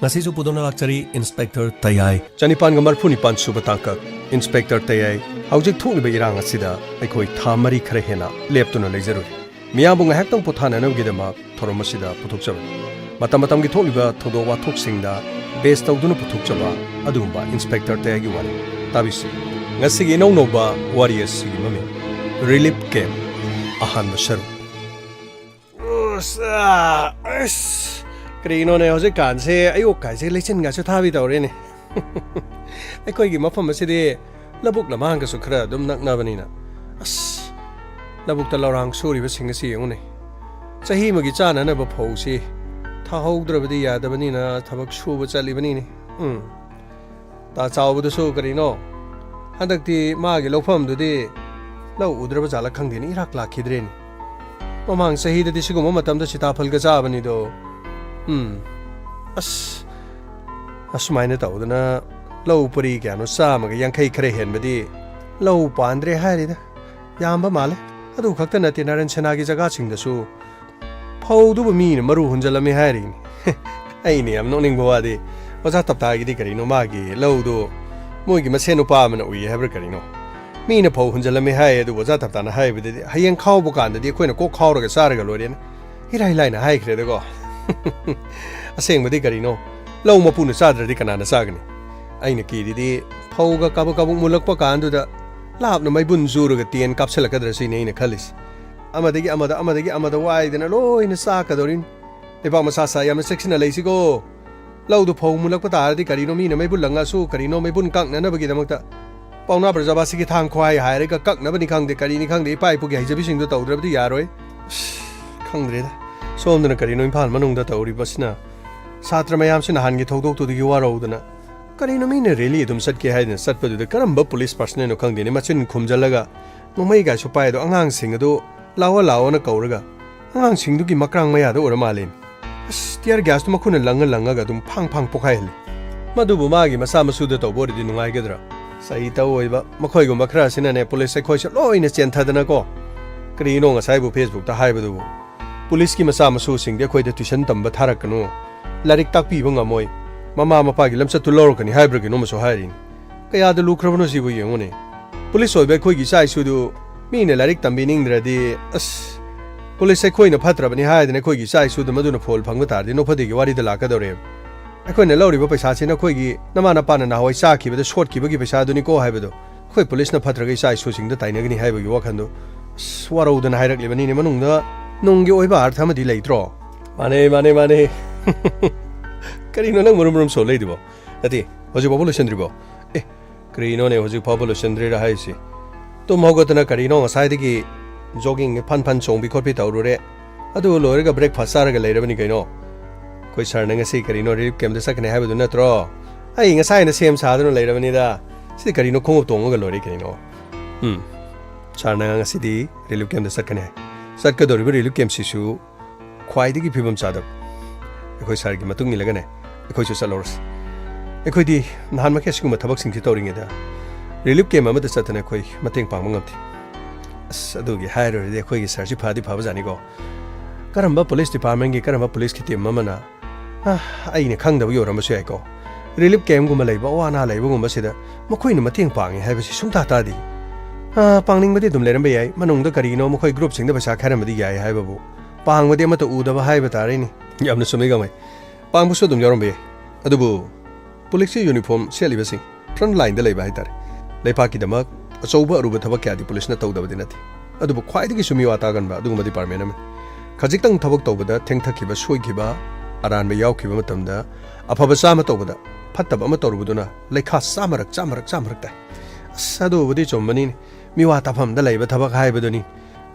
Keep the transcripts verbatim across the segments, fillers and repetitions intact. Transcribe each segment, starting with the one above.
ꯉꯁꯤꯁꯨ ꯄꯨꯗꯨꯅ ꯂꯥꯛꯆꯔꯤ ꯏꯟꯁꯄꯦꯛꯇꯔ ꯇꯌꯥꯏ꯫ ꯆꯅꯤꯄꯥꯟꯒ ꯃꯔꯐꯨ ꯅꯤꯄꯥꯟ ꯁꯨꯕ ꯇꯥꯡꯀꯛ, ꯏꯟꯁꯄꯦꯛꯇꯔ ꯇꯌꯥꯏ꯫ ꯍꯧꯖꯤꯛ ꯊꯣꯛꯂꯤꯕ ꯏꯔꯥꯡ ꯑꯁꯤꯗ ꯑꯩꯈꯣꯏ ꯊꯥ ꯃꯔꯤ ꯈꯔ ꯍꯦꯟꯅ ꯂꯦꯞꯇꯨꯅ ꯂꯩꯖꯔꯨꯔꯦ꯫ ꯃꯤꯌꯥꯝꯕꯨ ꯉꯥꯏꯍꯥꯛꯇꯪ ꯄꯣꯊꯥꯅꯅꯕꯒꯤꯗꯃꯛ ꯊꯧꯔꯝ ꯑꯁꯤꯗ ꯄꯨꯊꯣꯛꯆꯕꯅꯤ꯫ ꯃꯇꯝ ꯃꯇꯝꯒꯤ ꯊꯣꯛꯂꯤꯕ ꯊꯧꯗꯣꯛ ꯋꯥꯊꯣꯛꯁꯤꯡꯗ ꯕꯦꯁ ꯇꯧꯗꯨꯅ ꯄꯨꯊꯣꯛꯆꯕ ꯑꯗꯨꯒꯨꯝꯕ ꯏꯟꯁꯄꯦꯛꯇꯔ ꯇꯌꯥꯏꯒꯤ ꯋꯥꯔꯤ꯫ ꯇꯥꯕꯤꯁꯤ꯫ ꯉꯁꯤꯒꯤ ꯏꯅꯧ ꯅꯧꯕ ꯋꯥꯔꯤ ꯑꯁꯤꯒꯤ ꯃꯃꯤꯡ ꯔꯤꯂꯤꯐ ꯀꯦꯝꯞ, ꯑꯍꯥꯟꯕ ꯁꯔꯨꯛ꯫ ꯑꯁ, ꯑꯁ, ꯀꯔꯤꯅꯣꯅꯦ, ꯍꯧꯖꯤꯛꯀꯥꯟꯁꯦ ꯑꯌꯣꯛꯀꯥꯏꯁꯦ ꯂꯩꯆꯤꯟꯒꯁꯨ ꯊꯥꯕꯤ ꯇꯧꯔꯦꯅꯦ꯫ ꯑꯩꯈꯣꯏꯒꯤ ꯃꯐꯝ ꯑꯁꯤꯗꯤ ꯂꯧꯕꯨꯛ ꯂꯝꯍꯥꯡꯒꯁꯨ ꯈꯔ ꯑꯗꯨꯝ ꯅꯛꯅꯕꯅꯤꯅ꯫ ꯑꯁ, ꯂꯧꯕꯨꯛꯇ ꯂꯧꯔꯥꯡ ꯁꯨꯔꯤꯕꯁꯤꯡ ꯑꯁꯤ ꯌꯦꯡꯉꯨꯅꯦ꯫ ꯆꯍꯤ ꯑꯃꯒꯤ ꯆꯥꯅꯅꯕ ꯐꯧꯁꯤ ꯊꯥꯍꯧꯗ꯭ꯔꯕꯗꯤ ꯌꯥꯗꯕꯅꯤꯅ ꯊꯕꯛ ꯁꯨꯕ ꯆꯠꯂꯤꯕꯅꯤꯅꯦ꯫ ꯎꯝ꯫ ꯇꯥ ꯆꯥꯎꯕꯗꯨꯁꯨ ꯀꯔꯤꯅꯣ, ꯍꯟꯗꯛꯇꯤ ꯃꯥꯒꯤ ꯂꯧꯐꯝꯗꯨꯗꯤ ꯂꯧ ꯎꯗ꯭ꯔꯕ ꯖꯥꯠꯂ ꯈꯪꯗꯦꯅꯦ, ꯏꯔꯥꯛ ꯂꯥꯛꯈꯤꯗ꯭ꯔꯦꯅꯦ꯫ ꯃꯃꯥꯡ ꯆꯍꯤꯗꯗꯤ ꯁꯤꯒꯨꯝꯕ ꯃꯇꯝꯗ ꯁꯤꯇꯥꯐꯜꯒ ꯆꯥꯕꯅꯤꯗꯣ꯫ ꯎꯝ꯫ ꯑꯁ, ꯑꯁꯨꯃꯥꯏꯅ ꯇꯧꯗꯅ ꯂꯧ ꯄꯔꯤ ꯀꯌꯥꯅꯣ, ꯆꯥꯝꯃꯒ ꯌꯥꯡꯈꯩ ꯈꯔ ꯍꯦꯟꯕꯗꯤ ꯂꯧ ꯄꯥꯟꯗ꯭ꯔꯦ ꯍꯥꯏꯔꯤꯗ꯫ ꯌꯥꯝꯕ ꯃꯥꯜꯂꯦ꯫ ꯑꯗꯨ ꯈꯛꯇ ꯅꯠꯇꯦ, ꯅꯔꯟ ꯁꯦꯅꯥꯒꯤ ꯖꯒꯥꯁꯤꯡꯗꯁꯨ ꯐꯧꯗꯨꯕꯨ ꯃꯤꯅ ꯃꯔꯨ ꯍꯨꯟꯖꯜꯂꯝꯃꯤ ꯍꯥꯏꯔꯤꯅꯤ꯫ ꯑꯩꯅ ꯌꯥꯝ ꯅꯣꯛꯅꯤꯡꯕ ꯋꯥꯗꯤ, ꯑꯣꯖꯥ ꯇꯞꯇꯥꯒꯤꯗꯤ ꯀꯔꯤꯅꯣ, ꯃꯥꯒꯤ ꯂꯧꯗꯨ ꯃꯣꯏꯒꯤ ꯃꯁꯦꯟ ꯅꯨꯄꯥ ꯑꯃꯅ ꯎꯏ ꯍꯥꯏꯕ꯭ꯔꯥ ꯀꯔꯤꯅꯣ, ꯃꯤꯅ ꯐꯧ ꯍꯨꯟꯖꯜꯂꯝꯃꯤ ꯍꯥꯏ꯫ ꯑꯗꯨꯕꯨ ꯑꯣꯖꯥ ꯇꯞꯇꯥꯅ ꯍꯥꯏꯕꯗꯗꯤ, "ꯍꯌꯦꯡ ꯈꯥꯎꯕ ꯀꯥꯟꯗꯗꯤ ꯑꯩꯈꯣꯏꯅ ꯀꯣꯛ ꯈꯥꯎꯔꯒ ꯆꯥꯔꯒ ꯂꯣꯏꯔꯦꯅ" ꯏꯔꯥꯏ ꯂꯥꯏꯅ ꯍꯥꯏꯈ꯭ꯔꯦꯗꯀꯣ꯫ ꯑꯁꯦꯡꯕꯗꯤ ꯀꯔꯤꯅꯣ, ꯂꯧ ꯃꯄꯨꯅ ꯆꯥꯗ꯭ꯔꯗꯤ ꯀꯅꯥꯅ ꯆꯥꯒꯅꯤ? ꯑꯩꯅ ꯀꯤꯔꯤꯗꯤ ꯐꯧꯒ ꯀꯥꯕꯛ ꯀꯥꯕꯛ ꯃꯨꯜꯂꯛꯄ ꯀꯥꯟꯗꯨꯗ ꯂꯥꯞꯅ ꯃꯩꯕꯨꯟ ꯆꯨꯔꯒ ꯇꯦꯟ ꯀꯥꯞꯁꯤꯜꯂꯛꯀꯗ꯭ꯔꯥ ꯁꯤꯅꯤ ꯑꯩꯅ ꯈꯜꯂꯤꯁꯤ꯫ ꯑꯃꯗꯒꯤ ꯑꯃꯗ, ꯑꯃꯗꯒꯤ ꯑꯃꯗ ꯋꯥꯏꯗꯅ ꯂꯣꯏꯅ ꯆꯥꯛꯀꯗꯧꯔꯤꯅꯤ꯫ ꯂꯩꯕꯥꯛ ꯃꯆꯥ ꯁꯥ ꯌꯥꯝꯅ ꯆꯦꯛꯁꯤꯟꯅ ꯂꯩꯁꯤꯀꯣ꯫ ꯂꯧꯗꯨ ꯐꯧ ꯃꯨꯜꯂꯛꯄ ꯇꯥꯔꯗꯤ ꯀꯔꯤꯅꯣ, ꯃꯤꯅ ꯃꯩꯕꯨꯜ ꯂꯪꯉꯁꯨ ꯀꯔꯤꯅꯣ, ꯃꯩꯕꯨꯟ ꯀꯛꯅꯅꯕꯒꯤꯗꯃꯛꯇ ꯄꯥꯎꯅꯥ ꯕ꯭ꯔꯖꯕꯥꯁꯤꯒꯤ ꯊꯥꯡ ꯈ꯭ꯋꯥꯏ ꯍꯥꯏꯔꯒ ꯀꯛꯅꯕꯅꯤ ꯈꯪꯗꯦ, ꯀꯔꯤꯅꯤ ꯈꯪꯗꯦ, ꯏꯄꯥ ꯏꯄꯨꯒꯤ ꯍꯩꯖꯕꯤꯁꯤꯡꯗꯣ ꯇꯧꯗ꯭ꯔꯕꯗꯤ ꯌꯥꯔꯣꯏ꯫ ꯑꯁ, ꯈꯪꯗ꯭ꯔꯦꯗ꯫ ꯁꯣꯝꯗꯅ ꯀꯔꯤꯅꯣ ꯏꯝꯐꯥꯜ ꯃꯅꯨꯡꯗ ꯇꯧꯔꯤꯕꯁꯤꯅ? ꯁꯥꯇ꯭ꯔ ꯃꯌꯥꯝꯁꯤ ꯅꯍꯥꯟꯒꯤ ꯊꯧꯗꯣꯛꯇꯨꯗꯒꯤ ꯋꯥꯔꯧꯗꯅ ꯀꯔꯤꯅꯣ, ꯃꯤꯅ ꯔꯦꯂꯤ ꯑꯗꯨꯝ ꯆꯠꯀꯦ ꯍꯥꯏꯗꯅ ꯆꯠꯄꯗꯨꯗ ꯀꯔꯝꯕ ꯄꯨꯂꯤꯁ ꯄꯥꯔꯁꯅꯦꯜꯅꯣ ꯈꯪꯗꯦꯅꯦ, ꯃꯆꯤꯟ ꯈꯨꯝꯖꯜꯂꯒ ꯅꯣꯡꯃꯩ ꯀꯥꯏꯁꯨ ꯄꯥꯏ ꯑꯗꯣ, ꯑꯉꯥꯡꯁꯤꯡ ꯑꯗꯨ "ꯂꯥꯛꯑꯣ, ꯂꯥꯛꯑꯣꯅ" ꯀꯧꯔꯒ ꯑꯉꯥꯡꯁꯤꯡꯗꯨꯒꯤ ꯃꯀ꯭ꯔꯥꯡ ꯃꯌꯥꯗ ꯑꯣꯏꯔ ꯃꯥꯜꯂꯦꯅꯦ꯫ ꯑꯁ, ꯇꯤꯌꯔ ꯒ꯭ꯌꯥꯁꯇꯨ ꯃꯈꯨꯠꯅ ꯂꯪꯉ ꯂꯪꯉꯒ ꯑꯗꯨꯝ ꯐꯥꯡ ꯐꯥꯡ ꯄꯣꯛꯈꯥꯏꯍꯜꯂꯤ꯫ ꯃꯗꯨꯕꯨ ꯃꯥꯒꯤ ꯃꯆꯥ ꯃꯁꯨꯗ ꯇꯧꯕ ꯑꯣꯏꯔꯗꯤ ꯅꯨꯡꯉꯥꯏꯒꯗ꯭ꯔꯥ? ꯆꯍꯤ ꯇꯧ ꯑꯣꯏꯕ ꯃꯈꯣꯏꯒꯨꯝꯕ ꯈꯔ ꯑꯁꯤꯅꯅꯦ ꯄꯨꯂꯤꯁ ꯑꯩꯈꯣꯏꯁꯨ ꯂꯣꯏꯅ ꯆꯦꯟꯊꯗꯅꯀꯣ꯫ ꯀꯔꯤꯅꯣ ꯉꯁꯥꯏꯕꯨ ꯐꯦꯁꯕꯨꯛꯇ ꯍꯥꯏꯕꯗꯨꯕꯨ? ꯄꯨꯂꯤꯁꯀꯤ ꯃꯆꯥ ꯃꯁꯨꯁꯤꯡꯗꯤ ꯑꯩꯈꯣꯏꯗ ꯇ꯭ꯌꯨꯁꯟ ꯇꯝꯕ ꯊꯥꯔꯛꯀꯅꯨ, ꯂꯥꯏꯔꯤꯛ ꯇꯥꯛꯄꯤꯕ ꯉꯝꯃꯣꯏ, ꯃꯃꯥ ꯃꯄꯥꯒꯤ ꯂꯝꯆꯠꯇꯨ ꯂꯧꯔꯛꯀꯅꯤ ꯍꯥꯏꯕ꯭ꯔꯥ ꯀꯩꯅꯣꯝꯃꯁꯨ ꯍꯥꯏꯔꯤꯅꯤ꯫ ꯀꯌꯥꯗ ꯂꯨꯈ꯭ꯔꯕꯅꯣ ꯁꯤꯕꯨ ꯌꯦꯡꯉꯨꯅꯦ꯫ ꯄꯨꯂꯤꯁ ꯑꯣꯏꯕ ꯑꯩꯈꯣꯏꯒꯤ ꯏꯆꯥ ꯏꯁꯨꯗꯨ ꯃꯤꯅ ꯂꯥꯏꯔꯤꯛ ꯇꯝꯕꯤꯅꯤꯡꯗ꯭ꯔꯗꯤ, ꯑꯁ, ꯄꯨꯂꯤꯁ ꯑꯩꯈꯣꯏꯅ ꯐꯠꯇ꯭ꯔꯕꯅꯤ ꯍꯥꯏꯗꯅ ꯑꯩꯈꯣꯏꯒꯤ ꯏꯆꯥ ꯏꯁꯨꯗ ꯃꯗꯨꯅ ꯐꯣꯜ ꯐꯪꯕ ꯇꯥꯔꯗꯤ ꯅꯣꯛꯐꯗꯦꯒꯤ ꯋꯥꯔꯤꯗ ꯂꯥꯛꯀꯗꯧꯔꯦꯕ꯫ ꯑꯩꯈꯣꯏꯅ ꯂꯧꯔꯤꯕ ꯄꯩꯁꯥꯁꯤ ꯅꯈꯣꯏꯒꯤ ꯅꯃꯥ ꯅꯄꯥꯅ ꯅꯍꯥꯟꯋꯥꯏ ꯆꯥꯈꯤꯕꯗ ꯁꯣꯠꯈꯤꯕꯒꯤ ꯄꯩꯁꯥꯗꯨꯅꯤꯀꯣ ꯍꯥꯏꯕꯗꯣ ꯑꯩꯈꯣꯏ ꯄꯨꯂꯤꯁꯅ ꯐꯠꯇ꯭ꯔꯒ ꯏꯆꯥ ꯏꯁꯨꯁꯤꯡꯗ ꯇꯥꯏꯅꯒꯅꯤ ꯍꯥꯏꯕꯒꯤ ꯋꯥꯈꯜꯗꯣ, ꯑꯁ, ꯋꯥꯔꯧꯗꯅ ꯍꯥꯏꯔꯛꯂꯤꯕꯅꯤꯅꯦ꯫ ꯃꯅꯨꯡꯗ ꯅꯨꯡꯒꯤ ꯑꯣꯏꯕ ꯑꯥꯔꯊ ꯑꯃꯗꯤ ꯂꯩꯇ꯭ꯔꯣ? ꯃꯥꯅꯦ, ꯃꯥꯅꯦ, ꯃꯥꯅꯦ꯫ ꯀꯔꯤꯅꯣ ꯅꯪ ꯃꯔꯨꯝ ꯃꯔꯨꯝ ꯁꯣꯜꯂꯛꯏꯗꯨꯕꯣ? ꯅꯠꯇꯦ, ꯍꯧꯖꯤꯛ ꯐꯥꯎꯕ ꯂꯣꯏꯁꯤꯟꯗ꯭ꯔꯤꯕꯣ? ꯑꯦ, ꯀꯔꯤꯅꯣꯅꯦ ꯍꯧꯖꯤꯛ ꯐꯥꯎꯕ ꯂꯣꯏꯁꯤꯟꯗ꯭ꯔꯤꯔꯥ ꯍꯥꯏꯁꯤ? ꯇꯨꯝ ꯍꯧꯒꯠꯇꯅ ꯀꯔꯤꯅꯣ ꯉꯁꯥꯏꯗꯒꯤ ꯖꯣꯒꯤꯡ ꯐꯟ ꯐꯟ ꯆꯣꯡꯕꯤ ꯈꯣꯠꯄꯤ ꯇꯧꯔꯨꯔꯦ꯫ ꯑꯗꯨ ꯂꯣꯏꯔꯒ ꯕ꯭ꯔꯦꯛꯐꯥꯁ ꯆꯥꯔꯒ ꯂꯩꯔꯕꯅꯤ ꯀꯩꯅꯣ꯫ ꯑꯩꯈꯣꯏ ꯁꯥꯔꯅ ꯉꯁꯤ ꯀꯔꯤꯅꯣ ꯔꯤꯂꯤꯐ ꯀꯦꯝꯗ ꯆꯠꯀꯅꯤ ꯍꯥꯏꯕꯗꯨ ꯅꯠꯇ꯭ꯔꯣ? ꯑꯩ ꯉꯁꯥꯏꯅ ꯁꯦꯝ ꯁꯥꯗꯨꯅ ꯂꯩꯔꯕꯅꯤꯗ꯫ ꯁꯤꯗꯤ ꯀꯔꯤꯅꯣ ꯈꯣꯡꯎꯞ ꯇꯣꯡꯉꯒ ꯂꯣꯏꯔꯦ ꯀꯔꯤꯅꯣ꯫ ꯎꯝ, ꯁꯥꯔꯅ ꯉꯁꯤꯗꯤ ꯔꯤꯂꯤꯐ ꯀꯦꯝꯗ ꯆꯠꯀꯅꯤ ꯍꯥꯏ꯫ ꯆꯠꯀꯗꯧꯔꯤꯕ ꯔꯤꯂꯤꯐ ꯀꯦꯝꯁꯤꯁꯨ ꯈ꯭ꯋꯥꯏꯗꯒꯤ ꯐꯤꯕꯝ ꯆꯥꯗꯕ꯫ ꯑꯩꯈꯣꯏ ꯁꯥꯔꯒꯤ ꯃꯇꯨꯡ ꯏꯜꯂꯒꯅꯦ ꯑꯩꯈꯣꯏꯁꯨ ꯆꯠꯂꯧꯔꯁꯤ꯫ ꯑꯩꯈꯣꯏꯗꯤ ꯅꯍꯥꯟꯃꯛꯀꯤ ꯑꯁꯤꯒꯨꯝꯕ ꯊꯕꯛꯁꯤꯡꯁꯤ ꯇꯧꯔꯤꯉꯩꯗ ꯔꯤꯂꯤꯐ ꯀꯦꯝ ꯑꯃꯗ ꯆꯠꯇꯅ ꯑꯩꯈꯣꯏ ꯃꯇꯦꯡ ꯄꯥꯡꯕ ꯉꯝꯗꯦ꯫ ꯑꯁ, ꯑꯗꯨꯒꯤ ꯍꯥꯏꯔꯨꯔꯗꯤ ꯑꯩꯈꯣꯏꯒꯤ ꯁꯥꯔꯁꯤ ꯐꯗꯤ ꯐꯕꯖꯥꯠꯅꯤꯀꯣ꯫ ꯀꯔꯝꯕ ꯄꯨꯂꯤꯁ ꯗꯤꯄꯥꯔꯠꯃꯦꯟꯒꯤ ꯀꯔꯝꯕ ꯄꯨꯂꯤꯁꯀꯤ ꯇꯤꯝ ꯑꯃꯅ, ꯑ, ꯑꯩꯅ ꯈꯪꯗꯕꯒꯤ ꯑꯣꯏꯔꯝꯕꯁꯨ ꯌꯥꯏꯀꯣ, ꯔꯤꯂꯤꯐ ꯀꯦꯝꯒꯨꯝꯕ ꯂꯩꯕ, ꯑꯋꯥ ꯑꯅꯥ ꯂꯩꯕꯒꯨꯝꯕꯁꯤꯗ ꯃꯈꯣꯏꯅ ꯃꯇꯦꯡ ꯄꯥꯡꯉꯤ ꯍꯥꯏꯕꯁꯤ ꯁꯨꯡꯇꯥ ꯇꯥꯗꯦ꯫ ꯑ, ꯄꯥꯡꯅꯤꯡꯕꯗꯤ ꯑꯗꯨꯝ ꯂꯩꯔꯝꯕ ꯌꯥꯏ, ꯃꯅꯨꯡꯗ ꯀꯔꯤꯅꯣ ꯃꯈꯣꯏ ꯒ꯭ꯔꯨꯞꯁꯤꯡꯗ ꯄꯩꯁꯥ ꯈꯥꯏꯔꯝꯕꯗꯤ ꯌꯥꯏ ꯍꯥꯏꯕꯕꯨ ꯄꯥꯡꯕꯗꯤ ꯑꯃꯠꯇ ꯎꯗꯕ ꯍꯥꯏꯕ ꯇꯥꯔꯦꯅꯦ꯫ ꯌꯥꯝꯅ ꯆꯨꯝꯃꯤ ꯒꯥꯡꯃꯩ꯫ ꯄꯥꯡꯕꯁꯨ ꯑꯗꯨꯝ ꯌꯥꯎꯔꯝꯕ ꯌꯥꯏ꯫ ꯑꯗꯨꯕꯨ ꯄꯨꯂꯤꯁꯀꯤ ꯌꯨꯅꯤꯐꯣꯔꯝ ꯁꯦꯠꯂꯤꯕꯁꯤꯡ, ꯐ꯭ꯔꯟꯠ ꯂꯥꯏꯟꯗ ꯂꯩꯕ ꯍꯥꯏꯇꯥꯔꯦ, ꯂꯩꯄꯥꯛꯀꯤꯗꯃꯛ ꯑꯆꯧꯕ ꯑꯔꯨꯕ ꯊꯕꯛ ꯀꯌꯥꯗꯤ ꯄꯨꯂꯤꯁꯅ ꯇꯧꯗꯕꯗꯤ ꯅꯠꯇꯦ꯫ ꯑꯗꯨꯕꯨ ꯈ꯭ꯋꯥꯏꯗꯒꯤꯁꯨ ꯃꯤꯋꯥ ꯇꯥꯒꯟꯕ ꯑꯗꯨꯒꯨꯝꯕ ꯗꯤꯄꯥꯔꯠꯃꯦꯟ ꯑꯃꯅꯤ꯫ ꯈꯖꯤꯛꯇꯪ ꯊꯕꯛ ꯇꯧꯕꯗ ꯊꯦꯡꯊꯈꯤꯕ, ꯁꯣꯏꯈꯤꯕ, ꯑꯔꯥꯟꯕ ꯌꯥꯎꯈꯤꯕ ꯃꯇꯝꯗ ꯑꯐꯕ ꯆꯥꯝꯃ ꯇꯧꯕꯗ ꯐꯠꯇꯕ ꯑꯃ ꯇꯧꯔꯨꯕꯗꯨꯅ ꯂꯩꯈꯥ ꯆꯥꯝꯃꯔꯛ, ꯆꯥꯝꯃꯔꯛ, ꯆꯥꯝꯃꯔꯛ ꯇꯥꯏ꯫ ꯑꯁ, ꯑꯗꯨꯕꯨꯗꯤ ꯆꯨꯝꯕꯅꯤꯅꯦ꯫ ꯃꯤꯋꯥ ꯇꯥꯐꯝꯗ ꯂꯩꯕ ꯊꯕꯛ ꯍꯥꯏꯕꯗꯨꯅꯤ꯫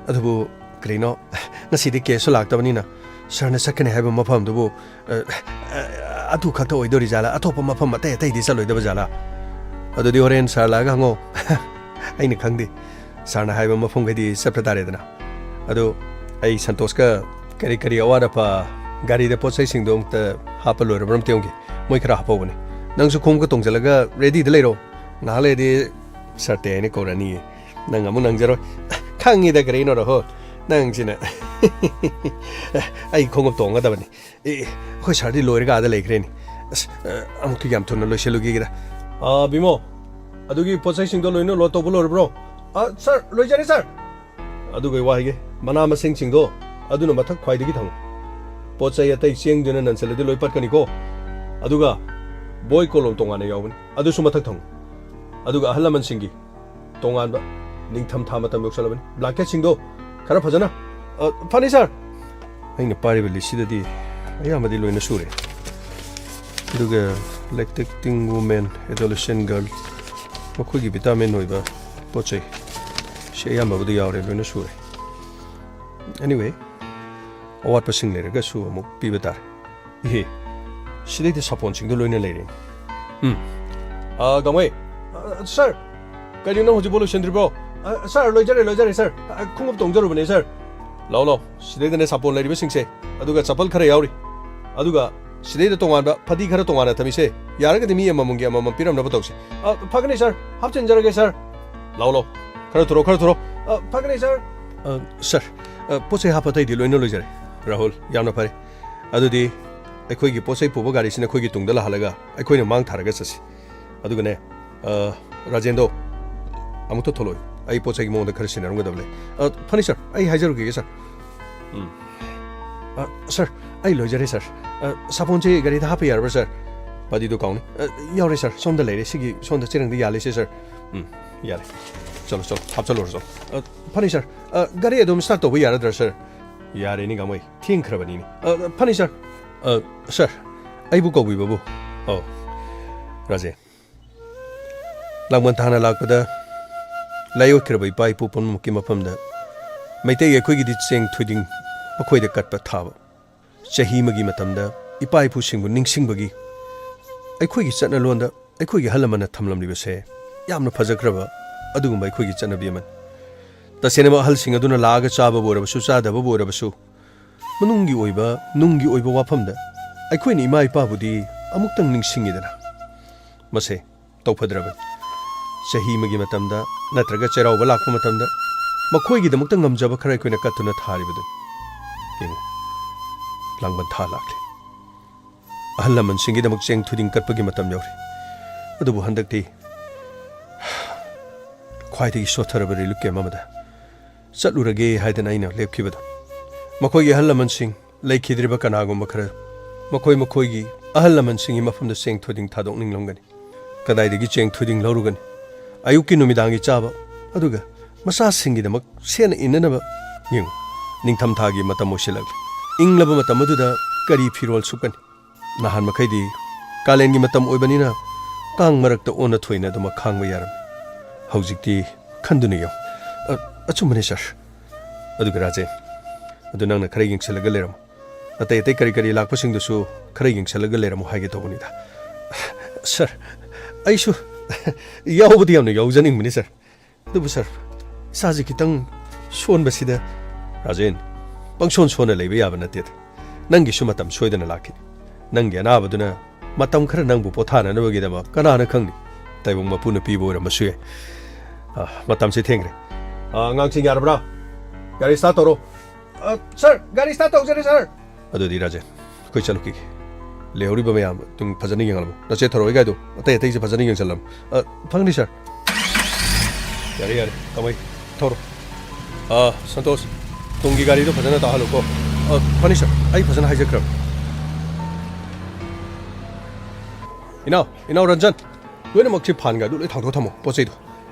ꯑꯗꯨꯕꯨ ꯀꯔꯤꯅꯣ, ꯉꯁꯤꯗꯤ ꯀꯦꯁꯁꯨ ꯂꯥꯛꯇꯕꯅꯤꯅ ꯁꯥꯔꯅ ꯆꯠꯀꯅꯤ ꯍꯥꯏꯕ ꯃꯐꯝꯗꯨꯕꯨ, ꯑ, ꯑ, ꯑꯗꯨ ꯈꯛꯇ ꯑꯣꯏꯗꯣꯔꯤ ꯖꯥꯠꯂꯥ? ꯑꯇꯣꯞꯄ ꯃꯐꯝ ꯑꯇꯩ ꯑꯇꯩꯗꯤ ꯆꯠꯂꯣꯏꯗꯕ ꯖꯥꯠꯂꯥ? ꯑꯗꯨꯗꯤ ꯍꯣꯔꯦꯟ ꯁꯥꯔ ꯂꯥꯛꯑꯒ ꯍꯪꯉꯣ꯫ ꯑꯩꯅ ꯈꯪꯗꯦ꯫ ꯁꯥꯔꯅ ꯍꯥꯏꯕ ꯃꯐꯝꯈꯩꯗꯤ ꯆꯠꯄ ꯇꯥꯔꯦꯗꯅ꯫ ꯑꯗꯨ ꯑꯩ ꯁꯟꯇꯣꯁꯀ ꯀꯔꯤ ꯀꯔꯤ ꯑꯋꯥꯠ ꯑꯄꯥ ꯒꯥꯔꯤꯗ ꯄꯣꯠ ꯆꯩꯁꯤꯡꯗꯣ ꯑꯃꯨꯛꯇ ꯍꯥꯞꯄ ꯂꯣꯏꯔꯕ꯭ꯔꯥ ꯑꯝꯇ ꯌꯦꯡꯒꯦ꯫ ꯃꯣꯏ ꯈꯔ ꯍꯥꯞꯍꯧꯕꯅꯦ꯫ ꯅꯪꯁꯨ ꯈꯣꯡꯎꯞꯀ ꯇꯣꯡꯁꯤꯜꯂꯒ ꯔꯦꯗꯤꯗ ꯂꯩꯔꯣ꯫ ꯉꯥꯏꯍꯥꯛ ꯂꯩꯔꯗꯤ ꯁꯥꯔ ꯇꯦ ꯍꯥꯏꯅ ꯀꯧꯔꯛꯑꯅꯤꯌꯦ꯫ ꯅꯪ ꯑꯃꯨꯛ ꯅꯪꯖꯔꯣꯏ꯫ ꯈꯪꯉꯤꯗ ꯀꯔꯤꯅꯣꯗ ꯍꯣ꯫ ꯅꯪꯁꯤꯅ꯫ ꯑꯩ ꯈꯣꯡꯎꯞ ꯇꯣꯡꯒꯗꯕꯅꯤ꯫ ꯑꯦ, ꯑꯩꯈꯣꯏ ꯁꯥꯔꯗꯤ ꯂꯣꯏꯔꯒ ꯑꯥꯗ ꯂꯩꯈ꯭ꯔꯦꯅꯦ꯫ ꯑꯁ, ꯑ, ꯑꯃꯨꯛꯇ ꯌꯥꯝ ꯊꯨꯅ ꯂꯣꯏꯁꯤꯜꯂꯨꯒꯦꯗ꯫ ꯑ, ꯕꯤꯃꯣ, ꯑꯗꯨꯒꯤ ꯄꯣꯠ ꯆꯩꯁꯤꯡꯗꯣ ꯂꯣꯏꯅ ꯂꯣꯗ ꯇꯧꯕ ꯂꯣꯏꯔꯕ꯭ꯔꯣ? ꯑ, ꯁꯥꯔ, ꯂꯣꯏꯖꯔꯦ, ꯁꯥꯔ꯫ ꯑꯗꯨꯒ ꯑꯩ ꯋꯥ ꯍꯥꯏꯒꯦ, ꯃꯅꯥ ꯃꯁꯤꯡꯁꯤꯡꯗꯣ ꯑꯗꯨꯅ ꯃꯊꯛ ꯈ꯭ꯋꯥꯏꯗꯒꯤ ꯊꯝꯃꯨ꯫ ꯄꯣꯠ ꯆꯩ ꯑꯇꯩ ꯆꯦꯡꯗꯨꯅ ꯅꯟꯁꯤꯜꯂꯗꯤ ꯂꯣꯏ ꯄꯠꯀꯅꯤꯀꯣ꯫ ꯑꯗꯨꯒ ꯕꯣꯏ ꯀꯣꯂꯣꯝ ꯇꯣꯉꯥꯟꯅ ꯌꯥꯎꯕꯅꯤ, ꯑꯗꯨꯁꯨ ꯃꯊꯛ ꯊꯝꯃꯨ꯫ ꯑꯗꯨꯒ ꯑꯍꯜ ꯂꯃꯟꯁꯤꯡꯒꯤ ꯇꯣꯉꯥꯟꯕ, ꯅꯤꯡꯊꯝ ꯊꯥ ꯃꯇꯝ ꯌꯧꯁꯜꯂꯕꯅꯤ, ꯕ꯭ꯂꯥꯡꯀꯦꯠꯁꯤꯡꯗꯣ ꯈꯔ ꯐꯖꯅ, ꯑ, ꯐꯅꯤ ꯁꯥꯔ꯫ ꯑꯩꯅ ꯄꯥꯏꯔꯤꯕ ꯂꯤꯁꯁꯤꯗꯗꯤ ꯑꯌꯥꯝꯕꯗꯤ ꯂꯣꯏꯅ ꯁꯨꯔꯦ꯫ ꯑꯗꯨꯒ lactating women, adolescent girl, ꯃꯈꯣꯏꯒꯤ ꯚꯤꯇꯥꯃꯤꯟ ꯑꯣꯏꯕ ꯄꯣꯠ ꯆꯩ ꯁꯤ ꯑꯌꯥꯝꯕꯕꯨꯗꯤ ꯌꯥꯎꯔꯦ, ꯂꯣꯏꯅ ꯁꯨꯔꯦ꯫ Anyway, ꯑꯋꯥꯠꯄꯁꯤꯡ ꯂꯩꯔꯒꯁꯨ ꯑꯃꯨꯛ ꯄꯤꯕ ꯇꯥꯔꯦ꯫ ꯏꯍꯦ, ꯁꯤꯗꯩꯗ ꯁꯥꯄꯣꯟꯁꯤꯡꯗꯣ ꯂꯣꯏꯅ ꯂꯩꯔꯦꯅꯦ꯫ ꯎꯝ꯫ ꯑ, ꯒꯥꯡꯃꯩ꯫ ꯑ, ꯁꯥꯔ, ꯀꯩꯅꯣ ꯅꯪ ꯍꯧꯖꯤꯛꯐꯥꯎ ꯂꯣꯏꯁꯤꯟꯗ꯭ꯔꯤꯕꯣ? ꯑ, ꯁꯥꯔ, ꯂꯣꯏꯖꯔꯦ, ꯂꯣꯏꯖꯔꯦ, ꯁꯥꯔ꯫ ꯑ, ꯈꯣꯡꯎꯞ ꯇꯣꯡꯖꯔꯨꯕꯅꯦ, ꯁꯥꯔ꯫ ꯂꯥꯎ, ꯂꯥꯎ, ꯁꯤꯗꯩꯗꯅꯦ ꯁꯥꯄꯣꯟ ꯂꯩꯔꯤꯕꯁꯤꯡꯁꯦ, ꯑꯗꯨꯒ ꯆꯄꯜ ꯈꯔ ꯌꯥꯎꯔꯤ, ꯑꯗꯨꯒ ꯁꯤꯗꯩꯗ ꯇꯣꯉꯥꯟꯕ ꯐꯗꯤ ꯈꯔ ꯇꯣꯉꯥꯟꯅ ꯊꯝꯃꯤꯁꯦ, ꯌꯥꯔꯒꯗꯤ ꯃꯤ ꯑꯃꯃꯝꯒꯤ ꯑꯃꯃꯝ ꯄꯤꯔꯝꯅꯕ ꯇꯧꯁꯤ꯫ ꯑ, ꯐꯒꯅꯤ, ꯁꯥꯔ, ꯍꯥꯞꯆꯤꯟꯖꯔꯒꯦ, ꯁꯥꯔ꯫ ꯂꯥꯎ, ꯂꯥꯎ, ꯈꯔ ꯊꯨꯔꯣ, ꯈꯔ ꯊꯨꯔꯣ꯫ ꯑ, ꯐꯒꯅꯤ, ꯁꯥꯔ꯫ ꯑ, ꯁꯥꯔ, ꯑ, ꯄꯣꯠ ꯆꯩ ꯍꯥꯞꯄ ꯑꯇꯩꯗꯤ ꯂꯣꯏꯅ ꯂꯣꯏꯖꯔꯦ꯫ ꯔꯥꯍꯨꯜ, ꯌꯥꯝꯅ ꯐꯔꯦ꯫ ꯑꯗꯨꯗꯤ ꯑꯩꯈꯣꯏꯒꯤ ꯄꯣꯠ ꯆꯩ ꯄꯨꯕ ꯒꯥꯔꯤꯁꯤꯅ ꯑꯩꯈꯣꯏꯒꯤ ꯇꯨꯡꯗ ꯂꯥꯛꯍꯜꯂꯒ ꯑꯩꯈꯣꯏꯅ ꯃꯥꯡ ꯊꯥꯔꯒ ꯆꯠꯁꯤ꯫ ꯑꯗꯨꯒꯅꯦ, ꯑ, ꯔꯥꯖꯦꯟꯗꯣ, ꯑꯃꯨꯛꯇ ꯊꯣꯛꯂꯛꯑꯣ꯫ ꯑꯩ ꯄꯣꯠ ꯆꯩꯒꯤ ꯃꯑꯣꯡꯗ ꯈꯔ ꯁꯤꯟꯅꯔꯝꯒꯗꯕ ꯂꯩ꯫ ꯑ, ꯐꯅꯤ ꯁꯥꯔ, ꯑꯩ ꯍꯥꯏꯖꯔꯨꯈꯤꯒꯦ ꯁꯥꯔ꯫ ꯎꯝ꯫ ꯑ, ꯁꯥꯔ, ꯑꯩ ꯂꯣꯏꯖꯔꯦ ꯁꯥꯔ꯫ ꯑ, ꯁꯥꯄꯣꯟꯁꯦ ꯒꯥꯔꯤꯗ ꯍꯥꯞꯄ ꯌꯥꯔꯕ꯭ꯔꯥ ꯁꯥꯔ? ꯐꯗꯤꯗꯣ ꯀꯥꯎꯅꯤ꯫ ꯑ, ꯌꯥꯎꯔꯦ ꯁꯥꯔ, ꯁꯣꯝꯗ ꯂꯩꯔꯦ, ꯁꯤꯒꯤ ꯁꯣꯝꯗ ꯆꯦꯔꯪꯗ ꯌꯥꯜꯂꯤꯁꯦ ꯁꯥꯔ꯫ ꯎꯝ, ꯌꯥꯔꯦ꯫ ꯆꯠꯂꯣ, ꯆꯠꯂꯣ, ꯍꯥꯞꯆꯜꯂꯨꯔꯣ, ꯆꯠꯂꯣ꯫ ꯑ, ꯐꯅꯤ ꯁꯥꯔ, ꯑ, ꯒꯥꯔꯤ ꯑꯗꯨꯝ ꯁ꯭ꯇꯥꯔꯠ ꯇꯧꯕ ꯌꯥꯔꯗ꯭ꯔꯥ ꯁꯥꯔ? ꯌꯥꯔꯦꯅꯦ ꯒꯥꯡꯃꯩ, ꯊꯦꯡꯈ꯭ꯔꯕꯅꯤꯅꯦ꯫ ꯑ, ꯐꯅꯤ ꯁꯥꯔ꯫ ꯑ, ꯁꯥꯔ, ꯑꯩꯕꯨ ꯀꯧꯕꯤꯕꯕꯨ? ꯑꯧ, ꯔꯥꯖꯦꯟ꯫ ꯂꯥꯡꯕꯟ ꯊꯥꯅ ꯂꯥꯛꯄꯗ ꯂꯥꯏꯑꯣꯏꯈ꯭ꯔꯕ ꯏꯄꯥ ꯏꯄꯨ ꯄꯨꯝꯅꯃꯛꯀꯤ ꯃꯐꯝꯗ ꯃꯩꯇꯩ ꯑꯩꯈꯣꯏꯒꯤꯗꯤ ꯆꯦꯡ ꯊꯣꯏꯗꯤꯡ ꯃꯈꯣꯏꯗ ꯀꯠꯄ ꯊꯥꯕ꯫ ꯆꯍꯤ ꯑꯃꯒꯤ ꯃꯇꯝꯗ ꯏꯄꯥ ꯏꯄꯨꯁꯤꯡꯕꯨ ꯅꯤꯡꯁꯤꯡꯕꯒꯤ ꯑꯩꯈꯣꯏꯒꯤ ꯆꯠꯅꯂꯣꯟꯗ ꯑꯩꯈꯣꯏꯒꯤ ꯑꯍꯜ ꯂꯃꯟꯅ ꯊꯝꯂꯝꯂꯤꯕꯁꯦ ꯌꯥꯝꯅ ꯐꯖꯈ꯭ꯔꯕ ꯑꯗꯨꯒꯨꯝꯕ ꯑꯩꯈꯣꯏꯒꯤ ꯆꯠꯅꯕꯤ ꯑꯃꯅꯤ꯫ ꯇꯁꯦꯡꯅꯃꯛ ꯑꯍꯜꯁꯤꯡ ꯑꯗꯨꯅ ꯂꯥꯛꯑꯒ ꯆꯥꯕꯕꯨ ꯑꯣꯏꯔꯕꯁꯨ, ꯆꯥꯗꯕꯕꯨ ꯑꯣꯏꯔꯕꯁꯨ, ꯃꯅꯨꯡꯒꯤ ꯑꯣꯏꯕ, ꯅꯨꯡꯒꯤ ꯑꯣꯏꯕ ꯋꯥꯐꯝꯗ ꯑꯩꯈꯣꯏꯅ ꯏꯃꯥ ꯏꯄꯥꯕꯨꯗꯤ ꯑꯃꯨꯛꯇꯪ ꯅꯤꯡꯁꯤꯡꯉꯤꯗꯅ꯫ ꯃꯁꯦ ꯇꯧꯐꯗ꯭ꯔꯕꯅꯤ꯫ ꯆꯍꯤ ꯑꯃꯒꯤ ꯃꯇꯝꯗ ꯅꯠꯇ꯭ꯔꯒ ꯆꯩꯔꯥꯎꯕ ꯂꯥꯛꯄ ꯃꯇꯝꯗ ꯃꯈꯣꯏꯒꯤꯗꯃꯛꯇ ꯉꯝꯖꯕ ꯈꯔ ꯑꯩꯈꯣꯏꯅ ꯀꯠꯇꯨꯅ ꯊꯥꯔꯤꯕꯗꯨꯅꯤ꯫ ꯌꯦꯡꯉꯨ, ꯂꯥꯡꯕꯟ ꯊꯥ ꯂꯥꯛꯂꯦ꯫ ꯑꯍꯜ ꯂꯃꯟꯁꯤꯡꯒꯤꯗꯃꯛ ꯆꯦꯡ ꯊꯣꯏꯗꯤꯡ ꯀꯠꯄꯒꯤ ꯃꯇꯝ ꯌꯧꯔꯦ꯫ ꯑꯗꯨꯕꯨ ꯍꯟꯗꯛꯇꯤ ꯈ꯭ꯋꯥꯏꯗꯒꯤ ꯁꯣꯠꯊꯔꯕ relief camp ꯑꯃꯗ ꯆꯠꯂꯨꯔꯒꯦ ꯍꯥꯏꯗꯅ ꯑꯩꯅ ꯂꯦꯞꯈꯤꯕꯗꯣ, ꯃꯈꯣꯏꯒꯤ ꯑꯍꯜ ꯂꯃꯟꯁꯤꯡ, ꯂꯩꯈꯤꯗ꯭ꯔꯤꯕ ꯀꯅꯥꯒꯨꯝꯕ ꯈꯔ ꯃꯈꯣꯏ ꯃꯈꯣꯏꯒꯤ ꯑꯍꯜ ꯂꯃꯟꯁꯤꯡꯒꯤ ꯃꯐꯝꯗ ꯆꯦꯡ ꯊꯣꯏꯗꯤꯡ ꯊꯥꯗꯣꯛꯅꯤꯡꯂꯝꯒꯅꯤ꯫ ꯀꯗꯥꯏꯗꯒꯤ ꯆꯦꯡ ꯊꯣꯏꯗꯤꯡ ꯂꯧꯔꯨꯒꯅꯤ? ꯑꯌꯨꯛꯀꯤ ꯅꯨꯃꯤꯗꯥꯡꯒꯤ ꯆꯥꯕ, ꯑꯗꯨꯒ ꯃꯆꯥꯁꯤꯡꯒꯤꯗꯃꯛ ꯁꯦꯠꯅ ꯏꯟꯅꯅꯕ꯫ ꯌꯦꯡꯉꯨ, ꯅꯤꯡꯊꯝꯊꯥꯒꯤ ꯃꯇꯝ ꯑꯣꯏꯁꯤꯜꯂꯛꯂꯤ꯫ ꯏꯪꯂꯕ ꯃꯇꯝ ꯑꯗꯨꯗ ꯀꯔꯤ ꯐꯤꯔꯣꯜ ꯁꯨꯞꯀꯅꯤ? ꯅꯍꯥꯟ ꯃꯈꯩꯗꯤ ꯀꯥꯂꯦꯟꯒꯤ ꯃꯇꯝ ꯑꯣꯏꯕꯅꯤꯅ ꯀꯥꯡ ꯃꯔꯛꯇ ꯑꯣꯟꯅ ꯊꯣꯏꯅ ꯑꯗꯨꯃꯛ ꯈꯥꯡꯕ ꯌꯥꯔꯝꯃꯤ꯫ ꯍꯧꯖꯤꯛꯇꯤ ꯈꯟꯗꯨꯅ ꯌꯦꯡꯉꯨ꯫ ꯑ, ꯑꯆꯨꯝꯕꯅꯤ, ꯁꯥꯔ꯫ ꯑꯗꯨꯒ ꯔꯥꯖꯦꯟ, ꯑꯗꯨ ꯅꯪꯅ ꯈꯔ ꯌꯦꯡꯁꯤꯜꯂꯒ ꯂꯩꯔꯝꯃꯨ꯫ ꯑꯇꯩ ꯑꯇꯩ ꯀꯔꯤ ꯀꯔꯤ ꯂꯥꯛꯄꯁꯤꯡꯗꯨꯁꯨ ꯈꯔ ꯌꯦꯡꯁꯤꯜꯂꯒ ꯂꯩꯔꯝꯃꯨ ꯍꯥꯏꯒꯦ ꯇꯧꯕꯅꯤꯗ꯫ ꯁꯥꯔ, ꯑꯩꯁꯨ ꯌꯥꯎꯕꯗꯤ ꯌꯥꯝꯅ ꯌꯥꯎꯖꯅꯤꯡꯕꯅꯤ, ꯁꯥꯔ꯫ ꯑꯗꯨꯕꯨ ꯁꯥꯔ, ꯏꯁꯥꯁꯦ ꯈꯤꯇꯪ ꯁꯣꯟꯕꯁꯤꯗ꯫ ꯔꯥꯖꯦꯟ, ꯄꯪꯁꯣꯟ ꯁꯣꯟꯅ ꯂꯩꯕ ꯌꯥꯕ ꯅꯠꯇꯦꯗ꯫ ꯅꯪꯒꯤꯁꯨ ꯃꯇꯝ ꯁꯣꯏꯗꯅ ꯂꯥꯛꯈꯤꯅꯤ꯫ ꯅꯪꯒꯤ ꯑꯅꯥꯕꯗꯨꯅ ꯃꯇꯝ ꯈꯔ ꯅꯪꯕꯨ ꯄꯣꯊꯥꯅꯅꯕꯒꯤꯗꯃꯛ ꯀꯅꯥꯅ ꯈꯪꯅꯤ? ꯇꯥꯏꯕꯪ ꯃꯄꯨꯅ ꯄꯤꯕ ꯑꯣꯏꯔꯝꯕꯁꯨ ꯌꯥꯏ꯫ ꯑ, ꯃꯇꯝꯁꯦ ꯊꯦꯡꯈ꯭ꯔꯦ꯫ ꯑ, ꯑꯉꯥꯡꯁꯤꯡ ꯌꯥꯔꯕ꯭ꯔꯥ? ꯒꯥꯔꯤ start ꯇꯧꯔꯣ꯫ ꯑ, ꯁꯥꯔ, ꯒꯥꯔꯤ start ꯇꯧꯖꯔꯦ, ꯁꯥꯔ꯫ ꯑꯗꯨꯗꯤ ꯔꯥꯖꯦꯟ, ꯑꯩꯈꯣꯏ ꯆꯠꯂꯨꯈꯤꯒꯦ꯫ ꯂꯩꯍꯧꯔꯤꯕ ꯃꯌꯥꯝ ꯑꯗꯨꯝ ꯐꯖꯅ ꯌꯦꯡꯍꯜꯂꯝꯃꯨ꯫ ꯅꯆꯦ ꯊꯧꯔꯣꯏ ꯒꯥꯏꯗꯣ ꯑꯇꯩ ꯑꯇꯩꯁꯨ ꯐꯖꯅ ꯌꯦꯡꯁꯜꯂꯝꯃꯨ꯫ ꯑ, ꯐꯪꯅꯤ, ꯁꯥꯔ꯫ ꯌꯥꯔꯦ, ꯌꯥꯔꯦ, ꯀꯃꯩ, ꯊꯧꯔꯣ꯫ ꯑ, ꯁꯟꯇꯣꯁ, ꯇꯨꯡꯒꯤ ꯒꯥꯔꯤꯗꯣ ꯐꯖꯅ ꯇꯥꯍꯜꯂꯨꯀꯣ꯫ ꯑ, ꯐꯅꯤ, ꯁꯥꯔ, ꯑꯩ ꯐꯖꯅ ꯍꯥꯏꯖꯈ꯭ꯔꯕꯅꯤ꯫ ꯏꯅꯥꯎ, ꯏꯅꯥꯎ ꯔꯟꯖꯟ, ꯂꯣꯏꯅꯃꯛꯁꯤ ꯐꯥꯟꯒ ꯑꯗꯨ ꯂꯣꯏ ꯊꯥꯡꯗꯣꯛꯑ ꯊꯝꯃꯣ, ꯄꯣꯠ ꯆꯩꯗꯣ꯫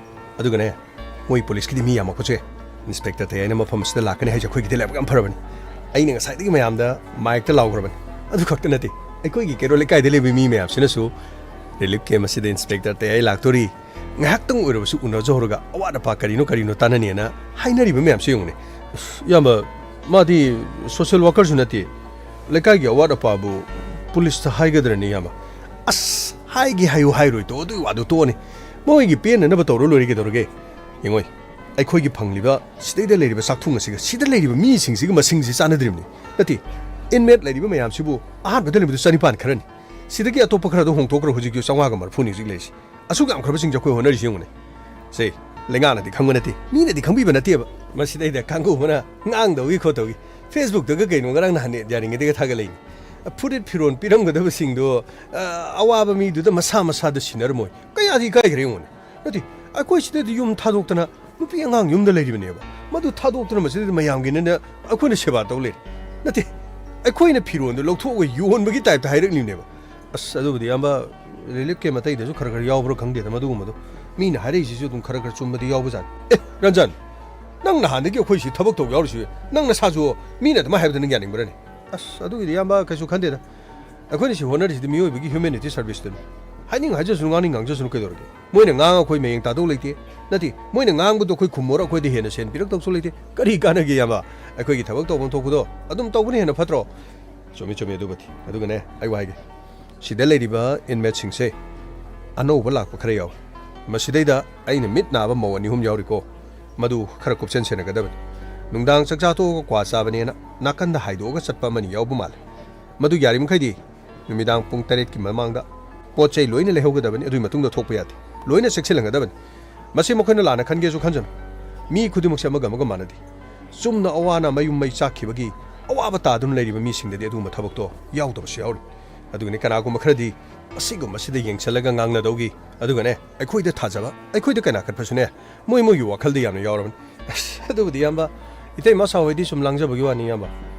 ꯑꯗꯨꯒꯅꯦ, ꯃꯣꯏ ꯄꯨꯂꯤꯁꯀꯤꯗꯤ ꯃꯤ ꯌꯥꯝꯃꯛꯄꯁꯦ꯫ ꯏꯟꯁꯄꯦꯛꯇꯔ ꯇꯌꯥꯏꯅ ꯃꯐꯝ ꯑꯁꯤꯗ ꯂꯥꯛꯀꯅꯤ ꯍꯥꯏꯁꯦ ꯑꯩꯈꯣꯏꯒꯤꯗꯤ ꯂꯥꯏꯕꯛ ꯌꯥꯝ ꯐꯔꯕꯅꯤ꯫ ꯑꯩꯅ ꯉꯁꯥꯏꯗꯒꯤ ꯃꯌꯥꯝꯗ ꯃꯥꯏꯛꯇ ꯂꯥꯎꯈ꯭ꯔꯕꯅꯤ꯫ ꯑꯗꯨ ꯈꯛꯇ ꯅꯠꯇꯦ, ꯑꯩꯈꯣꯏꯒꯤ ꯀꯩꯔꯣꯜ ꯂꯩꯀꯥꯏꯗ ꯂꯩꯕ ꯃꯤ ꯃꯌꯥꯝꯁꯤꯅꯁꯨ relief camp ꯑꯁꯤꯗ ꯏꯟꯁꯄꯦꯛꯇꯔ ꯇꯌꯥꯏ ꯂꯥꯛꯇꯣꯔꯤ, ꯉꯥꯏꯍꯥꯛꯇꯪ ꯑꯣꯏꯔꯕꯁꯨ ꯎꯅꯖꯍꯧꯔꯒ ꯑꯋꯥꯠ ꯑꯄꯥ ꯀꯔꯤꯅꯣ ꯀꯔꯤꯅꯣ ꯇꯥꯟꯅꯅꯤꯅ ꯍꯥꯏꯅꯔꯤꯕ ꯃꯌꯥꯝꯁꯦ ꯌꯦꯡꯉꯨꯅꯦ꯫ ꯑꯁ, ꯏꯌꯥꯝꯕ, ꯃꯥꯗꯤ social workerꯁꯨ ꯅꯠꯇꯦ, ꯂꯩꯀꯥꯏꯒꯤ ꯑꯋꯥꯠ ꯑꯄꯥꯕꯨ ꯄꯨꯂꯤꯁꯇ ꯍꯥꯏꯒꯗ꯭ꯔꯅꯦ, ꯏꯌꯥꯝꯕ? ꯑꯁ, ꯍꯥꯏꯒꯦ ꯍꯥꯏꯌꯨ ꯍꯥꯏꯔꯣꯏ ꯇꯣꯛꯑꯣ, ꯑꯗꯨꯒꯤ ꯋꯥꯗꯨ ꯇꯣꯛꯑꯣꯅꯦ꯫ ꯃꯣꯏꯒꯤ ꯄꯦꯟꯅꯅꯕ ꯇꯧꯔ ꯂꯣꯏꯔꯦ, ꯀꯩꯗꯧꯔꯒꯦ? ꯌꯦꯡꯉꯣꯏ, ꯑꯩꯈꯣꯏꯒꯤ ꯐꯪꯂꯤꯕ ꯁꯤꯗꯩꯗ ꯂꯩꯔꯤꯕ ꯆꯥꯛꯊꯨꯡ ꯑꯁꯤꯒ ꯁꯤꯗ ꯂꯩꯔꯤꯕ ꯃꯤꯁꯤꯡꯁꯤꯒ ꯃꯁꯤꯡꯁꯤ ꯆꯥꯟꯅꯗ꯭ꯔꯤꯕꯅꯤ꯫ ꯅꯠꯇꯦ, inmate ꯂꯩꯔꯤꯕ ꯃꯌꯥꯝꯁꯤꯕꯨ ꯑꯍꯥꯟꯕꯗ ꯂꯩꯕꯗꯨ ꯆꯅꯤꯄꯥꯟ ꯈꯔꯅꯤ꯫ ꯁꯤꯗꯒꯤ ꯑꯇꯣꯞꯄ ꯈꯔꯗꯣ ꯍꯣꯡꯗꯣꯛꯈ꯭ꯔꯣ, ꯍꯧꯖꯤꯛꯀꯤ ꯆꯥꯝꯃꯉꯥꯒ ꯃꯔꯤꯐꯨꯅꯤ ꯍꯧꯖꯤꯛ ꯂꯩꯔꯤꯁꯤ꯫ ꯑꯁꯨꯛ ꯌꯥꯝꯈ꯭ꯔꯕꯁꯤꯡꯁꯦ ꯑꯩꯈꯣꯏ ꯍꯣꯠꯅꯔꯤꯁꯤ ꯌꯦꯡꯉꯨꯅꯦ꯫ ꯁꯦ, ꯂꯩꯉꯥꯛꯅꯗꯤ ꯈꯪꯕ ꯅꯠꯇꯦ, ꯃꯤꯅꯗꯤ ꯈꯪꯕꯤꯕ ꯅꯠꯇꯦꯕ꯫ ꯃꯁꯤꯗꯩꯗ ꯀꯥꯡꯕꯨ ꯑꯃꯅ ꯉꯥꯡꯗꯧꯒꯤ ꯈꯣꯠꯇꯧꯒꯤ꯫ Facebookꯇꯒ ꯀꯩꯅꯣ ꯉꯔꯥꯡ ꯅꯍꯥꯟ ꯌꯥꯔꯤꯉꯩꯗꯒ ꯊꯥꯒꯠꯂꯛꯏꯅꯤ꯫ ꯐꯨꯔꯤꯠ ꯐꯤꯔꯣꯟ ꯄꯤꯔꯝꯒꯗꯕꯁꯤꯡꯗꯣ, ꯑ, ꯑꯋꯥꯕ ꯃꯤꯗꯨꯗ ꯃꯁꯥ ꯃꯁꯥꯗ ꯁꯤꯟꯅꯔꯝꯃꯣꯏ꯫ ꯀꯌꯥꯗꯤ ꯏꯀꯥꯏꯈ꯭ꯔꯦ ꯌꯦꯡꯉꯨꯅꯦ꯫ ꯅꯠꯇꯦ, ꯑꯩꯈꯣꯏ ꯁꯤꯗꯗꯤ ꯌꯨꯝ ꯊꯥꯗꯣꯛꯇꯅ ꯅꯨꯄꯤ ꯑꯉꯥꯡ ꯌꯨꯝꯗ ꯂꯩꯔꯤꯕꯅꯦꯕ꯫ ꯃꯗꯨ ꯊꯥꯗꯣꯛꯇꯅ ꯃꯁꯤꯗꯗꯤ ꯃꯌꯥꯝꯒꯤꯅꯦꯅ ꯑꯩꯈꯣꯏꯅ ꯁꯦꯕꯥ ꯇꯧ ꯂꯩꯔꯦ꯫ ꯅꯠꯇꯦ, ꯑꯩꯈꯣꯏꯅ ꯐꯤꯔꯣꯟꯗꯣ ꯂꯧꯊꯣꯛꯑꯒ ꯌꯣꯟꯕꯒꯤ typeꯇ ꯍꯥꯏꯔꯛꯂꯤꯕꯅꯦꯕ꯫ ꯑꯁ, ꯑꯗꯨꯕꯨꯗꯤ ꯏꯌꯥꯝꯕ, relief camp ꯑꯇꯩꯗꯁꯨ ꯈꯔ ꯈꯔ ꯌꯥꯎꯕ꯭ꯔꯥ ꯈꯪꯗꯦꯗ ꯃꯗꯨꯒꯨꯝꯕꯗꯣ꯫ ꯃꯤꯅ ꯍꯥꯏꯔꯛꯏꯁꯤꯁꯨ ꯑꯗꯨꯝ ꯈꯔ ꯈꯔ ꯆꯨꯝꯕꯗꯤ ꯌꯥꯎꯕꯖꯥꯠꯅꯤ꯫ ꯑꯦ, ꯔꯟꯖꯟ, ꯅꯪ ꯅꯍꯥꯟꯗꯒꯤ ꯑꯩꯈꯣꯏ ꯁꯤ ꯊꯕꯛ ꯇꯧ ꯌꯥꯎꯔꯤꯁꯤ, ꯅꯪ ꯅꯁꯥꯁꯨ ꯃꯤꯅ ꯑꯗꯨꯃꯥꯏ ꯍꯥꯏꯕꯗ ꯅꯪ ꯌꯥꯅꯤꯡꯕ꯭ꯔꯅꯦ? ꯑꯁ, ꯑꯗꯨꯒꯤꯗꯤ ꯏꯌꯥꯝꯕ ꯀꯩꯁꯨ ꯈꯟꯗꯦꯗ꯫ ꯑꯩꯈꯣꯏꯅ ꯁꯤ ꯍꯣꯠꯅꯔꯤꯁꯤꯗꯤ ꯃꯤꯑꯣꯏꯕꯒꯤ humanity serviceꯇꯨꯅꯤ꯫ ꯍꯥꯏꯅꯤꯡ ꯍꯥꯏꯖꯁꯅꯨ, ꯉꯥꯡꯅꯤꯡ ꯉꯥꯡꯖꯁꯅꯨ, ꯀꯩꯗꯧꯔꯒꯦ? ꯃꯣꯏꯅ ꯉꯥꯡꯉ ꯑꯩꯈꯣꯏ ꯃꯌꯦꯡ ꯇꯥꯗꯧ ꯂꯩꯇꯦ꯫ ꯅꯠꯇꯦ, ꯃꯣꯏꯅ ꯉꯥꯡꯕꯗꯣ ꯑꯩꯈꯣꯏ ꯈꯨꯝꯃꯨꯔ ꯑꯩꯈꯣꯏꯗ ꯍꯦꯟꯅ ꯁꯦꯟ ꯄꯤꯔꯛꯇꯧꯁꯨ ꯂꯩꯇꯦ꯫ ꯀꯔꯤ ꯀꯥꯟꯅꯒꯦ ꯏꯌꯥꯝꯕ? ꯑꯩꯈꯣꯏꯒꯤ ꯊꯕꯛ ꯇꯧꯐꯝ ꯊꯣꯛꯄꯗꯣ ꯑꯗꯨꯝ ꯇꯧꯕꯅ ꯍꯦꯟꯅ ꯐꯠꯇ꯭ꯔꯣ? ꯆꯨꯝꯃꯤ, ꯆꯨꯝꯃꯤ ꯑꯗꯨꯕꯨꯗꯤ꯫ ꯑꯗꯨꯒꯅꯦ, ꯑꯩ ꯋꯥ ꯍꯥꯏꯒꯦ꯫ ꯁꯤꯗ ꯂꯩꯔꯤꯕ inmateꯁꯤꯡꯁꯦ ꯑꯅꯧꯕ ꯂꯥꯛꯄ ꯈꯔ ꯌꯥꯎꯋꯤ꯫ ꯃꯁꯤꯗꯩꯗ ꯑꯩꯅ ꯃꯤꯠ ꯅꯥꯕ ꯃꯧ ꯑꯅꯤ ꯑꯍꯨꯝ ꯌꯥꯎꯔꯤꯀꯣ꯫ ꯃꯗꯨ ꯈꯔ ꯀꯨꯞꯁꯦꯟ ꯁꯦꯟꯅꯒꯗꯕꯅꯤ꯫ ꯅꯨꯡꯗꯥꯡ ꯆꯥꯛꯆꯥ ꯇꯣꯛꯑꯒ ꯀ꯭ꯋꯥ ꯆꯥꯕꯅꯦꯅ ꯅꯥꯀꯟꯗ ꯍꯥꯏꯗꯣꯛꯑꯒ ꯆꯠꯄ ꯑꯃꯅꯤ ꯌꯥꯎꯕ ꯃꯥꯜꯂꯦ꯫ ꯃꯗꯨ ꯌꯥꯔꯤꯃꯈꯩꯗꯤ ꯅꯨꯃꯤꯗꯥꯡ ꯄꯨꯡ ꯇꯔꯦꯠꯀꯤ ꯃꯃꯥꯡꯗ ꯄꯣꯠ ꯆꯩ ꯂꯣꯏꯅ ꯂꯩꯍꯧꯒꯗꯕꯅꯤ, ꯑꯗꯨꯒꯤ ꯃꯇꯨꯡꯗ ꯊꯣꯛꯄ ꯌꯥꯗꯦ꯫ ꯂꯣꯏꯅ ꯆꯦꯛꯁꯤꯜꯍꯟꯒꯗꯕꯅꯤ꯫ ꯃꯁꯤ ꯃꯈꯣꯏꯅ ꯂꯥꯟꯅ ꯈꯟꯒꯦꯁꯨ ꯈꯟꯖꯅꯨ꯫ ꯃꯤ ꯈꯨꯗꯤꯡꯃꯛꯁꯦ ꯑꯃꯒ ꯑꯃꯒ ꯃꯥꯟꯅꯗꯦ꯫ ꯆꯨꯝꯅ ꯑꯋꯥ ꯑꯅꯥ ꯃꯌꯨꯝ ꯃꯩ ꯆꯥꯛꯈꯤꯕꯒꯤ ꯑꯋꯥꯕ ꯇꯥꯗꯨꯅ ꯂꯩꯔꯤꯕ ꯃꯤꯁꯤꯡꯗꯗꯤ ꯑꯗꯨꯒꯨꯝꯕ ꯊꯕꯛꯇꯣ ꯌꯥꯎꯗꯕꯁꯨ ꯌꯥꯎꯔꯤ꯫ ꯑꯗꯨꯒꯅꯤ ꯀꯅꯥꯒꯨꯝꯕ ꯈꯔꯗꯤ ꯑꯁꯤꯒꯨꯝꯕꯁꯤꯗ ꯌꯦꯡꯁꯤꯜꯂꯒ ꯉꯥꯡꯅꯗꯧꯒꯤ꯫ ꯑꯗꯨꯒꯅꯦ, ꯑꯩꯈꯣꯏꯗ ꯊꯥꯖꯕ, ꯑꯩꯈꯣꯏꯗ ꯀꯅꯥꯈꯠꯄꯁꯨꯅꯦ, ꯃꯣꯏ ꯃꯣꯏꯒꯤ ꯋꯥꯈꯜꯗ ꯌꯥꯝꯅ ꯌꯥꯎꯔꯕꯅꯤ꯫ ꯑꯁ, ꯑꯗꯨꯕꯨꯗꯤ ꯏꯌꯥꯝꯕ, ꯏꯇꯩꯃ ꯁꯥꯎ ꯍꯣꯏꯗꯤ ꯁꯨꯝ ꯂꯥꯡꯖꯕꯒꯤ ꯋꯥꯅꯤ ꯏꯌꯥꯝꯕ꯫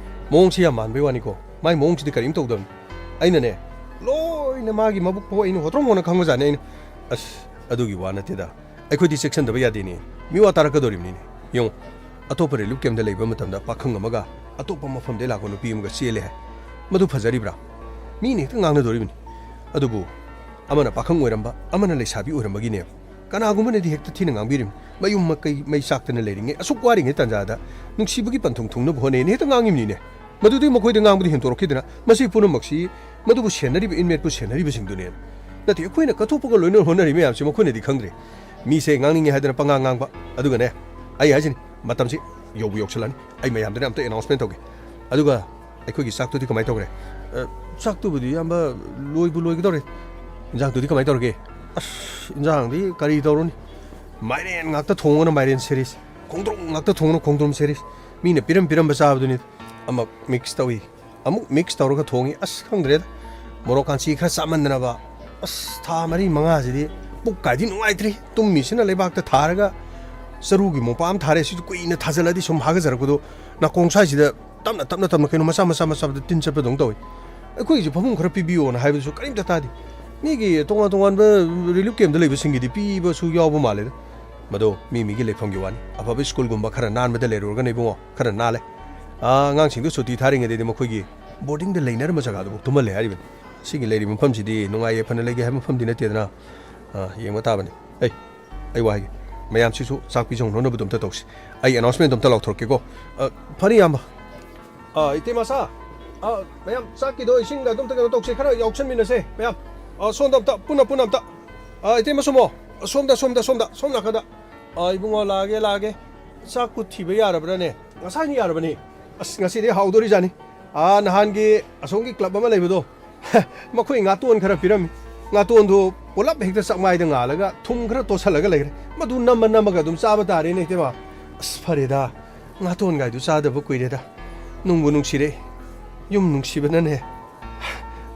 ꯃꯑꯣꯡꯁꯤ ꯌꯥꯝ ꯃꯥꯟꯕꯩ ꯋꯥꯅꯤꯀꯣ꯫ ꯃꯥꯏ ꯃꯑꯣꯡꯁꯤꯗꯤ ꯀꯔꯤꯝ ꯇꯧꯗꯕꯅꯤ꯫ ꯑꯩꯅꯅꯦ, ꯂꯣꯏꯅ ꯃꯥꯒꯤ ꯃꯕꯨꯛ ꯐꯥꯎ ꯑꯩꯅ ꯍꯣꯇ꯭ꯔꯣꯡ ꯍꯣꯅ ꯈꯪꯕꯖꯥꯠꯅꯤ ꯑꯩꯅ꯫ ꯑꯁ, ꯑꯗꯨꯒꯤ ꯋꯥ ꯅꯠꯇꯦꯗ꯫ ꯑꯩꯈꯣꯏꯗꯤ ꯆꯦꯛꯁꯤꯟꯗꯕ ꯌꯥꯗꯦꯅꯦ꯫ ꯃꯤꯋꯥ ꯇꯥꯔꯛꯀꯗꯧꯔꯤꯕꯅꯤꯅꯦ꯫ ꯌꯦꯡꯉꯨ, ꯑꯇꯣꯞꯄ relief campꯇ ꯂꯩꯕ ꯃꯇꯝꯗ ꯄꯥꯈꯪ ꯑꯃꯒ ꯑꯇꯣꯞꯄ ꯃꯐꯝꯗꯩ ꯂꯥꯛꯄ ꯅꯨꯄꯤ ꯑꯃꯒ ꯆꯦꯜꯂꯦ ꯍꯥꯏ꯫ ꯃꯗꯨ ꯐꯖꯔꯤꯕ꯭ꯔꯥ? ꯃꯤꯅ ꯍꯦꯛꯇ ꯉꯥꯡꯅꯗꯣꯔꯤꯕꯅꯤ꯫ ꯑꯗꯨꯕꯨ ꯑꯃꯅ ꯄꯥꯈꯪ ꯑꯣꯏꯔꯝꯕ, ꯑꯃꯅ ꯂꯩꯁꯥꯕꯤ ꯑꯣꯏꯔꯝꯕꯒꯤꯅꯦꯕ꯫ ꯀꯅꯥꯒꯨꯝꯕꯅꯗꯤ ꯍꯦꯛꯇ ꯊꯤꯅ ꯉꯥꯡꯕꯤꯔꯤꯕꯅꯤ꯫ ꯃꯌꯨꯝ ꯃꯀꯩ ꯃꯩ ꯆꯥꯛꯇꯅ ꯂꯩꯔꯤꯉꯩ, ꯑꯁꯨꯛ ꯋꯥꯔꯤꯉꯩ ꯇꯥꯟꯖꯥꯗ ꯅꯨꯡꯁꯤꯕꯒꯤ ꯄꯟꯊꯨꯡ ꯊꯨꯡꯅꯕ ꯍꯣꯠꯅꯩꯅ ꯍꯦꯛꯇ ꯉꯥꯡꯉꯤꯕꯅꯤꯅꯦ꯫ ꯃꯗꯨꯗꯤ ꯃꯈꯣꯏꯗ ꯉꯥꯡꯕꯗꯤ ꯍꯦꯟꯗꯣꯔꯛꯈꯤꯗꯅ, ꯃꯁꯤ ꯄꯨꯝꯅꯃꯛꯁꯤ ꯃꯗꯨꯕꯨ ꯁꯦꯟꯅꯔꯤꯕ inmateꯄꯨ ꯁꯦꯟꯅꯔꯤꯕꯁꯤꯡꯗꯨꯅꯦꯅ꯫ ꯅꯠꯇꯦ, ꯑꯩꯈꯣꯏꯅ ꯀꯠꯊꯣꯛꯄꯒ ꯂꯣꯏꯅꯅ ꯍꯣꯠꯅꯔꯤ ꯃꯌꯥꯝꯁꯤ ꯃꯈꯣꯏꯅꯗꯤ ꯈꯪꯗ꯭ꯔꯦ꯫ ꯃꯤꯁꯦ ꯉꯥꯡꯅꯤꯡꯉꯦ ꯍꯥꯏꯗꯅ ꯄꯉꯥꯡ ꯉꯥꯡꯕ꯫ ꯑꯗꯨꯒꯅꯦ, ꯑꯩ ꯍꯥꯏꯁꯤꯅꯤ, ꯃꯇꯝꯁꯤ ꯌꯧꯕ ꯌꯧꯁꯤꯜꯂꯛꯑꯅꯤ꯫ ꯑꯩ ꯃꯌꯥꯝꯗꯅ ꯑꯝꯇ announcement ꯇꯧꯒꯦ꯫ ꯑꯗꯨꯒ ꯑꯩꯈꯣꯏꯒꯤ ꯆꯥꯛꯇꯨꯗꯤ ꯀꯃꯥꯏꯅ ꯇꯧꯈ꯭ꯔꯦ? ꯑ, ꯆꯥꯛꯇꯨꯕꯨꯗꯤ, ꯏꯌꯥꯝꯕ, ꯂꯣꯏꯕꯨ ꯂꯣꯏꯒꯗꯧꯔꯦ꯫ ꯏꯟꯖꯥꯡꯗꯨꯗꯤ ꯀꯃꯥꯏꯅ ꯇꯧꯔꯒꯦ? ꯑꯁ, ꯏꯟꯖꯥꯡꯗꯤ ꯀꯔꯤ ꯇꯧꯔꯨꯅꯤ? ꯃꯥꯏꯔꯦꯟ ꯉꯥꯛꯇ ꯊꯣꯡꯉꯅ ꯃꯥꯏꯔꯦꯟ series, ꯈꯣꯡꯗ꯭ꯔꯨꯝ ꯉꯥꯛꯇ ꯊꯣꯡꯉꯅ ꯈꯣꯡꯗ꯭ꯔꯨꯝ series, ꯃꯤꯅ ꯄꯤꯔꯝ ꯄꯤꯔꯝꯕ ꯆꯥꯕꯗꯨꯅꯤ꯫ ꯑꯃꯨꯛ mix ꯇꯧꯏ, ꯑꯃꯨꯛ mix ꯇꯧꯔꯒ ꯊꯣꯡꯉꯤ꯫ ꯑꯁ, ꯈꯪꯗ꯭ꯔꯦꯗ, ꯃꯣꯔꯣꯛ ꯀꯥꯟꯆꯤ ꯈꯔ ꯆꯥꯃꯟꯗꯅꯕ꯫ ꯑꯁ, ꯊꯥ ꯃꯔꯤ ꯃꯉꯥꯁꯤꯗꯤ ꯄꯨꯛ ꯀꯥꯏꯗꯤ ꯅꯨꯡꯉꯥꯏꯇ꯭ꯔꯤ꯫ ꯇꯨꯝꯃꯤꯁꯤꯅ ꯂꯩꯕꯥꯛꯇ ꯊꯥꯔꯒ ꯆꯔꯨꯒꯤ ꯃꯣꯝꯄꯥꯛ ꯑꯃ ꯊꯥꯔꯦ, ꯁꯤꯁꯨ ꯀꯨꯏꯅ ꯊꯥꯖꯤꯜꯂꯗꯤ ꯁꯨꯝ ꯍꯥꯒꯠꯆꯔꯛꯄꯗꯣ ꯅꯥꯀꯣꯡ ꯁ꯭ꯋꯥꯏꯁꯤꯗ ꯇꯞꯅ ꯇꯞꯅ ꯇꯞꯅ ꯀꯩꯅꯣ ꯃꯆꯥ ꯃꯆꯥ ꯃꯆꯥꯗ ꯇꯤꯟ ꯆꯠꯄꯗꯧꯅ ꯇꯧꯏ꯫ ꯑꯩꯈꯣꯏꯒꯤꯁꯨ ꯐꯃꯨꯡ ꯈꯔ ꯄꯤꯕꯤꯌꯣꯅ ꯍꯥꯏꯕꯗꯨꯁꯨ ꯀꯔꯤꯝꯇ ꯇꯥꯗꯦ꯫ ꯃꯤꯒꯤ ꯇꯣꯉꯥꯟ ꯇꯣꯉꯥꯟꯕ relief camp ꯇ ꯂꯩꯕꯁꯤꯡꯒꯤꯗꯤ ꯄꯤꯕꯁꯨ ꯌꯥꯎꯕ ꯃꯥꯜꯂꯦꯗ꯫ ꯃꯗꯣ ꯃꯤ ꯃꯤꯒꯤ ꯂꯩꯐꯝꯒꯤ ꯋꯥꯅꯤ꯫ ꯑꯐꯕ ꯁ꯭ꯀꯨꯜꯒꯨꯝꯕ ꯈꯔ ꯅꯥꯟꯕꯗ ꯂꯩꯔꯨꯔꯒꯅ ꯏꯕꯨꯡꯉꯣ, ꯈꯔ ꯅꯥꯜꯂꯦ꯫ ꯑꯥ, ꯑꯉꯥꯡꯁꯤꯡꯗꯣ ꯁꯨꯇꯤ ꯊꯥꯔꯤꯉꯩꯗꯗꯤ ꯃꯈꯣꯏꯒꯤ boarding ꯗ ꯂꯩꯅꯔꯝꯕ ꯖꯒꯥꯗꯨꯕꯨ ꯇꯨꯝꯍꯜꯂꯦ ꯍꯥꯏꯔꯤꯕꯅꯤ꯫ ꯁꯤꯒꯤ ꯂꯩꯔꯤꯕ ꯃꯐꯝꯁꯤꯗꯤ ꯅꯨꯡꯉꯥꯏ ꯌꯥꯏꯐꯅ ꯂꯩꯒꯦ ꯍꯥꯏꯕ ꯃꯐꯝꯗꯤ ꯅꯠꯇꯦꯗꯅ꯫ ꯑꯥ, ꯌꯦꯡꯕ ꯇꯥꯕꯅꯤ꯫ ꯑꯩ, ꯑꯩ ꯋꯥ ꯍꯥꯏꯒꯦ꯫ ꯃꯌꯥꯝꯁꯤꯁꯨ ꯆꯥꯛ ꯄꯤꯖꯍꯧꯅꯅꯕꯗꯣ ꯑꯝꯇ ꯇꯧꯁꯤ꯫ ꯑꯩ announcement ꯗꯣ ꯑꯝꯇ ꯂꯥꯎꯊꯣꯔꯛꯀꯦꯀꯣ꯫ ꯑ, ꯐꯅꯤ, ꯏꯌꯥꯝꯕ꯫ ꯑ, ꯏꯇꯩꯃ ꯁꯥ, ꯑ, ꯃꯌꯥꯝ ꯆꯥꯛꯀꯤꯗꯣ ꯏꯁꯤꯡꯒ ꯑꯗꯨꯝꯇ ꯀꯩꯅꯣ ꯇꯧꯁꯦ, ꯈꯔ ꯌꯥꯎꯁꯟꯃꯤꯟꯅꯁꯦ, ꯃꯌꯥꯝ꯫ ꯑ, ꯁꯣꯝꯗ ꯑꯝꯇ, ꯄꯨꯟꯅ, ꯄꯨꯟꯅ ꯑꯝꯇ꯫ ꯑ, ꯏꯇꯩꯃ ꯁꯣꯃꯣ, ꯁꯣꯝꯗ, ꯁꯣꯝꯗ, ꯁꯣꯝꯗ, ꯁꯣꯝ ꯅꯥꯀꯟꯗ꯫ ꯑ, ꯏꯕꯨꯡꯉꯣ, ꯂꯥꯛꯑꯒꯦ, ꯂꯥꯛꯑꯒꯦ꯫ ꯆꯥꯛꯄꯨ ꯊꯤꯕ ꯌꯥꯔꯕ꯭ꯔꯥꯅꯦ? ꯉꯁꯥꯏꯅ ꯌꯥꯔꯕꯅꯤ꯫ ꯑꯁ, ꯉꯁꯤꯗꯤ ꯍꯥꯎꯗꯣꯔꯤꯖꯥꯠꯅꯤ꯫ ꯑ, ꯅꯍꯥꯟꯒꯤ ꯑꯁꯣꯝꯒꯤ club ꯑꯃ ꯂꯩꯕꯗꯣ, ꯃꯈꯣꯏ ꯉꯥꯇꯣꯟ ꯈꯔ ꯄꯤꯔꯝꯃꯤ꯫ ꯉꯥꯇꯣꯟꯗꯨ ꯄꯨꯂꯞ ꯍꯦꯛꯇ ꯆꯥꯛꯃꯥꯏꯗ ꯉꯥꯜꯂꯒ ꯊꯨꯝ ꯈꯔ ꯇꯣꯠꯁꯜꯂꯒ ꯂꯩꯈ꯭ꯔꯦ꯫ ꯃꯗꯨ ꯅꯝꯃ ꯅꯝꯃꯒ ꯑꯗꯨꯝ ꯆꯥꯕ ꯇꯥꯔꯦꯅꯦ, ꯏꯇꯩꯃ꯫ ꯑꯁ, ꯐꯔꯦꯗ, ꯉꯥꯇꯣꯟꯒꯥꯏꯗꯨ ꯆꯥꯗꯕ ꯀꯨꯏꯔꯦꯗ꯫ ꯅꯨꯡꯕꯨ ꯅꯨꯡꯁꯤꯔꯦ꯫ ꯌꯨꯝ ꯅꯨꯡꯁꯤꯕꯅꯅꯦ,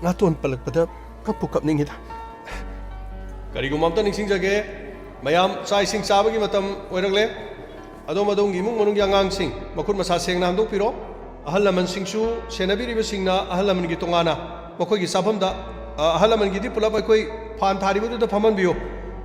ꯉꯥꯇꯣꯟ ꯄꯜꯂꯛꯄꯗ ꯀꯞꯄꯨ ꯀꯞꯅꯤꯡꯉꯤꯗ꯫ ꯀꯔꯤꯒꯨꯝꯕ ꯑꯝꯇ ꯅꯤꯡꯁꯤꯡꯖꯒꯦ, ꯃꯌꯥꯝ ꯆꯥꯛ ꯏꯁꯤꯡ ꯆꯥꯕꯒꯤ ꯃꯇꯝ ꯑꯣꯏꯔꯛꯂꯦ꯫ ꯑꯗꯣꯝ ꯑꯗꯣꯝꯒꯤ ꯏꯃꯨꯡ ꯃꯅꯨꯡꯒꯤ ꯑꯉꯥꯡꯁꯤꯡ ꯃꯈꯨꯠ ꯃꯁꯥ ꯁꯦꯡꯅ ꯍꯥꯝꯗꯣꯛꯄꯤꯔꯣ꯫ ꯑꯍꯜ ꯂꯃꯟꯁꯤꯡꯁꯨ, ꯁꯦꯟꯅꯕꯤꯔꯤꯕꯁꯤꯡꯅ ꯑꯍꯜ ꯂꯃꯟꯒꯤ ꯇꯣꯉꯥꯟꯅ ꯃꯈꯣꯏꯒꯤ ꯆꯥꯐꯝꯗ, ꯑ, ꯑꯍꯜ ꯂꯃꯟꯒꯤꯗꯤ ꯄꯨꯂꯞ ꯑꯩꯈꯣꯏ ꯐꯥꯟ ꯊꯥꯔꯤꯕꯗꯨꯗ ꯐꯝꯍꯟꯕꯤꯌꯨ꯫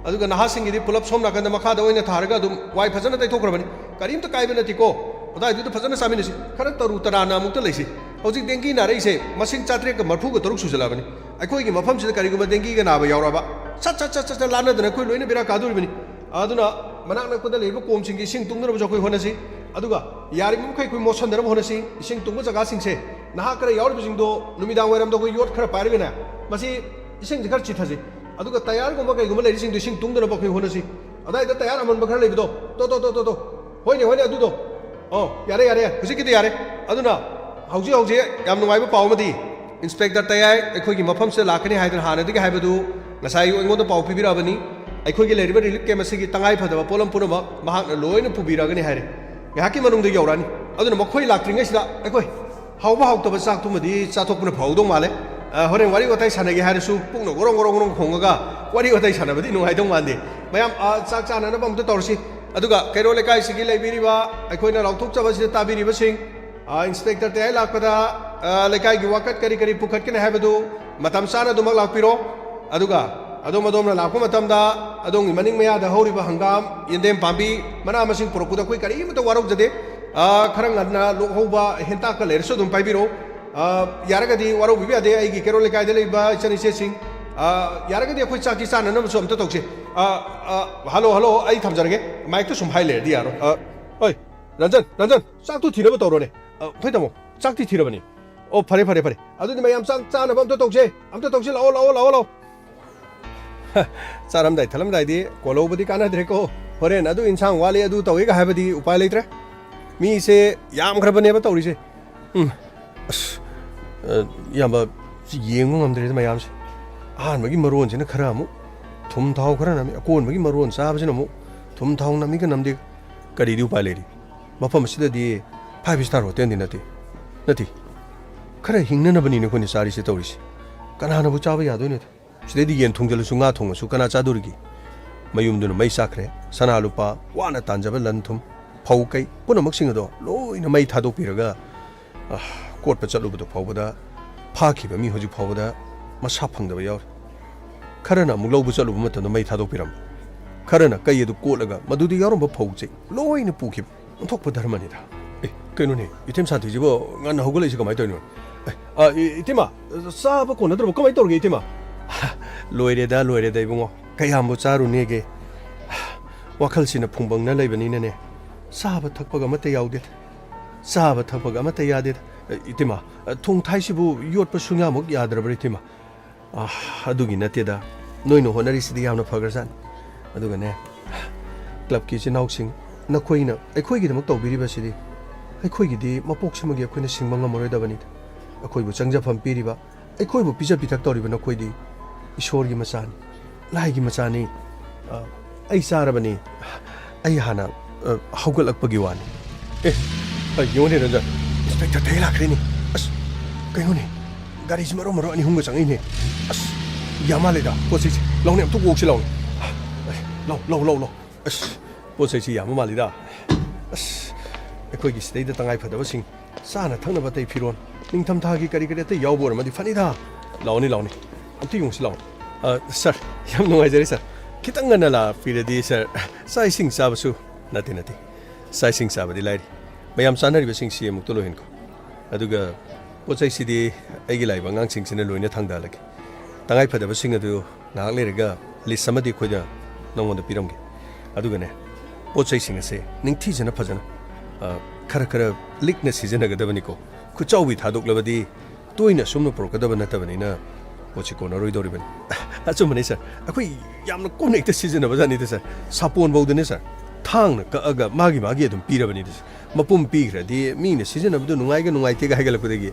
ꯑꯗꯨꯒ ꯅꯍꯥꯁꯤꯡꯒꯤꯗꯤ ꯄꯨꯂꯞ ꯁꯣꯝ ꯅꯥꯀꯟꯗ ꯃꯈꯥꯗ ꯑꯣꯏꯅ ꯊꯥꯔꯒ ꯑꯗꯨꯝ ꯋꯥꯏ ꯐꯖꯅ ꯇꯩꯊꯣꯛꯈ꯭ꯔꯕꯅꯤ꯫ ꯀꯔꯤꯝꯇ ꯀꯥꯏꯕ ꯅꯠꯇꯦꯀꯣ꯫ ꯑꯗꯨꯋꯥꯏꯗꯨꯗ ꯐꯖꯅ ꯆꯥꯃꯤꯟꯅꯁꯤ꯫ ꯈꯔ ꯇꯔꯨ ꯇꯔꯥꯟꯅ ꯑꯃꯨꯛꯇ ꯂꯩꯁꯤ꯫ ꯍꯧꯖꯤꯛ dengue ꯅꯥꯔꯛꯏꯁꯦ ꯃꯁꯤꯡ ꯆꯥꯇ꯭ꯔꯦꯠꯀ ꯃꯔꯤꯐꯨꯒ ꯇꯔꯨꯛ ꯁꯨꯖꯜꯂꯛꯑꯕꯅꯤ꯫ ꯑꯩꯈꯣꯏꯒꯤ ꯃꯐꯝꯁꯤꯗ ꯀꯔꯤꯒꯨꯝꯕ dengue ꯒ ꯅꯥꯕ ꯌꯥꯎꯔꯛꯑꯕ, ꯁꯠ ꯁꯠ ꯁꯠ ꯁꯠ ꯁꯠ ꯂꯥꯟꯅꯗꯅ ꯑꯩꯈꯣꯏ ꯂꯣꯏꯅ ꯕꯦꯔꯥ ꯀꯥꯗꯣꯔꯤꯕꯅꯤ꯫ ꯑꯗꯨꯅ ꯃꯅꯥꯛ ꯅꯛꯄꯗ ꯂꯩꯔꯤꯕ ꯀꯣꯝꯁꯤꯡꯒꯤ ꯏꯁꯤꯡ ꯇꯨꯡꯅꯅꯕꯁꯨ ꯑꯩꯈꯣꯏ ꯍꯣꯠꯅꯁꯤ꯫ ꯑꯗꯨꯒ ꯌꯥꯔꯤꯕ ꯃꯈꯩ ꯑꯩꯈꯣꯏ ꯃꯣꯠꯁꯟꯗꯅꯕ ꯍꯣꯠꯅꯁꯤ꯫ ꯏꯁꯤꯡ ꯇꯨꯡꯕ ꯖꯒꯥꯁꯤꯡꯁꯦ, ꯅꯍꯥ ꯈꯔ ꯌꯥꯎꯔꯤꯕꯁꯤꯡꯗꯣ ꯅꯨꯃꯤꯗꯥꯡ ꯋꯥꯏꯔꯝꯗ ꯑꯩꯈꯣꯏ ꯌꯣꯠ ꯈꯔ ꯄꯥꯏꯔꯒꯅꯦ, ꯃꯁꯤ ꯏꯁꯤꯡꯁꯦ ꯈꯔ ꯆꯤꯊꯁꯤ꯫ ꯑꯗꯨꯒ tyre ꯒꯨꯝꯕ ꯀꯩꯒꯨꯝꯕ ꯂꯩꯔꯤꯁꯤꯡꯗꯣ ꯏꯁꯤꯡ ꯇꯨꯡꯗꯅꯕ ꯑꯩꯈꯣꯏ ꯍꯣꯠꯅꯁꯤ꯫ ꯑꯗꯥꯏꯗ tyre ꯑꯃꯟꯕ ꯈꯔ ꯂꯩꯕꯗꯣ, ꯇꯣ, ꯇꯣ, ꯇꯣ, ꯇꯣ, ꯇꯣ꯫ ꯍꯣꯏꯅꯦ, ꯍꯣꯏꯅꯦ, ꯑꯗꯨꯗꯣ꯫ ꯑꯣ, ꯌꯥꯔꯦ, ꯌꯥꯔꯦ, ꯍꯧꯖꯤꯛꯀꯤꯗꯤ ꯌꯥꯔꯦ꯫ ꯑꯗꯨꯅ ꯍꯧꯖꯤꯛ ꯍꯧꯖꯤꯛ ꯌꯥꯝ ꯅꯨꯡꯉꯥꯏꯕ ꯄꯥꯎ ꯑꯃꯗꯤ, Inspector ꯇꯌꯥꯏ ꯑꯩꯈꯣꯏꯒꯤ ꯃꯐꯝꯁꯤꯗ ꯂꯥꯛꯀꯅꯤ ꯍꯥꯏꯗꯅ ꯍꯥꯟꯅꯗꯒꯤ ꯍꯥꯏꯕꯗꯨ ꯉꯁꯥꯏ ꯑꯌꯨꯛ ꯑꯩꯉꯣꯟꯗ ꯄꯥꯎ ꯄꯤꯕꯤꯔꯛꯑꯕꯅꯤ꯫ ꯑꯩꯈꯣꯏꯒꯤ ꯂꯩꯔꯤꯕ relief camp ꯑꯁꯤꯒꯤ ꯇꯉꯥꯏ ꯐꯗꯕ ꯄꯣꯠꯂꯝ ꯄꯨꯝꯅꯃꯛ ꯃꯍꯥꯛꯅ ꯂꯣꯏꯅ ꯄꯨꯕꯤꯔꯛꯑꯒꯅꯤ ꯍꯥꯏꯔꯦ꯫ ꯉꯥꯏꯍꯥꯛꯀꯤ ꯃꯅꯨꯡꯗ ꯌꯧꯔꯛꯑꯅꯤ꯫ ꯑꯗꯨꯅ ꯃꯈꯣꯏ ꯂꯥꯛꯇ꯭ꯔꯤꯉꯩꯁꯤꯗ ꯑꯩꯈꯣꯏ ꯍꯥꯎꯕ ꯍꯥꯎꯇꯕ ꯆꯥꯛꯇꯨꯃꯗꯤ ꯆꯥꯊꯣꯛꯄꯅ ꯐꯍꯧꯗꯧ ꯃꯥꯜꯂꯦ꯫ ꯑ, ꯍꯣꯔꯦꯟ ꯋꯥꯔꯤ ꯋꯥꯇꯥꯏ ꯁꯥꯟꯅꯒꯦ ꯍꯥꯏꯔꯁꯨ ꯄꯨꯛꯅ ꯒꯣꯔꯣꯡ ꯒꯣꯔꯣꯡ ꯒꯣꯔꯣꯡ ꯈꯣꯡꯉꯒ ꯋꯥꯔꯤ ꯋꯥꯇꯥꯏ ꯁꯥꯟꯅꯕꯗꯤ ꯅꯨꯡꯉꯥꯏꯗꯧ ꯃꯥꯟꯗꯦ꯫ ꯃꯌꯥꯝ, ꯑ, ꯆꯥꯛ ꯆꯥꯅꯅꯕ ꯑꯃꯨꯛꯇ ꯇꯧꯔꯁꯤ꯫ ꯑꯗꯨꯒ ꯀꯩꯔꯣꯜ ꯂꯩꯀꯥꯏꯁꯤꯒꯤ ꯂꯩꯕꯤꯔꯤꯕ ꯑꯩꯈꯣꯏꯅ ꯂꯥꯎꯊꯣꯛꯆꯕꯁꯤꯗ ꯇꯥꯕꯤꯔꯤꯕꯁꯤꯡ, ꯑ, ꯏꯟꯁꯄꯦꯛꯇꯔ ꯇꯌꯥꯏ ꯂꯥꯛꯄꯗ, ꯑ, ꯂꯩꯀꯥꯏꯒꯤ ꯋꯥꯀꯠ ꯀꯔꯤ ꯀꯔꯤ ꯄꯨꯈꯠꯀꯅꯤ ꯍꯥꯏꯕꯗꯨ ꯃꯇꯝ ꯆꯥꯅ ꯑꯗꯨꯃꯛ ꯂꯥꯛꯄꯤꯔꯣ꯫ ꯑꯗꯨꯒ ꯑꯗꯣꯝ ꯑꯗꯣꯝꯅ ꯂꯥꯛꯄ ꯃꯇꯝꯗ ꯑꯗꯣꯝꯒꯤ ꯃꯅꯤꯡ ꯃꯌꯥꯗ ꯍꯧꯔꯤꯕ ꯍꯪꯒꯥꯝ, ꯌꯦꯟꯗꯦꯝ ꯄꯥꯝꯕꯤ, ꯃꯅꯥ ꯃꯁꯤꯡ ꯄꯨꯔꯛꯄꯗ ꯑꯩꯈꯣꯏ ꯀꯔꯤꯃꯠꯇ ꯋꯥꯔꯧꯖꯗꯦ꯫ ꯑ, ꯈꯔ ꯉꯟꯅ ꯂꯣꯛꯍꯧꯕ ꯍꯦꯟꯇꯥꯛꯀ ꯂꯩꯔꯁꯨ ꯑꯗꯨꯝ ꯄꯥꯏꯕꯤꯔꯣ꯫ ꯑ, ꯌꯥꯔꯒꯗꯤ ꯋꯥꯔꯧꯕꯤꯕ ꯌꯥꯗꯦ, ꯑꯩꯒꯤ ꯀꯩꯔꯣꯜ ꯂꯩꯀꯥꯏꯗ ꯂꯩꯕ ꯏꯆꯟ ꯏꯆꯦꯁꯤꯡ꯫ ꯑ, ꯌꯥꯔꯒꯗꯤ ꯑꯩꯈꯣꯏ ꯆꯥꯛꯁꯤ ꯆꯥꯅꯅꯕꯁꯨ ꯑꯝꯇ ꯇꯧꯁꯤ꯫ ꯑ, ꯑ, ꯍꯜꯂꯣ, ꯍꯜꯂꯣ, ꯑꯩ ꯊꯝꯖꯔꯒꯦ꯫ ꯃꯥꯏꯛꯇ ꯁꯨꯝ ꯍꯥꯏ ꯂꯩꯔꯗꯤ ꯌꯥꯔꯣꯏ꯫ ꯑ, ꯍꯣꯏ, ꯔꯟꯖꯟ, ꯔꯟꯖꯟ, ꯆꯥꯛꯇꯨ ꯊꯤꯅꯕ ꯇꯧꯔꯣꯅꯦ꯫ ꯑ, ꯍꯣꯏ ꯇꯥꯃꯣ, ꯆꯥꯛꯇꯤ ꯊꯤꯔꯕꯅꯤ꯫ ꯑꯣ, ꯐꯔꯦ, ꯐꯔꯦ, ꯐꯔꯦ꯫ ꯑꯗꯨꯗꯤ ꯃꯌꯥꯝ ꯆꯥꯛ ꯆꯥꯅꯕ ꯑꯝꯇ ꯇꯧꯁꯦ, ꯑꯝꯇ ꯇꯧꯁꯦ, ꯂꯥꯛꯑꯣ, ꯂꯥꯛꯑꯣ, ꯂꯥꯛꯑꯣ, ꯂꯥꯛꯑꯣ꯫ ꯆꯥꯔꯝꯗꯥꯏ ꯊꯛꯂꯝꯗꯥꯏꯗꯤ ꯀꯣꯜꯍꯧꯕꯗꯤ ꯀꯥꯟꯅꯗ꯭ꯔꯦꯀꯣ꯫ ꯍꯣꯔꯦꯟ ꯑꯗꯨ ꯏꯟꯁꯥꯡ ꯋꯥꯠꯂꯤ, ꯑꯗꯨ ꯇꯧꯏꯒ ꯍꯥꯏꯕꯗꯤ ꯎꯄꯥꯏ ꯂꯩꯇ꯭ꯔꯦ꯫ ꯃꯤꯁꯦ ꯌꯥꯝꯈ꯭ꯔꯕꯅꯦꯕ ꯇꯧꯔꯤꯁꯦ꯫ ꯎꯝ꯫ ꯑꯁ, ꯑ, ꯏꯌꯥꯝꯕ, ꯁꯤ ꯌꯦꯡꯕ ꯉꯝꯗ꯭ꯔꯦꯗ ꯃꯌꯥꯝꯁꯦ꯫ ꯑꯍꯥꯟꯕꯒꯤ ꯃꯔꯣꯟꯁꯤꯅ ꯈꯔ ꯑꯃꯨꯛ ꯊꯨꯝ ꯊꯥꯎ ꯈꯔ ꯅꯝꯃꯤ, ꯑꯀꯣꯟꯕꯒꯤ ꯃꯔꯣꯟ ꯆꯥꯕꯁꯤꯅ ꯑꯃꯨꯛ ꯊꯨꯝ ꯊꯥꯎ ꯅꯝꯃꯤꯒ ꯅꯝꯗꯦ꯫ ꯀꯔꯤꯗꯤ ꯎꯄꯥꯏ ꯂꯩꯔꯤ? ꯃꯐꯝ ꯑꯁꯤꯗꯗꯤ five star hotel ꯗꯤ ꯅꯠꯇꯦ꯫ ꯅꯠꯇꯦ꯫ ꯈꯔ ꯍꯤꯡꯅꯅꯕꯅꯤꯅꯦ ꯑꯩꯈꯣꯏꯅ ꯆꯥꯔꯤꯁꯦ ꯇꯧꯔꯤꯁꯦ꯫ ꯀꯅꯥꯅꯕꯨ ꯆꯥꯕ ꯌꯥꯗꯣꯏꯅꯣꯗ? ꯁꯤꯗꯩꯗꯤ ꯌꯦꯟ ꯊꯣꯡꯖꯤꯜꯂꯁꯨ ꯉꯥ ꯊꯣꯡꯉꯁꯨ ꯀꯅꯥ ꯆꯥꯗꯣꯔꯤꯒꯦ? ꯃꯌꯨꯝꯗꯨꯅ ꯃꯩ ꯆꯥꯛꯈ꯭ꯔꯦ꯫ ꯁꯅꯥ ꯂꯨꯄꯥ, ꯋꯥꯅ ꯇꯥꯟꯖꯕ ꯂꯟ ꯊꯨꯝ, ꯐꯧ ꯀꯩ ꯄꯨꯝꯅꯃꯛꯁꯤꯡ ꯑꯗꯣ ꯂꯣꯏꯅ ꯃꯩ ꯊꯥꯗꯣꯛꯄꯤꯔꯒ, ꯑ, ꯀꯣꯠꯄ ꯆꯠꯂꯨꯕꯗꯨ ꯐꯥꯎꯕꯗ ꯐꯥꯈꯤꯕ ꯃꯤ ꯍꯧꯖꯤꯛ ꯐꯥꯎꯕꯗ ꯃꯁꯥ ꯐꯪꯗꯕ ꯌꯥꯎꯔꯤ꯫ ꯈꯔꯅ ꯑꯃꯨꯛ ꯂꯧꯕ ꯆꯠꯂꯨꯕ ꯃꯇꯝꯗ ꯃꯩ ꯊꯥꯗꯣꯛꯄꯤꯔꯝꯕ, ꯈꯔꯅ ꯀꯩ ꯑꯗꯨ ꯀꯣꯠꯂꯒ ꯃꯗꯨꯗ ꯌꯥꯎꯔꯝꯕ ꯐꯧ ꯆꯦꯡ ꯂꯣꯏꯅ ꯄꯨꯈꯤꯕ꯫ ꯑꯣꯟꯊꯣꯛꯄ ꯙꯔꯃꯅꯤꯗ꯫ ꯑꯦ, ꯀꯩꯅꯣꯅꯦ, ꯏꯊꯦꯝ ꯁꯥꯟꯇꯤꯁꯤꯕꯨ ꯉꯟꯅ ꯍꯧꯒꯠꯂꯛꯏꯁꯤ ꯀꯃꯥꯏꯅ ꯇꯧꯔꯤꯅꯣ? ꯑꯦ, ꯑ, ꯏ-, ꯏꯇꯩꯃ, ꯆꯥꯕ ꯀꯣꯟꯅꯗ꯭ꯔꯕꯣ? ꯀꯃꯥꯏꯅ ꯇꯧꯔꯒꯦ, ꯏꯇꯩꯃ? ꯂꯣꯏꯔꯦꯗ, ꯂꯣꯏꯔꯦꯗ, ꯏꯕꯨꯡꯉꯣ꯫ ꯀꯌꯥꯝꯕꯨ ꯆꯥꯔꯨꯅꯦꯒꯦ? ꯋꯥꯈꯜꯁꯤꯅ ꯐꯨꯡꯕꯪꯅ ꯂꯩꯕꯅꯤꯅꯅꯦ, ꯆꯥꯕ ꯊꯛꯄꯒ ꯑꯃꯠꯇ ꯌꯥꯎꯗꯦꯗ꯫ ꯆꯥꯕ ꯊꯛꯄꯒ ꯑꯃꯠꯇ ꯌꯥꯗꯦꯗ꯫ ꯑꯦ, ꯏꯇꯩꯃ, ꯊꯣꯡ ꯊꯥꯏꯁꯤꯕꯨ ꯌꯣꯠꯄ ꯁꯨꯡꯌꯥꯃꯨꯛ ꯌꯥꯗ꯭ꯔꯕ꯭ꯔꯥ, ꯏꯇꯩꯃ? ꯑꯥ, ꯑꯗꯨꯒꯤ ꯅꯠꯇꯦꯗ꯫ ꯅꯣꯏꯅ ꯍꯣꯠꯅꯔꯤꯁꯤꯗꯤ ꯌꯥꯝꯅ ꯐꯈ꯭ꯔꯖꯥꯠꯅꯤ꯫ ꯑꯗꯨꯒꯅꯦ, club ꯀꯤ ꯏꯆꯤꯟ ꯏꯅꯥꯎꯁꯤꯡ, ꯅꯈꯣꯏꯅ ꯑꯩꯈꯣꯏꯒꯤꯗꯃꯛ ꯇꯧꯕꯤꯔꯤꯕꯁꯤꯗꯤ, ꯑꯩꯈꯣꯏꯒꯤꯗꯤ ꯃꯄꯣꯛꯁꯤꯃꯒꯤ ꯑꯩꯈꯣꯏꯅ ꯁꯤꯡꯕ ꯉꯝꯃꯔꯣꯏꯗꯕꯅꯤꯗ꯫ ꯑꯩꯈꯣꯏꯕꯨ ꯆꯪꯖꯐꯝ ꯄꯤꯔꯤꯕ, ꯑꯩꯈꯣꯏꯕꯨ ꯄꯤꯖ ꯄꯤꯊꯛ ꯇꯧꯔꯤꯕ ꯅꯈꯣꯏꯗꯤ ꯏꯁꯣꯔꯒꯤ ꯃꯆꯥꯅꯤ, ꯂꯥꯏꯒꯤ ꯃꯆꯥꯅꯤ꯫ ꯑ, ꯑꯩ ꯆꯥꯔꯕꯅꯤ꯫ ꯑꯩ ꯍꯥꯟꯅ, ꯑ, ꯍꯧꯒꯠꯂꯛꯄꯒꯤ ꯋꯥꯅꯤ꯫ ꯑꯦ, ꯑ, ꯌꯦꯡꯉꯨꯅꯦ, ꯔꯟꯖꯟ꯫ ꯏꯟꯁꯄꯦꯛꯇꯔ ꯊꯦꯡ ꯂꯥꯛꯈ꯭ꯔꯦꯅꯦ꯫ ꯑꯁ, ꯀꯩꯅꯣꯅꯦ? ꯒꯥꯔꯤꯁꯤ ꯃꯔꯣꯟ ꯃꯔꯣꯟ ꯑꯅꯤ ꯑꯍꯨꯝꯒ ꯆꯪꯉꯛꯏꯅꯦ꯫ ꯑꯁ, ꯌꯥꯝ ꯃꯥꯜꯂꯦꯗ ꯄꯣꯠ ꯆꯩꯁꯦ꯫ ꯂꯥꯎꯅꯦ, ꯑꯝꯇ walk ꯁꯤ ꯂꯥꯎꯅꯦ꯫ ꯂꯥꯎ, ꯂꯥꯎ, ꯂꯥꯎ, ꯂꯥꯎ꯫ ꯑꯁ, ꯄꯣꯠ ꯆꯩꯁꯤ ꯌꯥꯝꯕ ꯃꯥꯜꯂꯤꯗ꯫ ꯑꯁ, ꯑꯩꯈꯣꯏꯒꯤ ꯁꯤꯗꯩꯗ ꯇꯉꯥꯏ ꯐꯗꯕꯁꯤꯡ, ꯆꯥꯅ ꯊꯛꯅꯕ ꯑꯇꯩ ꯐꯤꯔꯣꯜ, ꯅꯤꯡꯊꯝꯊꯥꯒꯤ ꯀꯔꯤ ꯀꯔꯤ ꯑꯇꯩ ꯌꯥꯎꯕ ꯑꯣꯏꯔꯝꯃꯗꯤ ꯐꯅꯤꯗ꯫ ꯂꯥꯎꯅꯤ, ꯂꯥꯎꯅꯤ꯫ ꯑꯝꯇ ꯌꯦꯡꯉꯨꯁꯤ ꯂꯥꯎꯅꯤ꯫ ꯑ, ꯁꯥꯔ, ꯌꯥꯝ ꯅꯨꯡꯉꯥꯏꯖꯔꯦ, ꯁꯥꯔ꯫ ꯈꯤꯇꯪ ꯉꯟꯅ ꯂꯥꯛꯄꯤꯔꯗꯤ, ꯁꯥꯔ, ꯆꯥꯛ ꯏꯁꯤꯡ ꯆꯥꯕꯁꯨ ꯅꯠꯇꯦ, ꯅꯠꯇꯦ꯫ ꯆꯥꯛ ꯏꯁꯤꯡ ꯆꯥꯕꯗꯤ ꯂꯥꯏꯔꯤ꯫ ꯃꯌꯥꯝ ꯆꯥꯅꯔꯤꯕꯁꯤꯡꯁꯤ ꯑꯃꯨꯛꯇ ꯂꯣꯏꯍꯟꯈꯣ꯫ ꯑꯗꯨꯒ ꯄꯣꯠ ꯆꯩꯁꯤꯗꯤ ꯑꯩꯒꯤ ꯂꯥꯛꯏꯕ ꯑꯉꯥꯡꯁꯤꯡꯁꯤꯅ ꯂꯣꯏꯅ ꯊꯥꯡꯗꯍꯜꯂꯒꯦ꯫ ꯇꯉꯥꯏ ꯐꯗꯕꯁꯤꯡ ꯑꯗꯨ ꯉꯥꯏꯍꯥꯛ ꯂꯩꯔꯒ list ꯑꯃꯗꯤ ꯑꯩꯈꯣꯏꯗ ꯅꯉꯣꯟꯗ ꯄꯤꯔꯝꯒꯦ꯫ ꯑꯗꯨꯒꯅꯦ, ꯄꯣꯠ ꯆꯩꯁꯤꯡ ꯑꯁꯦ ꯅꯤꯡꯊꯤꯖꯅ ꯐꯖꯅ, ꯑ, ꯈꯔ ꯈꯔ ꯂꯤꯛꯅ ꯁꯤꯖꯤꯟꯅꯒꯗꯕꯅꯤꯀꯣ꯫ ꯈꯨꯠꯆꯥꯎꯕꯤ ꯊꯥꯗꯣꯛꯂꯕꯗꯤ ꯇꯣꯏꯅ ꯑꯁꯨꯝꯅ ꯄꯨꯔꯛꯀꯗꯕ ꯅꯠꯇꯕꯅꯤꯅ ꯄꯣꯠꯁꯤ ꯀꯣꯟꯅꯔꯣꯏꯗꯧꯔꯤꯕꯅꯤ꯫ ꯑꯆꯨꯝꯕꯅꯤ ꯁꯥꯔ, ꯑꯩꯈꯣꯏ ꯌꯥꯝꯅ ꯀꯨꯞꯅ ꯍꯦꯛꯇ ꯁꯤꯖꯤꯟꯅꯕ ꯖꯥꯠꯅꯤꯗ ꯁꯥꯔ꯫ ꯁꯥꯄꯣꯟ ꯐꯥꯎꯗꯅꯦ ꯁꯥꯔ, ꯊꯥꯡꯅ ꯀꯛꯑꯒ ꯃꯥꯒꯤ ꯃꯥꯒꯤ ꯑꯗꯨꯝ ꯄꯤꯔꯕꯅꯤꯗ ꯁꯥꯔ꯫ ꯃꯄꯨꯝ ꯄꯤꯈ꯭ꯔꯗꯤ ꯃꯤꯅ ꯁꯤꯖꯤꯟꯅꯕꯗꯨ ꯅꯨꯡꯉꯥꯏꯒ ꯅꯨꯡꯉꯥꯏꯇꯦꯒ ꯍꯥꯏꯒꯠꯂꯛꯄꯗꯒꯤ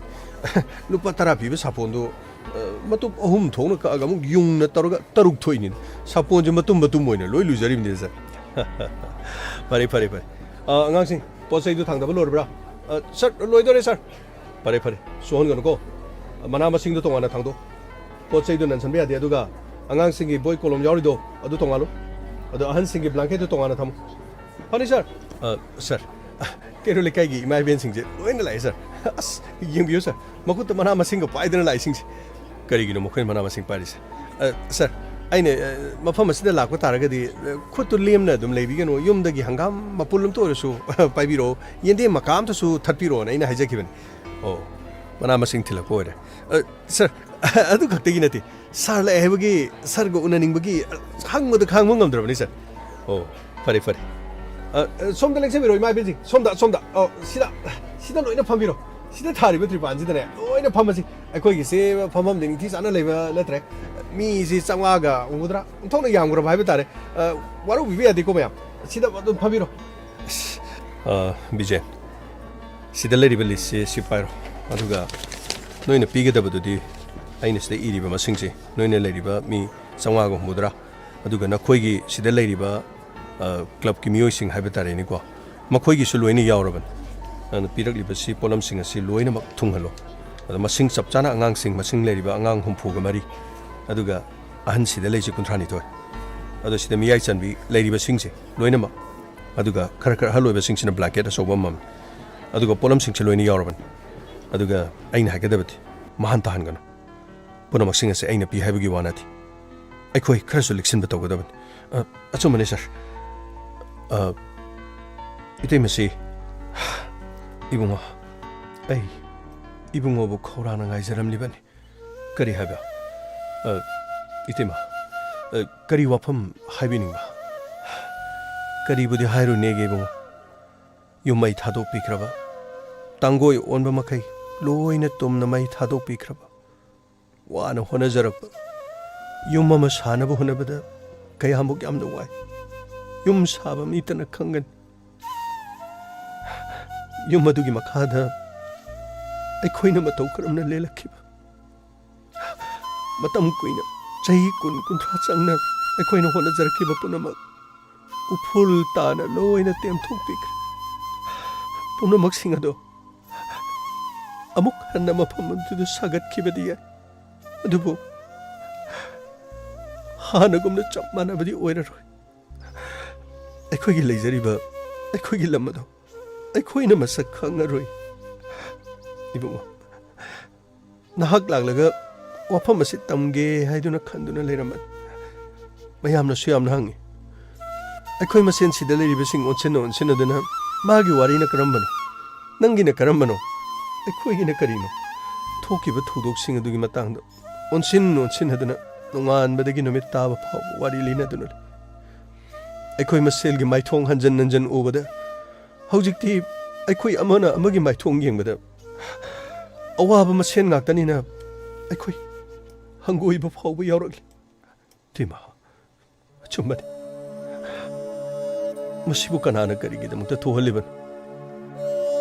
ꯂꯨꯄꯥ ꯇꯔꯥ ꯄꯤꯕ ꯁꯥꯄꯣꯟꯗꯨ, ꯑ, ꯃꯇꯨꯝ ꯑꯍꯨꯝ ꯊꯣꯛꯅ ꯀꯛꯑꯒ ꯑꯃꯨꯛ ꯌꯨꯡꯅ ꯇꯧꯔꯒ ꯇꯔꯨꯛ ꯊꯣꯛꯏꯅꯤ꯫ ꯁꯥꯄꯣꯟꯁꯦ ꯃꯇꯨꯝ ꯃꯇꯨꯝ ꯑꯣꯏꯅ ꯂꯣꯏ ꯂꯨꯖꯔꯤꯕꯅꯤ ꯁꯥꯔ꯫ ꯐꯔꯦ, ꯐꯔꯦ, ꯐꯔꯦ꯫ ꯑ, ꯑꯉꯥꯡꯁꯤꯡ, ꯄꯣꯠ ꯆꯩꯗꯨ ꯊꯥꯡꯗꯕ ꯂꯣꯏꯔꯕ꯭ꯔꯥ? ꯑ, ꯁꯥꯔ, ꯂꯣꯏꯗꯣꯔꯦ ꯁꯥꯔ꯫ ꯐꯔꯦ, ꯐꯔꯦ, ꯁꯣꯛꯍꯟꯒꯅꯨꯀꯣ꯫ ꯃꯅꯥ ꯃꯁꯤꯡꯗꯣ ꯇꯣꯉꯥꯟꯅ ꯊꯥꯡꯗꯣꯛ꯫ ꯄꯣꯠ ꯆꯩꯗꯣ ꯅꯟꯁꯟꯕ ꯌꯥꯗꯦ꯫ ꯑꯗꯨꯒ ꯑꯉꯥꯡꯁꯤꯡꯒꯤ ꯕꯣꯏ ꯀꯣꯂꯣꯝ ꯌꯥꯎꯔꯤꯗꯣ ꯑꯗꯨ ꯇꯣꯉꯥꯜꯂꯨ꯫ ꯑꯗꯣ ꯑꯍꯟꯁꯤꯡꯒꯤ ꯕ꯭ꯂꯥꯡꯀꯦꯠꯇꯨ ꯇꯣꯉꯥꯟꯅ ꯊꯝꯃꯨ꯫ ꯐꯅꯤ ꯁꯥꯔ꯫ ꯑ, ꯁꯥꯔ, ꯀꯩꯔꯣꯜ ꯂꯩꯀꯥꯏꯒꯤ ꯏꯃꯥ ꯏꯕꯦꯟꯁꯤꯡꯁꯦ ꯂꯣꯏꯅ ꯂꯥꯛꯑꯦ ꯁꯥꯔ꯫ ꯑꯁ, ꯌꯦꯡꯕꯤꯌꯨ ꯁꯥꯔ, ꯃꯈꯨꯠꯇ ꯃꯅꯥ ꯃꯁꯤꯡꯒ ꯄꯥꯏꯗꯅ ꯂꯥꯛꯏꯁꯤꯡꯁꯦ꯫ ꯀꯔꯤꯒꯤꯅꯣ ꯃꯈꯣꯏꯅ ꯃꯅꯥ ꯃꯁꯤꯡ ꯄꯥꯏꯔꯤꯁꯦ? ꯑ, ꯁꯥꯔ, ꯑꯩꯅ, ꯑ, ꯃꯐꯝ ꯑꯁꯤꯗ ꯂꯥꯛꯄ ꯇꯥꯔꯒꯗꯤ, ꯑ, ꯈꯨꯠꯇꯨ ꯂꯦꯝꯅ ꯑꯗꯨꯝ ꯂꯩꯕꯤꯒꯅꯨ꯫ ꯌꯨꯝꯗꯒꯤ ꯍꯪꯒꯥꯝ ꯃꯄꯨꯜ ꯑꯃꯇ ꯑꯣꯏꯔꯁꯨ ꯄꯥꯏꯕꯤꯔꯛꯑꯣ꯫ ꯌꯦꯟꯗꯦꯝ ꯃꯀꯥ ꯑꯃꯇꯁꯨ ꯊꯠꯄꯤꯔꯛꯑꯣꯅ ꯑꯩꯅ ꯍꯥꯏꯖꯈꯤꯕꯅꯤ꯫ ꯑꯣ, ꯃꯅꯥ ꯃꯁꯤꯡ ꯊꯤꯜꯂꯛꯄ ꯑꯣꯏꯔꯦ꯫ ꯑ, ꯁꯥꯔ, ꯑꯗꯨ ꯈꯛꯇꯒꯤ ꯅꯠꯇꯦ꯫ ꯁꯥꯔ ꯂꯥꯛꯑꯦ ꯍꯥꯏꯕꯒꯤ, ꯁꯥꯔꯒ ꯎꯅꯅꯤꯡꯕꯒꯤ, ꯑ, ꯍꯪꯕꯗ ꯈꯥꯡꯕ ꯉꯝꯗ꯭ꯔꯕꯅꯤ, ꯁꯥꯔ꯫ ꯑꯣ, ꯐꯔꯦ, ꯐꯔꯦ꯫ ꯑ, ꯑ, ꯁꯣꯝꯗ ꯂꯦꯡꯁꯤꯟꯕꯤꯔꯣ, ꯏꯃꯥ ꯏꯕꯦꯟꯁꯤꯡ꯫ ꯁꯣꯝꯗ, ꯁꯣꯝꯗ꯫ ꯑ, ꯁꯤꯗ, ꯁꯤꯗ ꯂꯣꯏꯅ ꯐꯝꯕꯤꯔꯣ꯫ ꯁꯤꯗ ꯊꯥꯔꯤꯕ ꯇ꯭ꯔꯤꯄꯥꯟꯁꯤꯗꯅꯦ, ꯂꯣꯏꯅ ꯐꯝꯃꯁꯤ꯫ ꯑꯩꯈꯣꯏꯒꯤꯁꯦ ꯐꯝꯐꯝꯗꯤ ꯅꯤꯡꯊꯤ ꯆꯥꯅ ꯂꯩꯕ ꯅꯠꯇ꯭ꯔꯦ꯫ ꯃꯤꯁꯤ ꯆꯥꯝꯃꯉꯥꯒ ꯍꯨꯝꯐꯨꯇꯔꯥ, ꯑꯣꯟꯊꯣꯛꯅ ꯌꯥꯝꯈ꯭ꯔꯕ ꯍꯥꯏꯕ ꯇꯥꯔꯦ꯫ ꯑ, ꯋꯥꯔꯧꯕꯤꯕ ꯌꯥꯗꯦꯀꯣ, ꯃꯌꯥꯝ꯫ ꯁꯤꯗ ꯑꯗꯨꯝ ꯐꯝꯕꯤꯔꯣ꯫ ꯑꯁ, ꯑ, ꯕꯤꯖꯦꯟ, ꯁꯤꯗ ꯂꯩꯔꯤꯕ list ꯁꯦ ꯁꯤ ꯄꯥꯏꯔꯣ꯫ ꯑꯗꯨꯒ ꯅꯣꯏꯅ ꯄꯤꯒꯗꯕꯗꯨꯗꯤ ꯑꯩꯅ ꯁꯤꯗ ꯏꯔꯤꯕ ꯃꯁꯤꯡꯁꯦ, ꯅꯣꯏꯅ ꯂꯩꯔꯤꯕ ꯃꯤ ꯆꯥꯝꯃꯉꯥꯒ ꯍꯨꯝꯐꯨꯇꯔꯥ, ꯑꯗꯨꯒ ꯅꯈꯣꯏꯒꯤ ꯁꯤꯗ ꯂꯩꯔꯤꯕ, ꯑ, clubꯀꯤ ꯃꯤꯑꯣꯏꯁꯤꯡ ꯍꯥꯏꯕ ꯇꯥꯔꯦꯅꯦꯀꯣ, ꯃꯈꯣꯏꯒꯤꯁꯨ ꯂꯣꯏꯅ ꯌꯥꯎꯔꯕꯅꯤ꯫ ꯑꯗꯨꯅ ꯄꯤꯔꯛꯂꯤꯕꯁꯤ, ꯄꯣꯠꯂꯝꯁꯤꯡ ꯑꯁꯤ ꯂꯣꯏꯅꯃꯛ ꯊꯨꯡꯍꯜꯂꯣ꯫ ꯑꯗ ꯃꯁꯤꯡ ꯆꯞ ꯆꯥꯅ, ꯑꯉꯥꯡꯁꯤꯡ ꯃꯁꯤꯡ ꯂꯩꯔꯤꯕ ꯑꯉꯥꯡ ꯍꯨꯝꯐꯨꯒ ꯃꯔꯤ, ꯑꯗꯨꯒ ꯑꯍꯟꯁꯤꯗ ꯂꯩꯁꯤ ꯀꯨꯟꯊ꯭ꯔꯥ ꯅꯤꯊꯣꯏ, ꯑꯗꯣ ꯁꯤꯗ ꯃꯤꯌꯥꯏ ꯆꯟꯕꯤ ꯂꯩꯔꯤꯕꯁꯤꯡꯁꯦ ꯂꯣꯏꯅꯃꯛ, ꯑꯗꯨꯒ ꯈꯔ ꯈꯔ ꯑꯍꯜ ꯑꯣꯏꯕꯁꯤꯡꯁꯤꯅ blanket ꯑꯆꯧꯕ ꯑꯃꯃꯝ, ꯑꯗꯨꯒ ꯄꯣꯠꯂꯝꯁꯤꯡꯁꯦ ꯂꯣꯏꯅ ꯌꯥꯎꯔꯕꯅꯤ꯫ ꯑꯗꯨꯒ ꯑꯩꯅ ꯍꯥꯏꯒꯗꯕꯗꯤ, ꯃꯍꯥꯟ ꯇꯥꯍꯟꯒꯅꯨ꯫ ꯄꯨꯝꯅꯃꯛꯁꯤꯡ ꯑꯁꯦ ꯑꯩꯅ ꯄꯤ ꯍꯥꯏꯕꯒꯤ ꯋꯥ ꯅꯠꯇꯦ꯫ ꯑꯩꯈꯣꯏ ꯈꯔꯁꯨ ꯂꯤꯛꯁꯤꯟꯕ ꯇꯧꯒꯗꯕꯅꯤ꯫ ꯑ, ꯑꯆꯨꯝꯕꯅꯤ, sir꯫ ꯑ, ꯏꯇꯩꯃꯁꯤ, ꯏꯕꯨꯡꯉꯣ, ꯑꯩ ꯏꯕꯨꯡꯉꯣꯕꯨ ꯈꯧꯔꯥꯡꯅ ꯉꯥꯏꯖꯔꯝꯂꯤꯕꯅꯤ꯫ ꯀꯔꯤ ꯍꯥꯏꯕ? ꯑ, ꯏꯇꯩꯃ, ꯑ, ꯀꯔꯤ ꯋꯥꯐꯝ ꯍꯥꯏꯕꯤꯅꯤꯡꯕ? ꯀꯔꯤꯕꯨꯗꯤ ꯍꯥꯏꯔꯨꯅꯦꯒꯦ, ꯏꯕꯨꯡꯉꯣ? ꯌꯨꯝ ꯃꯩ ꯊꯥꯗꯣꯛꯄꯤꯈ꯭ꯔꯕ, ꯇꯥꯡꯒꯣꯏ ꯑꯣꯟꯕ ꯃꯈꯩ ꯂꯣꯏꯅ ꯇꯨꯝꯅ ꯃꯩ ꯊꯥꯗꯣꯛꯄꯤꯈ꯭ꯔꯕ, ꯋꯥꯅ ꯍꯣꯠꯅꯖꯔꯛꯄ ꯌꯨꯝ ꯑꯃ ꯁꯥꯅꯕ ꯍꯣꯠꯅꯕꯗ ꯀꯌꯥꯃꯨꯛ ꯌꯥꯝꯅ ꯋꯥꯏ꯫ ꯌꯨꯝ ꯁꯥꯕ ꯃꯤꯇꯅ ꯈꯪꯒꯅꯤ꯫ ꯌꯨꯝ ꯑꯗꯨꯒꯤ ꯃꯈꯥꯗ ꯑꯩꯈꯣꯏꯅ ꯃꯇꯧ ꯀꯔꯝꯅ ꯂꯦꯜꯂꯛꯈꯤꯕ? ꯃꯇꯝ ꯀꯨꯏꯅ, ꯆꯍꯤ ꯀꯨꯟ, ꯀꯨꯟꯊ꯭ꯔꯥ ꯆꯪꯅ ꯑꯩꯈꯣꯏꯅ ꯍꯣꯠꯅꯖꯔꯛꯈꯤꯕ ꯄꯨꯝꯅꯃꯛ ꯎꯐꯨꯜ ꯇꯥꯅ ꯂꯣꯏꯅ ꯇꯦꯝꯊꯣꯛꯄꯤꯈ꯭ꯔꯦ꯫ ꯄꯨꯝꯅꯃꯛꯁꯤꯡ ꯑꯗꯣ ꯑꯃꯨꯛ ꯍꯟꯅ ꯃꯐꯝ ꯑꯗꯨꯗ ꯁꯥꯒꯠꯈꯤꯕꯗꯤ ꯌꯥꯏ, ꯑꯗꯨꯕꯨ ꯍꯥꯟꯅꯒꯨꯝꯅ ꯆꯞ ꯃꯥꯟꯅꯕꯗꯤ ꯑꯣꯏꯔꯔꯣꯏ꯫ ꯑꯩꯈꯣꯏꯒꯤ ꯂꯩꯖꯔꯤꯕ ꯑꯩꯈꯣꯏꯒꯤ ꯂꯝ ꯑꯗꯣ ꯑꯩꯈꯣꯏꯅ ꯃꯁꯛ ꯈꯪꯉꯔꯣꯏ꯫ ꯏꯕꯨꯡꯉꯣ, ꯅꯍꯥꯛ ꯂꯥꯛꯂꯒ ꯋꯥꯐꯝ ꯑꯁꯤ ꯇꯝꯒꯦ ꯍꯥꯏꯗꯨꯅ ꯈꯟꯗꯨꯅ ꯂꯩꯔꯝꯕꯅꯤ꯫ ꯃꯌꯥꯝꯅꯁꯨ ꯌꯥꯝꯅ ꯍꯪꯉꯤ꯫ ꯑꯩꯈꯣꯏ ꯃꯁꯦꯟ ꯁꯤꯗ ꯂꯩꯔꯤꯕꯁꯤꯡ ꯑꯣꯟꯁꯤꯟꯅ ꯑꯣꯟꯁꯤꯟꯅꯗꯨꯅ ꯃꯥꯒꯤ ꯋꯥꯔꯤꯅ ꯀꯔꯝꯕꯅꯣ? ꯅꯪꯒꯤꯅ ꯀꯔꯝꯕꯅꯣ? ꯑꯩꯈꯣꯏꯒꯤꯅ ꯀꯔꯤꯅꯣ? ꯊꯣꯛꯈꯤꯕ ꯊꯧꯗꯣꯛꯁꯤꯡ ꯑꯗꯨꯒꯤ ꯃꯇꯥꯡꯗ ꯑꯣꯟꯁꯤꯟ ꯑꯣꯟꯁꯤꯟꯅꯗꯨꯅ ꯅꯣꯡꯉꯥꯟꯕꯗꯒꯤ ꯅꯨꯃꯤꯠ ꯇꯥꯕ ꯐꯥꯎꯕ ꯋꯥꯔꯤ ꯂꯤꯅꯗꯨꯅ ꯂꯩ꯫ ꯑꯩꯈꯣꯏ ꯃꯁꯦꯜꯒꯤ ꯃꯥꯏꯊꯣꯡ ꯍꯟꯖꯟ ꯍꯟꯖꯟ ꯎꯕꯗ ꯍꯧꯖꯤꯛꯇꯤ ꯑꯩꯈꯣꯏ ꯑꯃꯅ ꯑꯃꯒꯤ ꯃꯥꯏꯊꯣꯡ ꯌꯦꯡꯕꯗ ꯑꯋꯥꯕ ꯃꯁꯦꯟ ꯉꯥꯛꯇꯅꯤꯅ ꯑꯩꯈꯣꯏ ꯍꯪꯒꯣꯏꯕ ꯐꯥꯎꯕ ꯌꯥꯎꯔꯛꯂꯤ꯫ ꯏꯇꯩꯃ, ꯑꯆꯨꯝꯕꯅꯤ꯫ ꯃꯁꯤꯕꯨ ꯀꯅꯥꯅ ꯀꯔꯤꯒꯤꯗꯃꯛꯇ ꯊꯣꯛꯍꯜꯂꯤꯕꯅꯣ?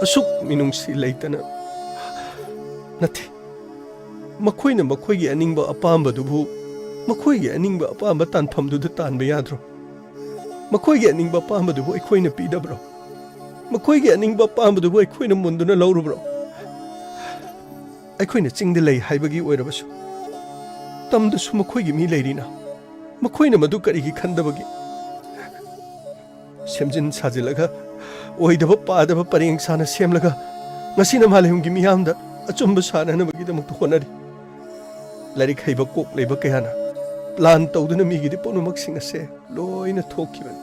ꯑꯁꯨꯛ ꯃꯤꯅꯨꯡꯁꯤ ꯂꯩꯇꯅ ꯅꯠꯇꯦ꯫ ꯃꯈꯣꯏꯅ ꯃꯈꯣꯏꯒꯤ ꯑꯅꯤꯡꯕ ꯑꯄꯥꯝꯕꯗꯨꯕꯨ ꯃꯈꯣꯏꯒꯤ ꯑꯅꯤꯡꯕ ꯑꯄꯥꯝꯕ ꯇꯥꯟꯐꯝꯗꯨꯗ ꯇꯥꯟꯕ ꯌꯥꯗ꯭ꯔꯣ? ꯃꯈꯣꯏꯒꯤ ꯑꯅꯤꯡꯕ ꯑꯄꯥꯝꯕꯗꯨꯕꯨ ꯑꯩꯈꯣꯏꯅ ꯄꯤꯗꯕ꯭ꯔꯣ? ꯃꯈꯣꯏꯒꯤ ꯑꯅꯤꯡꯕ ꯑꯄꯥꯝꯕꯗꯨꯕꯨ ꯑꯩꯈꯣꯏꯅ ꯃꯨꯟꯗꯨꯅ ꯂꯧꯔꯨꯕ꯭ꯔꯣ? ꯑꯩꯈꯣꯏꯅ ꯆꯤꯡꯗ ꯂꯩ ꯍꯥꯏꯕꯒꯤ ꯑꯣꯏꯔꯕꯁꯨ, ꯇꯝꯗꯁꯨ ꯃꯈꯣꯏꯒꯤ ꯃꯤ ꯂꯩꯔꯤꯅ, ꯃꯈꯣꯏꯅ ꯃꯗꯨ ꯀꯔꯤꯒꯤ ꯈꯟꯗꯕꯒꯦ? ꯁꯦꯝꯖꯤꯟ ꯁꯥꯖꯤꯜꯂꯒ, ꯑꯣꯏꯗꯕ ꯄꯥꯗꯕ ꯄꯔꯦꯡ ꯁꯥꯅ ꯁꯦꯝꯂꯒ, ꯉꯁꯤꯅ ꯃꯥꯂꯦꯝꯒꯤ ꯃꯤꯌꯥꯝꯗ ꯑꯆꯨꯝꯕ ꯁꯥꯟꯅꯅꯕꯒꯤꯗꯃꯛꯇ ꯍꯣꯠꯅꯔꯤ꯫ ꯂꯥꯏꯔꯤꯛ ꯍꯩꯕ ꯀꯣꯛ ꯂꯩꯕ ꯀꯌꯥꯅ ꯄ꯭ꯂꯥꯟ ꯇꯧꯗꯨꯅ ꯃꯤꯒꯤꯗꯤ ꯄꯨꯝꯅꯃꯛꯁꯤꯡ ꯑꯁꯦ ꯂꯣꯏꯅ ꯊꯣꯛꯈꯤꯕꯅꯤ꯫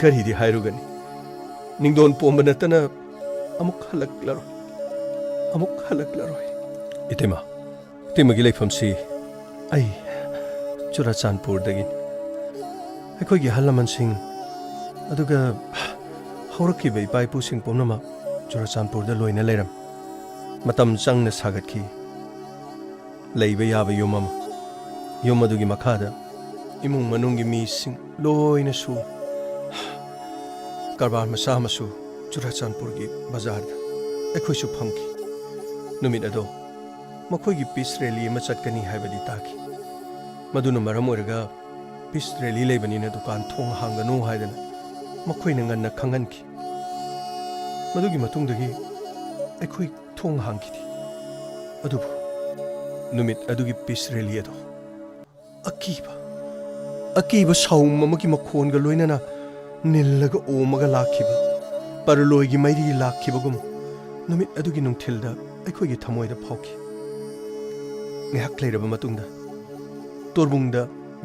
ꯀꯔꯤꯗꯤ ꯍꯥꯏꯔꯨꯒꯅꯤ? ꯅꯤꯡꯗꯣꯟ ꯄꯣꯝꯕ ꯅꯠꯇꯅ ꯑꯃꯨꯛ ꯍꯜꯂꯛꯂꯔꯣꯏ꯫ ꯑꯃꯨꯛ ꯍꯜꯂꯛꯂꯔꯣꯏ꯫ ꯏꯇꯩꯃ, ꯏꯇꯩꯃꯒꯤ ꯂꯩꯐꯝꯁꯤ ꯑꯩ ꯆꯨꯔꯥꯆꯥꯟꯄꯨꯔꯗꯒꯤꯅꯤ꯫ ꯑꯩꯈꯣꯏꯒꯤ ꯑꯍꯜ ꯂꯃꯟꯁꯤꯡ, ꯑꯗꯨꯒ ꯍꯧꯔꯛꯈꯤꯕ ꯏꯄꯥ ꯏꯄꯨꯁꯤꯡ ꯄꯨꯝꯅꯃꯛ ꯆꯨꯔꯥꯆꯥꯟꯄꯨꯔꯗ ꯂꯣꯏꯅ ꯂꯩꯔꯝꯃꯤ꯫ ꯃꯇꯝ ꯆꯪꯅ ꯁꯥꯒꯠꯈꯤ ꯂꯩꯕ ꯌꯥꯕ ꯌꯨꯝ ꯑꯃ꯫ ꯌꯨꯝ ꯑꯗꯨꯒꯤ ꯃꯈꯥꯗ ꯏꯃꯨꯡ ꯃꯅꯨꯡꯒꯤ ꯃꯤꯁꯤꯡ ꯂꯣꯏꯅꯁꯨ ꯀꯔꯕꯥꯔ ꯃꯆꯥ ꯑꯃꯁꯨ ꯆꯨꯔꯥꯆꯥꯟꯄꯨꯔꯒꯤ ꯕꯖꯥꯔꯗ ꯑꯩꯈꯣꯏꯁꯨ ꯐꯝꯈꯤ꯫ ꯅꯨꯃꯤꯠ ꯑꯗꯣ ꯃꯈꯣꯏꯒꯤ ꯄꯤꯁ ꯔꯦꯂꯤ ꯑꯃ ꯆꯠꯀꯅꯤ ꯍꯥꯏꯕꯗꯤ ꯇꯥꯈꯤ꯫ ꯃꯗꯨꯅ ꯃꯔꯝ ꯑꯣꯏꯔꯒ ꯄꯤꯁ ꯔꯦꯂꯤ ꯂꯩꯕꯅꯤꯅ ꯗꯨꯀꯥꯟ ꯊꯣꯡ ꯍꯥꯡꯒꯅꯨ ꯍꯥꯏꯗꯅ ꯃꯈꯣꯏꯅ ꯉꯟꯅ ꯈꯪꯍꯟꯈꯤ꯫ ꯃꯗꯨꯒꯤ ꯃꯇꯨꯡꯗꯒꯤ ꯑꯩꯈꯣꯏ ꯊꯣꯡ ꯍꯥꯡꯈꯤꯗꯦ꯫ ꯑꯗꯨꯕꯨ ꯅꯨꯃꯤꯠ ꯑꯗꯨꯒꯤ ꯄꯤꯁ ꯔꯦꯂꯤ ꯑꯗꯣ ꯑꯀꯤꯕ, ꯑꯀꯤꯕ ꯁꯥꯎꯝ ꯑꯃꯒꯤ ꯃꯈꯣꯟꯒ ꯂꯣꯏꯅꯅ ꯅꯤꯜꯂꯒ ꯑꯣꯝꯃꯒ ꯂꯥꯛꯈꯤꯕ, ꯄꯔꯂꯣꯏꯒꯤ ꯃꯩꯔꯤ ꯂꯥꯛꯈꯤꯕꯒꯨꯝ ꯅꯨꯃꯤꯠ ꯑꯗꯨꯒꯤ ꯅꯨꯡꯊꯤꯜꯗ ꯑꯩꯈꯣꯏꯒꯤ ꯊꯃꯣꯏꯗ ꯐꯥꯎꯈꯤ꯫ ꯉꯥꯏꯍꯥꯛ ꯂꯩꯔꯕ ꯃꯇꯨꯡꯗ ꯇꯣꯔꯕꯨꯡꯗ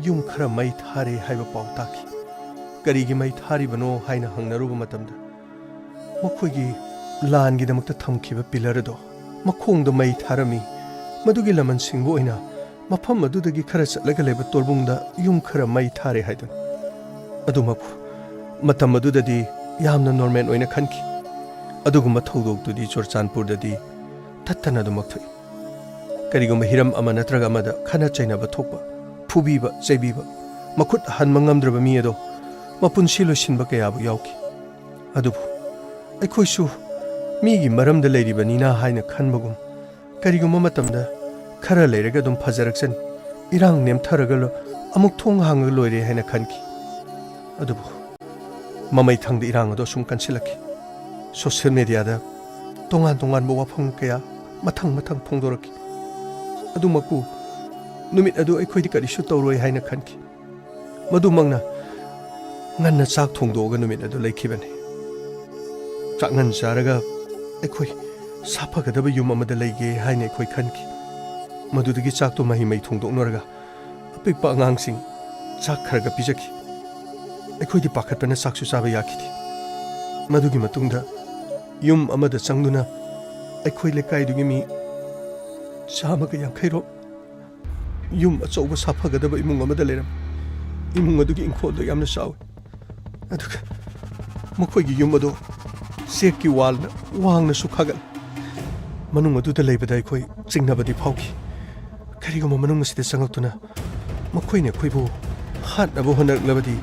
ꯌꯨꯝ ꯈꯔ ꯃꯩ ꯊꯥꯔꯦ ꯍꯥꯏꯕ ꯄꯥꯎ ꯇꯥꯈꯤ꯫ ꯀꯔꯤꯒꯤ ꯃꯩ ꯊꯥꯔꯤꯕꯅꯣ ꯍꯥꯏꯅ ꯍꯪꯅꯔꯨꯕ ꯃꯇꯝꯗ, ꯃꯈꯣꯏꯒꯤ ꯂꯥꯟꯒꯤꯗꯃꯛꯇ ꯊꯝꯈꯤꯕ ꯄꯤꯂꯔ ꯑꯗꯣ ꯃꯈꯣꯡꯗ ꯃꯩ ꯊꯥꯔꯝꯃꯤ꯫ ꯃꯗꯨꯒꯤ ꯂꯃꯟꯁꯤꯡꯕꯨ ꯑꯣꯏꯅ ꯃꯐꯝ ꯑꯗꯨꯗꯒꯤ ꯈꯔ ꯆꯠꯂꯒ ꯂꯩꯕ ꯇꯣꯔꯕꯨꯡꯗ ꯌꯨꯝ ꯈꯔ ꯃꯩ ꯊꯥꯔꯦ ꯍꯥꯏꯗꯨꯅ꯫ ꯑꯗꯨꯃꯛꯄꯨ ꯃꯇꯝ ꯑꯗꯨꯗꯗꯤ ꯌꯥꯝꯅ ꯅꯣꯔꯃꯦꯜ ꯑꯣꯏꯅ ꯈꯟꯈꯤ꯫ ꯑꯗꯨꯒꯨꯝꯕ ꯊꯧꯗꯣꯛꯇꯨꯗꯤ ꯆꯨꯔꯆꯥꯟꯄꯨꯔꯗꯗꯤ ꯇꯠꯇꯅ ꯑꯗꯨꯃꯛ ꯊꯣꯛꯏ꯫ ꯀꯔꯤꯒꯨꯝꯕ ꯍꯤꯔꯝ ꯑꯃ ꯅꯠꯇ꯭ꯔꯒ ꯑꯃꯗ ꯈꯠꯅ ꯆꯩꯅꯕ ꯊꯣꯛꯄ, ꯐꯨꯕꯤꯕ, ꯆꯩꯕꯤꯕ, ꯃꯈꯨꯠ ꯍꯟꯕ ꯉꯝꯗ꯭ꯔꯕ ꯃꯤ ꯑꯗꯣ ꯃꯄꯨꯟꯁꯤ ꯂꯣꯏꯁꯤꯟꯕ ꯀꯌꯥꯕꯨ ꯌꯥꯎꯈꯤ꯫ ꯑꯗꯨꯕꯨ ꯑꯩꯈꯣꯏꯁꯨ ꯃꯤꯒꯤ ꯃꯔꯝꯗ ꯂꯩꯔꯤꯕꯅꯤꯅ ꯍꯥꯏꯅ ꯈꯟꯕꯒꯨꯝ, ꯀꯔꯤꯒꯨꯝꯕ ꯃꯇꯝꯗ ꯈꯔ ꯂꯩꯔꯒ ꯑꯗꯨꯝ ꯐꯖꯔꯛꯆꯅꯤ, ꯏꯔꯥꯡ ꯅꯦꯝꯊꯔꯒ ꯂꯣ-, ꯑꯃꯨꯛ ꯊꯣꯡ ꯍꯥꯡꯉꯒ ꯂꯣꯏꯔꯦ ꯍꯥꯏꯅ ꯈꯟꯈꯤ꯫ ꯑꯗꯨꯕꯨ ꯃꯃꯩ ꯊꯪꯗ ꯏꯔꯥꯡ ꯑꯗꯨ ꯑꯁꯨꯝ ꯀꯟꯁꯤꯜꯂꯛꯈꯤ꯫ ꯁꯣꯁꯤꯌꯦꯜ ꯃꯦꯗꯤꯌꯥꯗ ꯇꯣꯉꯥꯟ ꯇꯣꯉꯥꯟꯕ ꯋꯥꯐꯝ ꯀꯌꯥ ꯃꯊꯪ ꯃꯊꯪ ꯐꯣꯡꯗꯣꯔꯛꯈꯤ꯫ ꯑꯗꯨꯃꯛꯄꯨ ꯅꯨꯃꯤꯠ ꯑꯗꯨ ꯑꯩꯈꯣꯏꯗꯤ ꯀꯔꯤꯁꯨ ꯇꯧꯔꯣꯏ ꯍꯥꯏꯅ ꯈꯟꯈꯤ꯫ ꯃꯗꯨꯃꯛꯅ ꯉꯟꯅ ꯆꯥꯛ ꯊꯣꯡꯗꯣꯛꯑꯒ ꯅꯨꯃꯤꯠ ꯑꯗꯨ ꯂꯩꯈꯤꯕꯅꯤ꯫ ꯆꯥꯛ ꯉꯟ ꯆꯥꯔꯒ ꯑꯩꯈꯣꯏ ꯁꯥꯐꯒꯗꯕ ꯌꯨꯝ ꯑꯃꯗ ꯂꯩꯒꯦ ꯍꯥꯏꯅ ꯑꯩꯈꯣꯏ ꯈꯟꯈꯤ꯫ ꯃꯗꯨꯗꯒꯤ ꯆꯥꯛꯇꯨ ꯃꯍꯤ ꯃꯍꯤ ꯊꯣꯡꯗꯣꯛꯅꯔꯒ ꯑꯄꯤꯛꯄ ꯑꯉꯥꯡꯁꯤꯡ ꯆꯥꯛ ꯈꯔꯒ ꯄꯤꯖꯈꯤ꯫ ꯑꯩꯈꯣꯏꯗꯤ ꯄꯥꯈꯠꯄꯅ ꯆꯥꯛꯁꯨ ꯆꯥꯕ ꯌꯥꯈꯤꯗꯦ꯫ ꯃꯗꯨꯒꯤ ꯃꯇꯨꯡꯗ ꯌꯨꯝ ꯑꯃꯗ ꯆꯪꯗꯨꯅ ꯑꯩꯈꯣꯏ ꯂꯩꯀꯥꯏꯗꯨꯒꯤ ꯃꯤ ꯆꯥꯝꯃꯒ ꯌꯥꯡꯈꯩ ꯔꯣꯝ ꯌꯨꯝ ꯑꯆꯧꯕ ꯁꯥꯐꯒꯗꯕ ꯏꯃꯨꯡ ꯑꯃꯗ ꯂꯩꯔꯝꯃꯤ꯫ ꯏꯃꯨꯡ ꯑꯗꯨꯒꯤ ꯏꯪꯈꯣꯜꯗꯣ ꯌꯥꯝꯅ ꯆꯥꯎꯏ꯫ ꯑꯗꯨꯒ ꯃꯈꯣꯏꯒꯤ ꯌꯨꯝ ꯑꯗꯨ ꯆꯦꯛꯀꯤ ꯋꯥꯜꯅ ꯋꯥꯡꯅꯁꯨ ꯈꯥꯒꯠꯂꯤ꯫ ꯃꯅꯨꯡ ꯑꯗꯨꯗ ꯂꯩꯕꯗ ꯑꯩꯈꯣꯏ ꯆꯤꯡꯅꯕꯗꯤ ꯐꯥꯎꯈꯤ꯫ ꯀꯔꯤꯒꯨꯝꯕ ꯃꯅꯨꯡ ꯑꯁꯤꯗ ꯆꯪꯂꯛꯇꯨꯅ ꯃꯈꯣꯏꯅ ꯑꯩꯈꯣꯏꯕꯨ ꯍꯥꯠꯅꯕ ꯍꯣꯠꯅꯔꯛꯂꯕꯗꯤ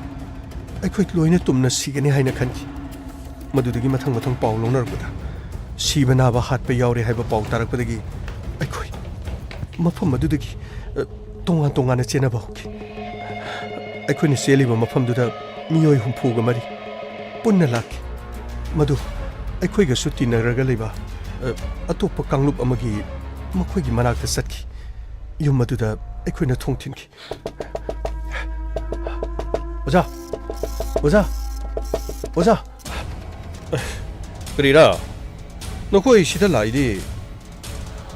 ꯑꯩꯈꯣꯏ ꯂꯣꯏꯅ ꯇꯨꯝꯅ ꯁꯤꯒꯅꯤ ꯍꯥꯏꯅ ꯈꯟꯈꯤ꯫ ꯃꯗꯨꯗꯒꯤ ꯃꯊꯪ ꯃꯊꯪ ꯄꯥꯎ ꯂꯧꯅꯔꯛꯄꯗ ꯁꯤꯕ ꯅꯥꯕ ꯍꯥꯠꯄ ꯌꯥꯎꯔꯦ ꯍꯥꯏꯕ ꯄꯥꯎ ꯇꯥꯔꯛꯄꯗꯒꯤ ꯑꯩꯈꯣꯏ ꯃꯐꯝ ꯑꯗꯨꯗꯒꯤ, ꯑ, ꯇꯣꯉꯥꯟ ꯇꯣꯉꯥꯟꯅ ꯆꯦꯟꯅꯕ ꯍꯧꯈꯤ꯫ ꯑꯩꯈꯣꯏꯅ ꯆꯦꯜꯂꯤꯕ ꯃꯐꯝꯗꯨꯗ ꯃꯤꯑꯣꯏ ꯍꯨꯝꯐꯨꯒ ꯃꯔꯤ ꯄꯨꯟꯅ ꯂꯥꯛꯈꯤ꯫ ꯃꯗꯨ ꯑꯩꯈꯣꯏꯒꯁꯨ ꯇꯤꯟꯅꯔꯒ ꯂꯩꯕ, ꯑ, ꯑꯇꯣꯞꯄ ꯀꯥꯡꯂꯨꯞ ꯑꯃꯒꯤ ꯃꯈꯣꯏꯒꯤ ꯃꯅꯥꯛꯇ ꯆꯠꯈꯤ꯫ ꯌꯨꯝ ꯑꯗꯨꯗ ꯑꯩꯈꯣꯏꯅ ꯊꯣꯡ ꯊꯤꯟꯈꯤ꯫ ꯑꯣꯖꯥ! ꯑꯣꯖꯥ! ꯑꯣꯖꯥ! ꯀꯔꯤꯔꯥ? ꯅꯈꯣꯏ ꯁꯤꯗ ꯂꯥꯛꯏꯗꯤ?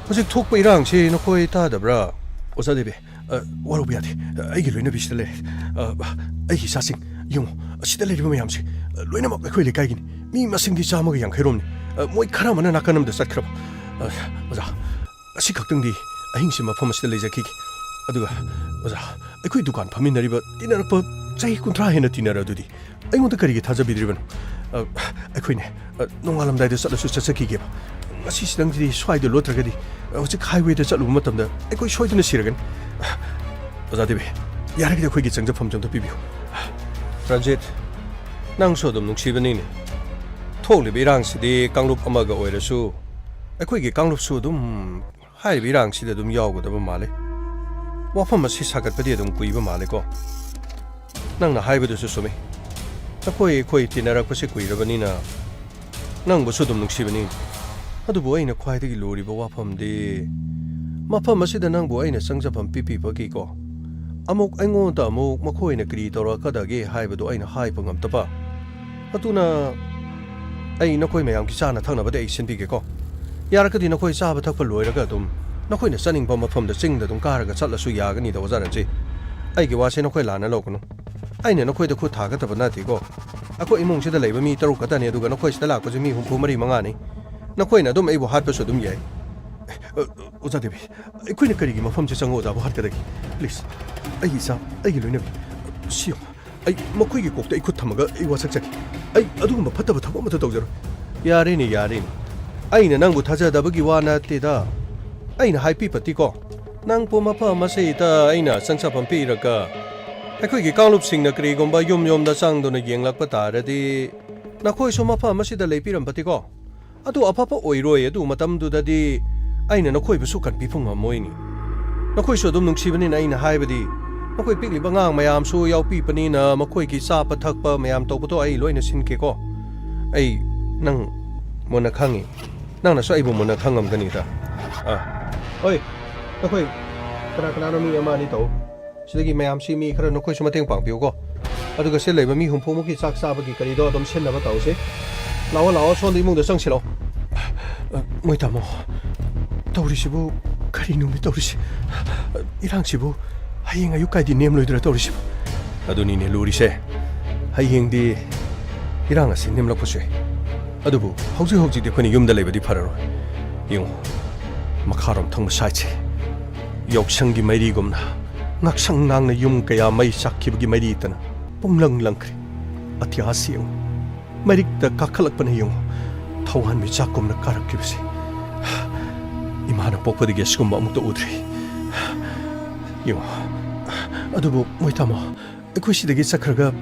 ꯍꯧꯖꯤꯛ ꯊꯣꯛꯄ ꯏꯔꯥꯡꯁꯤ ꯅꯈꯣꯏ ꯇꯥꯗꯕ꯭ꯔꯥ? ꯑꯣꯖꯥ ꯗꯦꯕꯦ, ꯑ, ꯋꯥꯔꯧꯕ ꯌꯥꯗꯦ꯫ ꯑ, ꯑꯩꯒꯤ ꯂꯣꯏꯅꯕꯤ ꯁꯤꯗ ꯂꯩꯔꯦ꯫ ꯑ, ꯑꯩꯒꯤ ꯏꯆꯥꯁꯤꯡ, ꯌꯦꯡꯉꯨ, ꯑꯁꯤꯗ ꯂꯩꯔꯤꯕ ꯃꯌꯥꯝꯁꯦ, ꯑ, ꯂꯣꯏꯅꯃꯛ ꯑꯩꯈꯣꯏ ꯂꯩꯀꯥꯏꯒꯤꯅꯤ꯫ ꯃꯤ ꯃꯁꯤꯡꯗꯤ ꯆꯥꯝꯃꯒ ꯌꯥꯡꯈꯩ ꯔꯣꯝꯅꯤ꯫ ꯑ, ꯃꯣꯏ ꯈꯔ ꯑꯃꯅ ꯅꯥꯀꯟ ꯑꯃꯗ ꯆꯠꯈ꯭ꯔꯕ꯫ ꯑ, ꯑꯣꯖꯥ, ꯑꯁꯤ ꯈꯛꯇꯪꯗꯤ ꯑꯍꯤꯡꯁꯤ ꯃꯐꯝ ꯑꯁꯤꯗ ꯂꯩꯖꯈꯤꯒꯦ꯫ ꯑꯗꯨꯒ, ꯑꯣꯖꯥ, ꯑꯩꯈꯣꯏ ꯗꯨꯀꯥꯟ ꯐꯝꯃꯤꯟꯅꯔꯤꯕ, ꯇꯤꯟꯅꯔꯛꯄ ꯆꯍꯤ ꯀꯨꯟꯊ꯭ꯔꯥ ꯍꯦꯟꯅ ꯇꯤꯟꯅꯔ ꯑꯗꯨꯗꯤ ꯑꯩꯉꯣꯟꯗ ꯀꯔꯤꯒꯤ ꯊꯥꯖꯕꯤꯗ꯭ꯔꯤꯕꯅꯣ? ꯑ, ꯑꯩꯈꯣꯏꯅꯦ, ꯑ, ꯅꯣꯡꯉꯥꯜꯂꯝꯗꯥꯏꯗ ꯆꯠꯂꯁꯨ ꯆꯠꯆꯈꯤꯒꯦꯕ꯫ ꯉꯁꯤꯁꯤꯗꯪꯁꯤꯗꯤ ꯁ꯭ꯋꯥꯏꯗ ꯂꯣꯠꯇ꯭ꯔꯒꯗꯤ, ꯑ, ꯍꯧꯖꯤꯛ ꯍꯥꯏꯋꯦꯗ ꯆꯠꯂꯨꯕ ꯃꯇꯝꯗ ꯑꯩꯈꯣꯏ ꯁꯣꯏꯗꯅ ꯁꯤꯔꯒꯅꯤ꯫ ꯑ, ꯑꯣꯖꯥ ꯗꯦꯕꯦ, ꯌꯥꯔꯒꯗꯤ ꯑꯩꯈꯣꯏꯒꯤ ꯆꯪꯖꯐꯝꯁꯦ ꯑꯝꯇ ꯄꯤꯕꯤꯌꯨ꯫ ꯔꯟꯖꯤꯠ, ꯅꯪꯁꯨ ꯑꯗꯨꯝ ꯅꯨꯡꯁꯤꯕꯅꯤꯅꯦ꯫ ꯊꯣꯛꯂꯤꯕ ꯏꯔꯥꯡꯁꯤꯗꯤ ꯀꯥꯡꯂꯨꯞ ꯑꯃꯒ ꯑꯣꯏꯔꯁꯨ ꯑꯩꯈꯣꯏꯒꯤ ꯀꯥꯡꯂꯨꯞꯁꯨ ꯑꯗꯨꯝ ꯍꯥꯏꯔꯤꯕ ꯏꯔꯥꯡꯁꯤꯗ ꯑꯗꯨꯝ ꯌꯥꯎꯒꯗꯕ ꯃꯥꯜꯂꯤ꯫ ꯋꯥꯐꯝ ꯑꯁꯤ ꯁꯥꯒꯠꯄꯗꯤ ꯑꯗꯨꯝ ꯀꯨꯏꯕ ꯃꯥꯜꯂꯦꯀꯣ꯫ ꯅꯪꯅ ꯍꯥꯏꯕꯗꯨꯁꯨ ꯆꯨꯝꯃꯤ꯫ ꯅꯈꯣꯏ ꯑꯩꯈꯣꯏ ꯇꯤꯟꯅꯔꯛꯄꯁꯤ ꯀꯨꯏꯔꯕꯅꯤꯅ ꯅꯪꯕꯨꯁꯨ ꯑꯗꯨꯝ ꯅꯨꯡꯁꯤꯕꯅꯤ꯫ ꯑꯗꯨꯕꯨ ꯑꯩꯅ ꯈ꯭ꯋꯥꯏꯗꯒꯤ ꯂꯨꯔꯤꯕ ꯋꯥꯐꯝꯗꯤ ꯃꯐꯝ ꯑꯁꯤꯗ ꯅꯪꯕꯨ ꯑꯩꯅ ꯆꯪꯖꯐꯝ ꯄꯤꯕꯤꯕꯒꯤꯀꯣ꯫ ꯑꯃꯨꯛ ꯑꯩꯉꯣꯟꯗ ꯑꯃꯨꯛ ꯃꯈꯣꯏꯅ ꯀꯔꯤ ꯇꯧꯔꯛꯀꯗꯒꯦ ꯍꯥꯏꯕꯗꯨ ꯑꯩꯅ ꯍꯥꯏꯕ ꯉꯝꯗꯕ꯫ ꯑꯗꯨꯅ ꯑꯩ ꯅꯈꯣꯏ ꯃꯌꯥꯝꯒꯤ ꯆꯥꯅ ꯊꯛꯅꯕꯗꯤ ꯑꯩ ꯁꯤꯟꯕꯤꯒꯦꯀꯣ꯫ ꯌꯥꯔꯒꯗꯤ ꯅꯈꯣꯏ ꯆꯥꯕ ꯊꯛꯄ ꯂꯣꯏꯔꯒ ꯑꯗꯨꯝ ꯅꯈꯣꯏꯅ ꯆꯠꯅꯤꯡꯕ ꯃꯐꯝꯗ ꯆꯤꯡꯗ ꯑꯗꯨꯝ ꯀꯥꯔꯒ ꯆꯠꯂꯁꯨ ꯌꯥꯒꯅꯤꯗ, ꯑꯣꯖꯥ ꯔꯟꯖꯤꯠ꯫ ꯑꯩꯒꯤ ꯋꯥꯁꯦ ꯅꯈꯣꯏ ꯂꯥꯟꯅ ꯂꯧꯒꯅꯨ꯫ ꯑꯩꯅ ꯅꯈꯣꯏꯗ ꯈꯨꯠ ꯊꯥꯒꯗꯕ ꯅꯠꯇꯦꯀꯣ꯫ ꯑꯩꯈꯣꯏ ꯏꯃꯨꯡꯁꯤꯗ ꯂꯩꯕ ꯃꯤ ꯇꯔꯨꯛ ꯈꯛꯇꯅꯤ, ꯑꯗꯨꯒ ꯅꯈꯣꯏ ꯁꯤꯗ ꯂꯥꯛꯄꯁꯦ ꯃꯤ ꯍꯨꯝꯐꯨ ꯃꯔꯤ ꯃꯉꯥꯅꯤ꯫ ꯅꯈꯣꯏꯅ ꯑꯗꯨꯝ ꯑꯩꯕꯨ ꯍꯥꯠꯄꯁꯨ ꯑꯗꯨꯝ ꯌꯥꯏ꯫ ꯑ, ꯑꯣꯖꯥ ꯗꯦꯕꯤ, ꯑꯩꯈꯣꯏꯅ ꯀꯔꯤꯒꯤ ꯃꯐꯝꯁꯦ ꯆꯪꯉ ꯑꯣꯖꯥꯕꯨ ꯍꯥꯠꯀꯗꯒꯦ? Please, ꯑꯩꯒꯤ ꯏꯆꯥ, ꯑꯩꯒꯤ ꯂꯣꯏꯅꯕꯤ, ꯁꯤ ꯌꯦꯡꯉꯨ꯫ ꯑꯩ ꯃꯈꯣꯏꯒꯤ ꯀꯣꯛꯇ ꯑꯩ ꯈꯨꯠ ꯊꯝꯃꯒ ꯑꯩ ꯋꯥꯁꯛꯆꯒꯦ꯫ ꯑꯩ ꯑꯗꯨꯒꯨꯝꯕ ꯐꯠꯇꯕ ꯊꯕꯛ ꯑꯃꯠꯇ ꯇꯧꯖꯔꯣꯏ꯫ ꯌꯥꯔꯦꯅꯦ, ꯌꯥꯔꯦꯅꯦ꯫ ꯑꯩꯅ ꯅꯪꯕꯨ ꯊꯥꯖꯗꯕꯒꯤ ꯋꯥ ꯅꯠꯇꯦꯗ꯫ ꯑꯩꯅ ꯍꯥꯏꯕꯤꯕꯗꯤꯀꯣ, ꯅꯪꯕꯨ ꯃꯐꯝ ꯑꯁꯤꯗ ꯑꯩꯅ ꯆꯪꯖꯐꯝ ꯄꯤꯔꯒ, ꯑꯩꯈꯣꯏꯒꯤ ꯀꯥꯡꯂꯨꯞꯁꯤꯡꯅ ꯀꯔꯤꯒꯨꯝꯕ ꯌꯨꯝ ꯌꯨꯝꯗ ꯆꯪꯗꯨꯅ ꯌꯦꯡꯂꯛꯄ ꯇꯥꯔꯗꯤ, ꯅꯈꯣꯏꯁꯨ ꯃꯐꯝ ꯑꯁꯤꯗ ꯂꯩꯕꯤꯔꯝꯕꯗꯤꯀꯣ, ꯑꯗꯨ ꯑꯐꯕ ꯑꯣꯏꯔꯣꯏ꯫ ꯑꯗꯨ ꯃꯇꯝꯗꯨꯗꯗꯤ ꯑꯩꯅ ꯅꯈꯣꯏꯕꯨꯁꯨ ꯀꯟꯕꯤꯕ ꯉꯝꯃꯣꯏꯅꯤ꯫ ꯅꯈꯣꯏꯁꯨ ꯑꯗꯨꯝ ꯅꯨꯡꯁꯤꯕꯅꯤꯅ, ꯑꯩꯅ ꯍꯥꯏꯕꯗꯤ, ꯅꯈꯣꯏ ꯄꯤꯛꯂꯤꯕ ꯑꯉꯥꯡ ꯃꯌꯥꯝꯁꯨ ꯌꯥꯎꯕꯤꯕꯅꯤꯅ, ꯃꯈꯣꯏꯒꯤ ꯆꯥꯕ ꯊꯛꯄ ꯃꯌꯥꯝ ꯇꯧꯕꯗꯣ ꯑꯩ ꯂꯣꯏꯅ ꯁꯤꯟꯒꯦꯀꯣ꯫ ꯑꯩ ꯅꯪ ꯃꯨꯟꯅ ꯈꯪꯉꯤ꯫ ꯅꯪꯅꯁꯨ ꯑꯩꯕꯨ ꯃꯨꯟꯅ ꯈꯪꯉꯝꯒꯅꯤꯗ꯫ ꯑꯥ, ꯍꯣꯏ, ꯅꯈꯣꯏ ꯀꯅꯥ ꯀꯅꯥꯅꯣ ꯃꯤ ꯑꯃ ꯑꯅꯤ ꯇꯧ꯫ ꯁꯤꯗꯒꯤ ꯃꯌꯥꯝꯁꯤ ꯃꯤ ꯈꯔ ꯅꯈꯣꯏꯁꯨ ꯃꯇꯦꯡ ꯄꯥꯡꯕꯤꯌꯨꯀꯣ꯫ ꯑꯗꯨꯒ ꯁꯤꯗ ꯂꯩꯕ ꯃꯤ ꯍꯨꯝꯐꯨꯃꯨꯛꯀꯤ ꯆꯥꯛ ꯆꯥꯕꯒꯤ ꯀꯔꯤꯗꯣ ꯑꯗꯨꯝ ꯁꯤꯟꯅꯕ ꯇꯧꯁꯤ꯫ ꯂꯥꯛꯑꯣ, ꯂꯥꯛꯑꯣ, ꯁꯣꯝꯗ ꯏꯃꯨꯡꯗ ꯆꯪꯁꯤꯜꯂꯛꯑꯣ꯫ ꯑ, ꯃꯣꯏ ꯇꯥꯃꯣ, ꯇꯧꯔꯤꯁꯤꯕꯨ ꯀꯔꯤꯅꯣꯃꯤ ꯇꯧꯔꯤꯁꯤ? ꯏꯔꯥꯡꯁꯤꯕꯨ ꯍꯌꯦꯡ ꯑꯌꯨꯛ ꯀꯥꯏꯗꯤ ꯅꯦꯝꯂꯣꯏꯗ꯭ꯔꯥ ꯇꯧꯔꯤꯁꯤꯕꯨ? ꯑꯗꯨꯅꯤꯅꯦ ꯂꯨꯔꯤꯁꯦ꯫ ꯍꯌꯦꯡꯗꯤ ꯏꯔꯥꯡ ꯑꯁꯤ ꯅꯦꯝꯂꯛꯄꯁꯨ ꯌꯥꯏ꯫ ꯑꯗꯨꯕꯨ ꯍꯧꯖꯤꯛ ꯍꯧꯖꯤꯛꯇꯤ ꯑꯩꯈꯣꯏꯅ ꯌꯨꯝꯗ ꯂꯩꯕꯗꯤ ꯐꯔꯔꯣꯏ꯫ ꯌꯦꯡꯉꯨ, ꯃꯈꯥꯔꯣꯝ ꯊꯪꯕ sideꯁꯦ ꯌꯥꯎꯁꯪꯒꯤ ꯃꯩꯔꯤꯒꯨꯝꯅ ꯉꯥꯛꯁꯪ ꯉꯥꯡꯅ ꯌꯨꯝ ꯀꯌꯥ ꯃꯩ ꯆꯥꯛꯈꯤꯕꯒꯤ ꯃꯩꯔꯤꯇꯅ ꯄꯨꯡꯂꯪ ꯂꯪꯈ꯭ꯔꯦ꯫ ꯑꯇꯤꯌꯥꯁꯤ ꯌꯦꯡꯉꯨ, ꯃꯔꯤꯛꯇ ꯀꯥꯈꯠꯂꯛꯄꯅ ꯌꯦꯡꯉꯨ, ꯊꯧꯋꯥꯟ ꯃꯤꯆꯥꯛꯀꯨꯝꯅ ꯀꯥꯔꯛꯈꯤꯕꯁꯦ꯫ ꯏꯃꯥꯅ ꯄꯣꯛꯄꯗꯒꯤ ꯑꯁꯤꯒꯨꯝꯕ ꯑꯃꯨꯛꯇ ꯎꯗ꯭ꯔꯤ꯫ ꯌꯦꯡꯉꯨ, ꯑꯗꯨꯕꯨ ꯃꯣꯏ ꯇꯥꯃꯣ, ꯑꯩꯈꯣꯏ ꯁꯤꯗꯒꯤ ꯆꯠꯈ꯭ꯔꯒ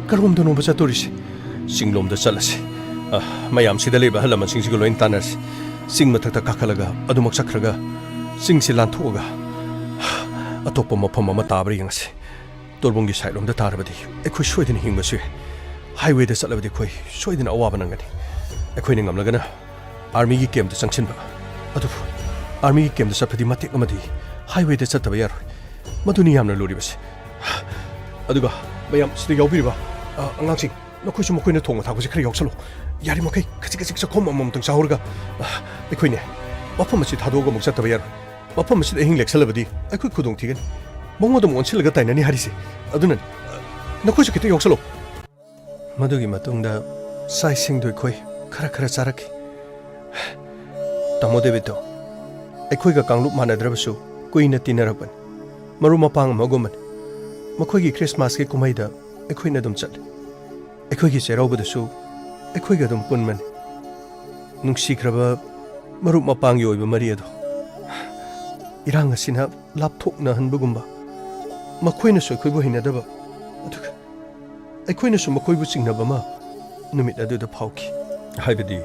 ꯀꯔꯣꯝꯗꯅꯣꯕ ꯆꯠꯇꯣꯔꯤꯁꯦ? ꯆꯤꯡꯂꯣꯝꯗ ꯆꯠꯂꯁꯤ꯫ ꯑ, ꯃꯌꯥꯝꯁꯤꯗ ꯂꯩꯕ ꯑꯍꯜ ꯂꯃꯟꯁꯤꯡꯁꯤꯒ ꯂꯣꯏꯅ ꯇꯥꯟꯅꯔꯁꯤ꯫ ꯆꯤꯡ ꯃꯊꯛꯇ ꯀꯥꯈꯠꯂꯒ ꯑꯗꯨꯃꯛ ꯆꯠꯈ꯭ꯔꯒ ꯆꯤꯡꯁꯤ ꯂꯥꯟꯊꯣꯛꯑꯒ ꯑꯇꯣꯞꯄ ꯃꯐꯝ ꯑꯃ ꯇꯥꯕ꯭ꯔꯥ ꯌꯦꯡꯉꯁꯤ꯫ ꯇꯣꯔꯕꯨꯡꯒꯤ ꯁꯥꯏꯠ ꯂꯣꯝꯗ ꯇꯥꯔꯕꯗꯤ ꯑꯩꯈꯣꯏ ꯁꯣꯏꯗꯅ ꯍꯤꯡꯕꯁꯨ ꯌꯥꯏ꯫ ꯍꯥꯏꯋꯦꯗ ꯆꯠꯂꯕꯗꯤ ꯑꯩꯈꯣꯏ ꯁꯣꯏꯗꯅ ꯑꯋꯥꯕ ꯅꯪꯒꯅꯤ꯫ ꯑꯩꯈꯣꯏꯅ ꯉꯝꯂꯒꯅ ꯑꯥꯔꯃꯤꯒꯤ ꯀꯦꯝꯞꯇ ꯆꯪꯁꯤꯟꯕ꯫ ꯑꯗꯨꯕꯨ ꯑꯥꯔꯃꯤꯒꯤ ꯀꯦꯝꯞꯇ ꯆꯠꯄꯗꯤ ꯃꯇꯦꯛ ꯑꯃꯗꯤ ꯍꯥꯏꯋꯦꯗ ꯆꯠꯇꯕ ꯌꯥꯔꯣꯏ꯫ ꯃꯗꯨꯅꯤ ꯌꯥꯝꯅ ꯂꯨꯔꯤꯕꯁꯦ꯫ ꯑꯗꯨꯒ ꯃꯌꯥꯝ ꯁꯤꯗ ꯌꯥꯎꯕꯤꯔꯤꯕ, ꯑ, ꯑꯉꯥꯡꯁꯤꯡ, ꯅꯈꯣꯏꯁꯨ ꯃꯈꯣꯏꯅ ꯊꯣꯡꯕ ꯊꯥꯛꯄꯁꯦ ꯈꯔ ꯌꯥꯎꯁꯜꯂꯣ꯫ ꯌꯥꯔꯤꯃꯈꯩ ꯈꯖꯤꯛ ꯈꯖꯤꯛ ꯆꯥꯛꯈꯣꯝ ꯑꯃꯃꯝꯇꯪ ꯆꯥꯍꯧꯔꯒ, ꯑ, ꯑꯩꯈꯣꯏꯅꯦ, ꯃꯐꯝ ꯑꯁꯤ ꯊꯥꯗꯣꯛꯑꯒ ꯑꯃꯨꯛ ꯆꯠꯇꯕ ꯌꯥꯔꯣꯏ꯫ ꯃꯐꯝ ꯑꯁꯤꯗ ꯑꯍꯤꯡ ꯂꯦꯛꯁꯜꯂꯕꯗꯤ ꯑꯩꯈꯣꯏ ꯈꯨꯗꯣꯡ ꯊꯤꯒꯅꯤ꯫ ꯃꯉꯣꯟꯗ ꯑꯃꯨꯛ ꯑꯣꯟꯁꯤꯜꯂꯒ ꯇꯥꯏꯅꯅꯤ ꯍꯥꯏꯔꯤꯁꯦ꯫ ꯑꯗꯨꯅꯅꯤ, ꯑ, ꯅꯈꯣꯏꯁꯨ ꯈꯤꯇ ꯌꯥꯎꯁꯜꯂꯣ꯫ ꯃꯗꯨꯒꯤ ꯃꯇꯨꯡꯗ ꯆꯥꯛ ꯏꯁꯤꯡꯗꯨ ꯑꯩꯈꯣꯏ ꯈꯔ ꯈꯔ ꯆꯥꯔꯛꯈꯤ꯫ ꯇꯥꯃꯣ ꯗꯦꯕꯤꯠꯇꯣ ꯑꯩꯈꯣꯏꯒ ꯀꯥꯡꯂꯨꯞ ꯃꯥꯟꯅꯗ꯭ꯔꯕꯁꯨ ꯀꯨꯏꯅ ꯇꯤꯟꯅꯔꯛꯄꯅꯤ꯫ ꯃꯔꯨꯞ ꯃꯄꯥꯡ ꯑꯃꯒꯨꯝꯕꯅꯤ꯫ ꯃꯈꯣꯏꯒꯤ ꯈ꯭ꯔꯤꯁꯃꯥꯁꯀꯤ ꯀꯨꯝꯍꯩꯗ ꯑꯩꯈꯣꯏꯅ ꯑꯗꯨꯝ ꯆꯠꯂꯤ꯫ ꯑꯩꯈꯣꯏꯒꯤ ꯆꯩꯔꯥꯎꯕꯗꯁꯨ ꯑꯩꯈꯣꯏꯒ ꯑꯗꯨꯝ ꯄꯨꯟꯕꯅꯤ꯫ ꯅꯨꯡꯁꯤꯈ꯭ꯔꯕ ꯃꯔꯨꯞ ꯃꯄꯥꯡꯒꯤ ꯑꯣꯏꯕ ꯃꯔꯤ ꯑꯗꯣ ꯏꯔꯥꯡ ꯑꯁꯤꯅ ꯂꯥꯞꯊꯣꯛꯅꯍꯟꯕꯒꯨꯝꯕ, ꯃꯈꯣꯏꯅꯁꯨ ꯑꯩꯈꯣꯏꯕꯨ ꯍꯩꯅꯗꯕ, ꯑꯗꯨꯒ ꯑꯩꯈꯣꯏꯅꯁꯨ ꯃꯈꯣꯏꯕꯨ ꯆꯤꯡꯅꯕ ꯑꯃ ꯅꯨꯃꯤꯠ ꯑꯗꯨꯗ ꯐꯥꯎꯈꯤ꯫ ꯍꯥꯏꯕꯗꯤ,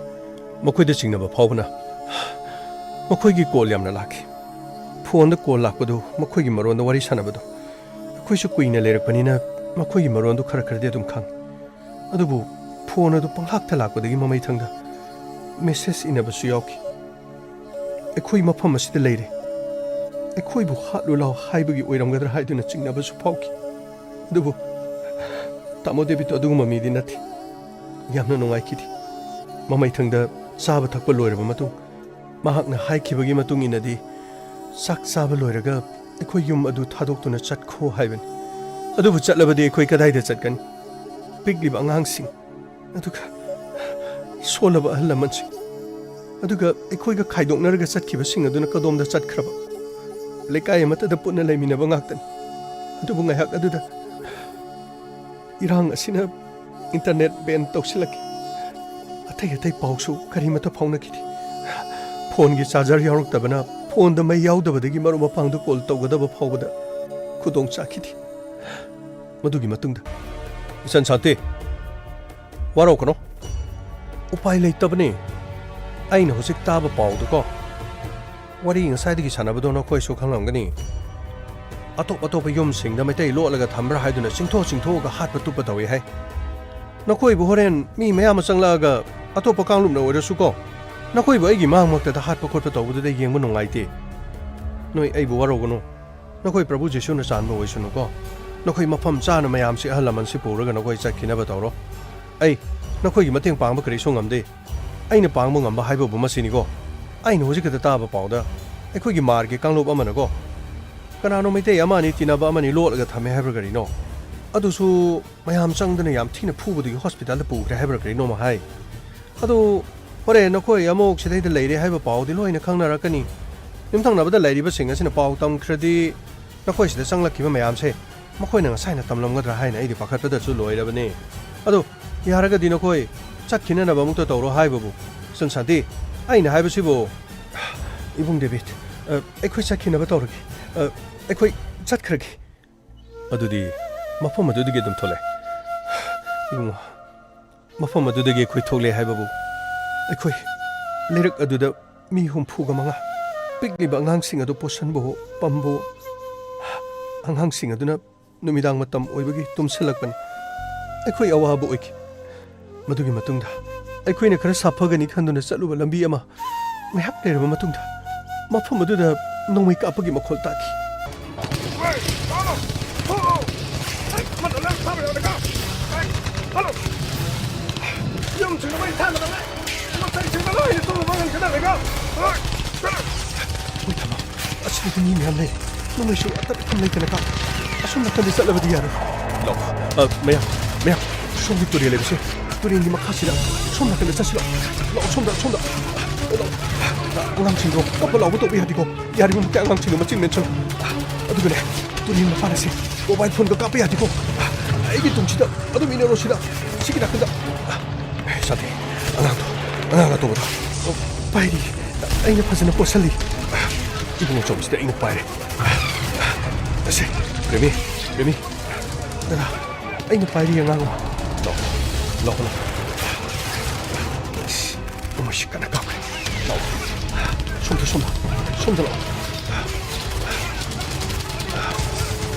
ꯃꯈꯣꯏꯗ ꯆꯤꯡꯅꯕ ꯐꯥꯎꯕꯅ ꯃꯈꯣꯏꯒꯤ ꯀꯣꯜ ꯌꯥꯝꯅ ꯂꯥꯛꯈꯤ꯫ ꯐꯣꯟꯗ ꯀꯣꯜ ꯂꯥꯛꯄꯗꯨ, ꯃꯈꯣꯏꯒꯤ ꯃꯔꯣꯟꯗ ꯋꯥꯔꯤ ꯁꯥꯟꯅꯕꯗꯨ, ꯑꯩꯈꯣꯏꯁꯨ ꯀꯨꯏꯅ ꯂꯩꯔꯛꯄꯅꯤꯅ ꯃꯈꯣꯏꯒꯤ ꯃꯔꯣꯟꯗꯨ ꯈꯔ ꯈꯔꯗꯤ ꯑꯗꯨꯝ ꯈꯪꯉꯤ꯫ ꯑꯗꯨꯕꯨ ꯐꯣꯟ ꯑꯗꯨ ꯄꯪꯂꯥꯛꯇ ꯂꯥꯛꯄꯗꯒꯤ ꯃꯃꯩꯊꯪꯗ ꯃꯦꯁꯦꯖ ꯏꯅꯕꯁꯨ ꯌꯥꯎꯈꯤ꯫ "ꯑꯩꯈꯣꯏ ꯃꯐꯝ ꯑꯁꯤꯗ ꯂꯩꯔꯦ, ꯑꯩꯈꯣꯏꯕꯨ ꯍꯥꯠꯂꯨ ꯂꯥꯎ" ꯍꯥꯏꯕꯒꯤ ꯑꯣꯏꯔꯝꯒꯗ꯭ꯔꯥ ꯍꯥꯏꯗꯨꯅ ꯆꯤꯡꯅꯕꯁꯨ ꯐꯥꯎꯈꯤ꯫ ꯑꯗꯨꯕꯨ ꯇꯥꯃꯣ ꯗꯦꯕꯤꯠꯇꯣ ꯑꯗꯨꯒꯨꯝꯕ ꯃꯤꯗꯤ ꯅꯠꯇꯦ꯫ ꯌꯥꯝꯅ ꯅꯨꯡꯉꯥꯏꯈꯤꯗꯦ꯫ ꯃꯃꯩꯊꯪꯗ ꯆꯥꯕ ꯊꯛꯄ ꯂꯣꯏꯔꯕ ꯃꯇꯨꯡ, ꯃꯍꯥꯛꯅ ꯍꯥꯏꯈꯤꯕꯒꯤ ꯃꯇꯨꯡ ꯏꯟꯅꯗꯤ, ꯆꯥꯛ ꯆꯥꯕ ꯂꯣꯏꯔꯒ ꯑꯩꯈꯣꯏ ꯌꯨꯝ ꯑꯗꯨ ꯊꯥꯗꯣꯛꯇꯨꯅ ꯆꯠꯈꯣ ꯍꯥꯏꯕꯅꯤ꯫ ꯑꯗꯨꯕꯨ ꯆꯠꯂꯕꯗꯤ ꯑꯩꯈꯣꯏ ꯀꯗꯥꯏꯗ ꯆꯠꯀꯅꯤ? ꯄꯤꯛꯂꯤꯕ ꯑꯉꯥꯡꯁꯤꯡ, ꯑꯗꯨꯒ ꯁꯣꯜꯂꯕ ꯑꯍꯜ ꯂꯃꯟꯁꯤꯡ, ꯑꯗꯨꯒ ꯑꯩꯈꯣꯏꯒ ꯈꯥꯏꯗꯣꯛꯅꯔꯒ ꯆꯠꯈꯤꯕꯁꯤꯡ ꯑꯗꯨꯅ ꯀꯗꯣꯝꯗ ꯆꯠꯈ꯭ꯔꯕ? ꯂꯩꯀꯥꯏ ꯑꯃꯠꯇꯗ ꯄꯨꯟꯅ ꯂꯩꯃꯤꯟꯅꯕ ꯉꯥꯛꯇꯅꯤ꯫ ꯑꯗꯨꯕꯨ ꯉꯥꯏꯍꯥꯛ ꯑꯗꯨꯗ ꯏꯔꯥꯡ ꯑꯁꯤꯅ ꯏꯟꯇꯔꯅꯦꯠ ꯕꯦꯟ ꯇꯧꯁꯤꯜꯂꯛꯈꯤ꯫ ꯑꯇꯩ ꯑꯇꯩ ꯄꯥꯎꯁꯨ ꯀꯔꯤꯃꯠꯇ ꯐꯥꯎꯅꯈꯤꯗꯦ꯫ ꯐꯣꯟꯒꯤ ꯆꯥꯔꯖꯔ ꯌꯥꯎꯔꯛꯇꯕꯅ ꯐꯣꯟꯗ ꯃꯩ ꯌꯥꯎꯗꯕꯗꯒꯤ ꯃꯔꯨꯞ ꯃꯄꯥꯡꯗ ꯀꯣꯜ ꯇꯧꯒꯗꯕ ꯐꯥꯎꯕꯗ ꯈꯨꯗꯣꯡ ꯆꯥꯈꯤꯗꯦ꯫ ꯃꯗꯨꯒꯤ ꯃꯇꯨꯡꯗ, "ꯏꯆꯟ ꯁꯥꯟꯇꯤ, ꯋꯥꯔꯧꯀꯅꯣ꯫ ꯎꯄꯥꯏ ꯂꯩꯇꯕꯅꯤ꯫ ꯑꯩꯅ ꯍꯧꯖꯤꯛ ꯇꯥꯕ ꯄꯥꯎꯗꯨꯀꯣ, ꯋꯥꯔꯤ ꯉꯁꯥꯏꯗꯒꯤ ꯁꯥꯟꯅꯕꯗꯣ ꯅꯈꯣꯏꯁꯨ ꯈꯪꯂꯝꯒꯅꯤ꯫ ꯑꯇꯣꯞ ꯑꯇꯣꯞꯄ ꯌꯨꯝꯁꯤꯡꯗ ꯃꯩꯇꯩ ꯂꯣꯠꯂꯒ ꯊꯝꯕ꯭ꯔꯥ ꯍꯥꯏꯗꯨꯅ ꯆꯤꯡꯊꯣꯛ ꯆꯤꯡꯊꯣꯛꯑꯒ ꯍꯥꯠꯄ ꯇꯨꯞꯄ ꯇꯧꯏ ꯍꯥꯏ꯫ ꯅꯈꯣꯏꯕꯨ ꯍꯣꯔꯦꯟ ꯃꯤ ꯃꯌꯥꯝ ꯑꯃ ꯆꯪꯂꯛꯑꯒ, ꯑꯇꯣꯞꯄ ꯀꯥꯡꯂꯨꯞꯅ ꯑꯣꯏꯔꯁꯨꯀꯣ, ꯅꯈꯣꯏꯕꯨ ꯑꯩꯒꯤ ꯃꯥꯡꯃꯛꯇꯗ ꯍꯥꯠꯄ ꯈꯣꯠꯄ ꯇꯧꯕꯗꯨꯗ ꯌꯦꯡꯕ ꯅꯨꯡꯉꯥꯏꯇꯦ꯫ ꯅꯣꯏ ꯑꯩꯕꯨ ꯋꯥꯔꯧꯒꯅꯨ꯫ ꯅꯈꯣꯏ ꯄ꯭ꯔꯚꯨ ꯖꯤꯁꯨꯅ ꯆꯥꯟꯕ ꯑꯣꯏꯁꯅꯨꯀꯣ꯫ ꯅꯈꯣꯏ ꯃꯐꯝ ꯆꯥꯅ ꯃꯌꯥꯝꯁꯤ, ꯑꯍꯜ ꯂꯃꯟꯁꯤ ꯄꯨꯔꯒ ꯅꯈꯣꯏ ꯆꯠꯈꯤꯅꯕ ꯇꯧꯔꯣ꯫ ꯑꯩ ꯅꯈꯣꯏꯒꯤ ꯃꯇꯦꯡ ꯄꯥꯡꯕ ꯀꯔꯤꯁꯨ ꯉꯝꯗꯦ꯫ ꯑꯩꯅ ꯄꯥꯡꯕ ꯉꯝꯕ ꯍꯥꯏꯕꯕꯨ ꯃꯁꯤꯅꯤꯀꯣ꯫ ꯑꯩꯅ ꯍꯧꯖꯤꯛ ꯈꯛꯇ ꯇꯥꯕ ꯄꯥꯎꯗ ꯑꯩꯈꯣꯏꯒꯤ ꯃꯥꯔꯒꯤ ꯀꯥꯡꯂꯨꯞ ꯑꯃꯅꯀꯣ, ꯀꯅꯥꯅꯣ ꯃꯩꯇꯩ ꯑꯃ ꯑꯅꯤ ꯇꯤꯟꯅꯕ ꯑꯃꯅꯤ ꯂꯣꯠꯂꯒ ꯊꯝꯃꯦ ꯍꯥꯏꯕ꯭ꯔꯥ ꯀꯔꯤꯅꯣ, ꯑꯗꯨꯁꯨ ꯃꯌꯥꯝ ꯆꯪꯗꯅ ꯌꯥꯝ ꯊꯤꯅ ꯐꯨꯕꯗꯒꯤ ꯍꯣꯁꯄꯤꯇꯥꯜꯗ ꯄꯨꯈ꯭ꯔꯦ ꯍꯥꯏꯕ꯭ꯔꯥ ꯀꯔꯤꯅꯣꯃ ꯍꯥꯏ꯫ ꯑꯗꯨ ꯍꯣꯔꯦꯟ ꯅꯈꯣꯏ ꯑꯃꯨꯛ ꯁꯤꯗꯩꯗ ꯂꯩꯔꯦ ꯍꯥꯏꯕ ꯄꯥꯎꯗꯤ ꯂꯣꯏꯅ ꯈꯪꯅꯔꯛꯀꯅꯤ꯫ ꯌꯨꯝꯊꯪꯅꯕꯗ ꯂꯩꯔꯤꯕꯁꯤꯡ ꯑꯁꯤꯅ ꯄꯥꯎ ꯇꯝꯈ꯭ꯔꯗꯤ ꯅꯈꯣꯏ ꯁꯤꯗ ꯆꯪꯂꯛꯈꯤꯕ ꯃꯌꯥꯝꯁꯦ ꯃꯈꯣꯏꯅ ꯉꯁꯥꯏꯅ ꯇꯝꯂꯝꯒꯗ꯭ꯔꯥ ꯍꯥꯏꯅ ꯑꯩꯗꯤ ꯄꯥꯈꯠꯄꯗꯁꯨ ꯂꯣꯏꯔꯕꯅꯤ꯫ ꯑꯗꯣ ꯌꯥꯔꯒꯗꯤ ꯅꯈꯣꯏ ꯆꯠꯈꯤꯅꯅꯕ ꯑꯃꯨꯛꯇ ꯇꯧꯔꯣ ꯍꯥꯏꯕꯕꯨ꯫ ꯁꯟ ꯁꯥꯟꯇꯤ, ꯑꯩꯅ ꯍꯥꯏꯕꯁꯤꯕꯨ꯫ ꯏꯕꯨꯡ ꯗꯦꯕꯤꯠ, ꯑ, ꯑꯩꯈꯣꯏ ꯆꯠꯈꯤꯅꯕ ꯇꯧꯔꯒꯦ꯫ ꯑ, ꯑꯩꯈꯣꯏ ꯆꯠꯈ꯭ꯔꯒꯦ꯫ ꯑꯗꯨꯗꯤ ꯃꯐꯝ ꯑꯗꯨꯗꯒꯤ ꯑꯗꯨꯝ ꯊꯣꯛꯂꯛꯑꯦ꯫ ꯏꯕꯨꯡꯉꯣ, ꯃꯐꯝ ꯑꯗꯨꯗꯒꯤ ꯑꯩꯈꯣꯏ ꯊꯣꯛꯂꯦ ꯍꯥꯏꯕꯕꯨ, ꯑꯩꯈꯣꯏ ꯂꯩꯔꯛ ꯑꯗꯨꯗ ꯃꯤ ꯍꯨꯝꯐꯨꯒ ꯃꯉꯥ, ꯄꯤꯛꯂꯤꯕ ꯑꯉꯥꯡꯁꯤꯡ ꯑꯗꯨ ꯄꯣꯠꯁꯟꯕꯨ ꯄꯝꯕꯨ, ꯑꯉꯥꯡꯁꯤꯡ ꯑꯗꯨꯅ ꯅꯨꯃꯤꯗꯥꯡ ꯃꯇꯝ ꯑꯣꯏꯕꯒꯤ ꯇꯨꯝꯁꯤꯜꯂꯛꯄꯅꯤ꯫ ꯑꯩꯈꯣꯏ ꯑꯋꯥꯕ ꯑꯣꯏꯈꯤ꯫ ꯃꯗꯨꯒꯤ ꯃꯇꯨꯡꯗ ꯑꯩꯈꯣꯏꯅ ꯈꯔ ꯁꯥꯐꯒꯅꯤ ꯈꯟꯗꯨꯅ ꯆꯠꯂꯨꯕ ꯂꯝꯕꯤ ꯑꯃ ꯉꯥꯏꯍꯥꯛ ꯂꯩꯔꯕ ꯃꯇꯨꯡꯗ ꯃꯐꯝ ꯑꯗꯨꯗ ꯅꯣꯡꯃꯩ ꯀꯥꯞꯄꯒꯤ ꯃꯈꯣꯜ ꯇꯥꯈꯤ꯫ ꯍꯣꯏ, ꯊꯝꯃꯣ꯫ ꯑꯁꯤꯗꯗꯤ ꯃꯤ ꯃꯌꯥꯝ ꯂꯩ꯫ ꯅꯣꯡꯃꯩꯁꯨ ꯑꯇꯠ ꯑꯇꯝ ꯂꯩꯇꯅ ꯀꯥꯞ꯫ ꯑꯁꯣꯝ ꯅꯥꯀꯟꯗ ꯆꯠꯂꯕꯗꯤ ꯌꯥꯔꯣꯏ꯫ ꯂꯥꯛꯑꯣ꯫ ꯑ, ꯃꯌꯥꯝ, ꯃꯌꯥꯝ, ꯁꯣꯝꯒꯤ ꯇꯨꯔꯦꯜ ꯂꯩꯕꯁꯦ, ꯇꯨꯔꯦꯜꯒꯤ ꯃꯈꯥꯁꯤꯗ ꯁꯣꯝ ꯅꯥꯀꯟꯗ ꯆꯠꯁꯤꯜꯂꯣ꯫ ꯂꯥꯛꯑꯣ, ꯁꯣꯝꯗ, ꯁꯣꯝꯗ꯫ ꯂꯥꯛꯑꯣ꯫ ꯑꯉꯥꯡꯁꯤꯡꯗꯣ ꯀꯞꯄ ꯂꯥꯎꯕ ꯇꯧꯕ ꯌꯥꯗꯦꯀꯣ꯫ ꯌꯥꯔꯤꯕ ꯃꯈꯩ ꯑꯉꯥꯡꯁꯤꯡꯗꯣ ꯃꯆꯤꯟ ꯃꯦꯟꯁꯤꯜꯂꯣ꯫ ꯑꯗꯨꯒꯅꯦ, ꯇꯨꯔꯦꯜ ꯃꯄꯥꯟ ꯑꯁꯦ ꯃꯣꯕꯥꯏꯜ ꯐꯣꯟꯒ ꯀꯥꯞꯄ ꯌꯥꯗꯦꯀꯣ꯫ ꯑꯩꯒꯤ ꯇꯨꯡꯁꯤꯗ ꯑꯗꯨꯝ ꯏꯟꯅꯔꯣ ꯁꯤꯗ꯫ ꯁꯤꯒꯤ ꯅꯥꯀꯟꯗ꯫ ꯁꯥꯟꯇꯤ, ꯑꯉꯥꯡꯗꯣ, ꯑꯉꯥꯡ ꯑꯇꯣꯞꯄꯗꯣ ꯄꯥꯏꯔꯤ꯫ ꯑꯩꯅ ꯐꯖꯅ ꯄꯣꯠꯁꯜꯂꯤ꯫ ꯏꯕꯨꯡ ꯑꯆꯧꯕꯁꯤꯗ ꯑꯩꯅ ꯄꯥꯏꯔꯦ꯫ ꯑꯁꯦ, ꯔꯦꯃꯤ, ꯔꯦꯃꯤ꯫ ꯗꯗꯥ, ꯑꯩꯅ ꯄꯥꯏꯔꯤ ꯑꯉꯥꯡ ꯑꯃ꯫ ꯂꯥꯛꯑꯣ, ꯂꯥꯛꯑꯣ, ꯂꯥꯛꯑꯣ꯫ ꯑꯁ, ꯅꯣꯡꯃꯩꯁꯤ ꯀꯟꯅ ꯀꯥꯞꯈ꯭ꯔꯦ꯫ ꯂꯥꯛꯑꯣ꯫ ꯁꯣꯝꯗ, ꯁꯣꯝꯗ, ꯁꯣꯝꯗ ꯂꯥꯛꯑꯣ꯫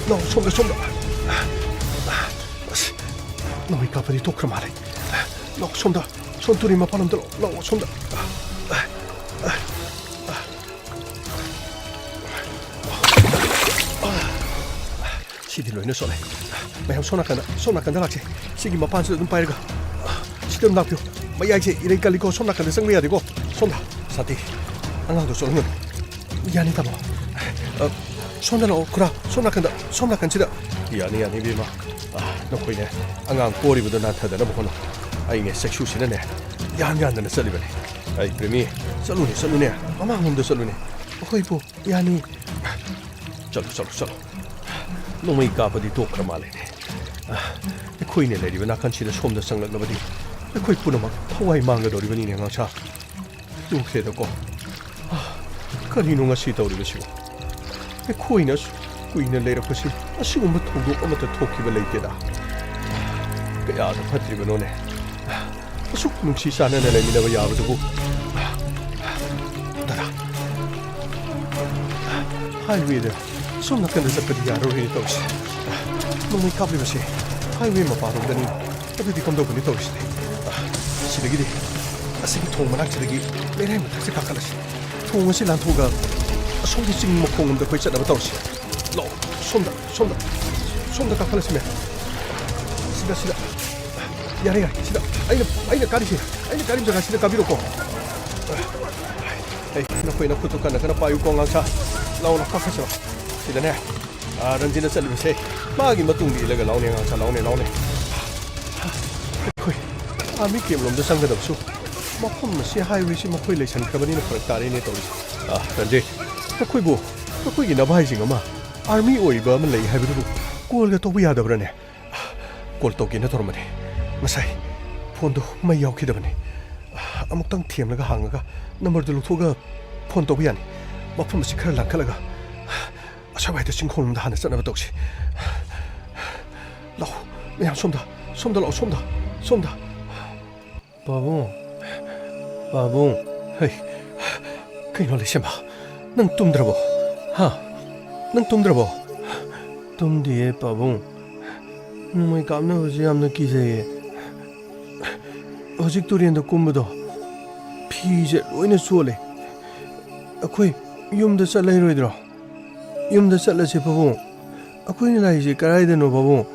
ꯂꯥꯛꯑꯣ, ꯁꯣꯝꯗ, ꯁꯣꯝꯗ꯫ ꯑꯁ, ꯅꯣꯡꯃꯩ ꯀꯥꯞꯄꯗꯤ ꯇꯣꯛꯈ꯭ꯔ ꯃꯥꯜꯂꯦ꯫ ꯂꯥꯛꯑꯣ, ꯁꯣꯝꯗ, ꯁꯣꯝ ꯇꯨꯔꯦꯜ ꯃꯄꯥꯟꯂꯣꯝꯗ ꯂꯥꯛꯑꯣ, ꯂꯥꯛꯑꯣ, ꯁꯣꯝꯗ꯫ ꯁꯤꯗꯤ ꯂꯣꯏꯅ ꯁꯣꯛꯂꯦ꯫ ꯃꯌꯥꯝ ꯁꯣꯝ ꯅꯥꯀꯟꯗ, ꯁꯣꯝ ꯅꯥꯀꯟꯗ ꯂꯥꯛꯁꯦ꯫ ꯁꯤꯒꯤ ꯃꯄꯥꯟꯁꯤꯗ ꯑꯗꯨꯝ ꯄꯥꯏꯔꯒ, ꯁꯤꯗ ꯑꯗꯨꯝ ꯂꯥꯛꯄꯤꯌꯨ꯫ ꯃꯌꯥꯏꯁꯦ ꯏꯔꯩ ꯀꯜꯂꯤꯀꯣ, ꯁꯣꯝ ꯅꯥꯀꯟꯗ ꯆꯪꯕ ꯌꯥꯗꯦꯀꯣ꯫ ꯁꯣꯝꯗ, ꯁꯥꯟꯇꯤ, ꯑꯉꯥꯡꯗꯣ ꯆꯣꯠꯍꯟꯒꯅꯨ꯫ ꯌꯥꯅꯤ, ꯇꯥꯃꯣ꯫ ꯑ, ꯁꯣꯝꯗ ꯂꯥꯛꯑꯣ, ꯈꯨꯔꯥ꯫ ꯁꯣꯝ ꯅꯥꯀꯟꯗ, ꯁꯣꯝ ꯅꯥꯀꯟꯁꯤꯗ꯫ ꯌꯥꯅꯤ, ꯌꯥꯅꯤ, ꯏꯕꯦꯝꯃ꯫ ꯑ, ꯅꯈꯣꯏꯅꯦ, ꯑꯉꯥꯡ ꯄꯣꯔꯤꯕꯗꯣ ꯅꯥꯟꯊꯗꯅꯕ ꯍꯣꯠꯅꯧ꯫ ꯑꯩꯅꯦ, ꯆꯩꯁꯨꯁꯤꯅꯅꯦ, ꯌꯥꯟ ꯌꯥꯟꯗꯅ ꯆꯠꯂꯤꯕꯅꯤ꯫ ꯑꯩ, ꯄ꯭ꯔꯦꯃꯤ, ꯆꯠꯂꯨꯅꯦ, ꯆꯠꯂꯨꯅꯦ꯫ ꯃꯃꯥꯡꯂꯣꯝꯗ ꯆꯠꯂꯨꯅꯦ꯫ ꯑꯩꯈꯣꯏꯕꯨ ꯌꯥꯅꯤ꯫ ꯆꯠꯂꯣ, ꯆꯠꯂꯣ, ꯆꯠꯂꯣ꯫ ꯅꯣꯡꯃꯩ ꯀꯥꯞꯄꯗꯤ ꯇꯣꯛꯈ꯭ꯔ ꯃꯥꯜꯂꯦꯅꯦ꯫ ꯑꯩꯈꯣꯏꯅ ꯂꯩꯔꯤꯕ ꯅꯥꯀꯟꯁꯤꯗ ꯁꯣꯝꯗ ꯆꯪꯂꯛꯂꯕꯗꯤ ꯑꯩꯈꯣꯏ ꯄꯨꯝꯅꯃꯛ ꯊꯋꯥꯏ ꯃꯥꯡꯒꯗꯧꯔꯤꯕꯅꯤꯅꯦ, ꯑꯉꯥꯡꯁꯥ꯫ ꯇꯣꯛꯈ꯭ꯔꯦꯗꯀꯣ꯫ ꯀꯔꯤꯅꯣ ꯉꯁꯤ ꯇꯧꯔꯤꯕꯁꯤꯕꯣ? ꯑꯩꯈꯣꯏꯅ ꯑꯁꯨꯛ ꯀꯨꯏꯅ ꯂꯩꯔꯛꯄꯁꯤ ꯑꯁꯤꯒꯨꯝꯕ ꯊꯧꯗꯣꯛ ꯑꯃꯠꯇ ꯊꯣꯛꯈꯤꯕ ꯂꯩꯇꯦꯗ꯫ ꯀꯌꯥꯗ ꯐꯠꯇ꯭ꯔꯤꯕꯅꯣꯅꯦ꯫ ꯑꯁꯨꯛ ꯅꯨꯡꯁꯤ ꯆꯥꯟꯅꯅ ꯂꯩꯃꯤꯟꯅꯕ ꯌꯥꯕꯗꯨꯕꯨ꯫ ꯗꯗꯥ, ꯍꯥꯏꯋꯦꯗ ꯁꯣꯝ ꯅꯥꯀꯟꯗ ꯆꯠꯄꯗꯤ ꯌꯥꯔꯔꯣꯏꯅꯦ ꯇꯧꯔꯤꯁꯦ꯫ ꯅꯣꯡꯃꯩ ꯀꯥꯞꯂꯤꯕꯁꯦ ꯍꯥꯏꯋꯦ ꯃꯄꯥꯟꯂꯣꯝꯗꯅꯤ꯫ ꯑꯗꯨꯗꯤ ꯀꯝꯗꯧꯒꯅꯤ ꯇꯧꯔꯤꯁꯤꯗꯤ? ꯁꯤꯗꯒꯤꯗꯤ ꯑꯁꯤꯒꯤ ꯊꯣꯡ ꯃꯅꯥꯛꯁꯤꯗꯒꯤ ꯂꯩꯔꯥꯏ ꯃꯊꯛꯁꯦ ꯀꯥꯈꯠꯂꯁꯤ꯫ ꯊꯣꯡ ꯑꯁꯤ ꯂꯥꯟꯊꯣꯛꯑꯒ ꯑꯁꯣꯝꯒꯤ ꯆꯤꯡ ꯃꯈꯣꯡꯂꯣꯝꯗ ꯑꯩꯈꯣꯏ ꯆꯠꯅꯕ ꯇꯧꯔꯁꯤ꯫ ꯂꯥꯛꯑꯣ, ꯁꯣꯝꯗ, ꯁꯣꯝꯗ, ꯁꯣꯝꯗ ꯀꯥꯈꯠꯂꯁꯤ, ꯃꯦꯝ꯫ ꯁꯤꯗ, ꯁꯤꯗ꯫ ꯌꯥꯔꯦ, ꯌꯥꯔꯦ, ꯁꯤꯗ꯫ ꯑꯩꯅ, ꯑꯩꯅ ꯀꯥꯔꯤꯁꯦ, ꯑꯩꯅ ꯀꯥꯔꯤꯕ ꯖꯒꯥꯁꯤꯗ ꯀꯥꯕꯤꯔꯣꯀꯣ꯫ ꯑꯩ, ꯅꯈꯣꯏ ꯅꯈꯨꯠꯇꯨ ꯀꯟꯅ ꯀꯟꯅ ꯄꯥꯏꯌꯨꯀꯣ, ꯑꯉꯥꯡꯁꯥ꯫ ꯂꯥꯛꯑꯣ, ꯂꯥꯛꯑꯣ, ꯀꯥꯈꯠꯁꯤꯔꯣ꯫ ꯁꯤꯗꯅꯦ꯫ ꯑꯥ, ꯔꯟꯖꯤꯠꯅ ꯆꯠꯂꯤꯕꯁꯦ ꯃꯥꯒꯤ ꯃꯇꯨꯡꯗ ꯏꯜꯂꯒ ꯂꯥꯛꯑꯣꯅꯦ, ꯑꯉꯥꯡꯁꯥ, ꯂꯥꯛꯑꯣꯅꯦ, ꯂꯥꯛꯑꯣꯅꯦ꯫ ꯑꯩꯈꯣꯏ ꯑꯥꯔꯃꯤ ꯀꯦꯝꯞ ꯂꯣꯝꯗ ꯆꯪꯒꯗꯕꯁꯨ ꯃꯐꯝ ꯑꯁꯤ, ꯍꯥꯏꯋꯦꯁꯤ ꯃꯈꯣꯏ ꯂꯩꯁꯟꯈ꯭ꯔꯕꯅꯤꯅ ꯐꯔꯛ ꯇꯥꯔꯦꯅꯦ ꯇꯧꯔꯤꯁꯦ꯫ ꯑꯥ, ꯔꯟꯖꯤꯠ, ꯅꯈꯣꯏꯕꯨ, ꯅꯈꯣꯏꯒꯤ ꯅꯚꯥꯏꯁꯤꯡ ꯑꯃ ꯑꯥꯔꯃꯤ ꯑꯣꯏꯕ ꯑꯃ ꯂꯩ ꯍꯥꯏꯕꯗꯨꯕꯨ ꯀꯣꯜꯒ ꯇꯧꯕ ꯌꯥꯗꯕ꯭ꯔꯥꯅꯦ? ꯀꯣꯜ ꯇꯧꯒꯦꯅ ꯇꯧꯔꯝꯕꯅꯦ꯫ ꯉꯁꯥꯏ ꯐꯣꯟꯗꯣ ꯃꯩ ꯌꯥꯎꯈꯤꯗꯕꯅꯦ꯫ ꯑꯃꯨꯛꯇꯪ ꯊꯦꯝꯂꯒ ꯍꯥꯡꯉꯒ ꯅꯝꯕꯔꯗꯨ ꯂꯧꯊꯣꯛꯑꯒ ꯐꯣꯟ ꯇꯧꯕ ꯌꯥꯅꯤ꯫ ꯃꯐꯝ ꯑꯁꯤ ꯈꯔ ꯂꯥꯟꯈꯠꯂꯒ ꯑꯁ꯭ꯋꯥꯏꯗ ꯆꯤꯡꯈꯣꯡꯂꯣꯝꯗ ꯍꯥꯟꯅ ꯆꯠꯅꯕ ꯇꯧꯁꯤ꯫ ꯂꯥꯛꯑꯣ, ꯃꯌꯥꯝ ꯁꯣꯝꯗ, ꯁꯣꯝꯗ ꯂꯥꯛꯑꯣ, ꯁꯣꯝꯗ, ꯁꯣꯝꯗ꯫ ꯄꯥꯕꯨꯡ, ꯄꯥꯕꯨꯡ꯫ ꯍꯩ, ꯀꯩꯅꯣ ꯂꯩꯁꯦꯝꯕ? ꯅꯪ ꯇꯨꯝꯗ꯭ꯔꯕꯣ? ꯍꯥ? ꯅꯪ ꯇꯨꯝꯗ꯭ꯔꯕꯣ? ꯇꯨꯝꯗꯤꯌꯦ ꯄꯥꯕꯨꯡ꯫ ꯅꯣꯡꯃꯩ ꯀꯥꯞꯅꯕꯁꯦ ꯌꯥꯝꯅ ꯀꯤꯖꯩꯌꯦ꯫ ꯍꯧꯖꯤꯛ ꯇꯨꯔꯦꯟꯗ ꯀꯨꯝꯕꯗꯣ ꯐꯤꯁꯦ ꯂꯣꯏꯅ ꯆꯣꯠꯂꯦ꯫ ꯑꯩꯈꯣꯏ ꯌꯨꯝꯗ ꯆꯠꯂꯩꯔꯣꯏꯗ꯭ꯔꯣ? ꯌꯨꯝꯗ ꯆꯠꯂꯁꯦ ꯄꯥꯕꯨꯡ꯫ ꯑꯩꯈꯣꯏꯅ ꯂꯥꯛꯏꯁꯦ ꯀꯗꯥꯏꯗꯅꯣ ꯄꯥꯕꯨꯡ?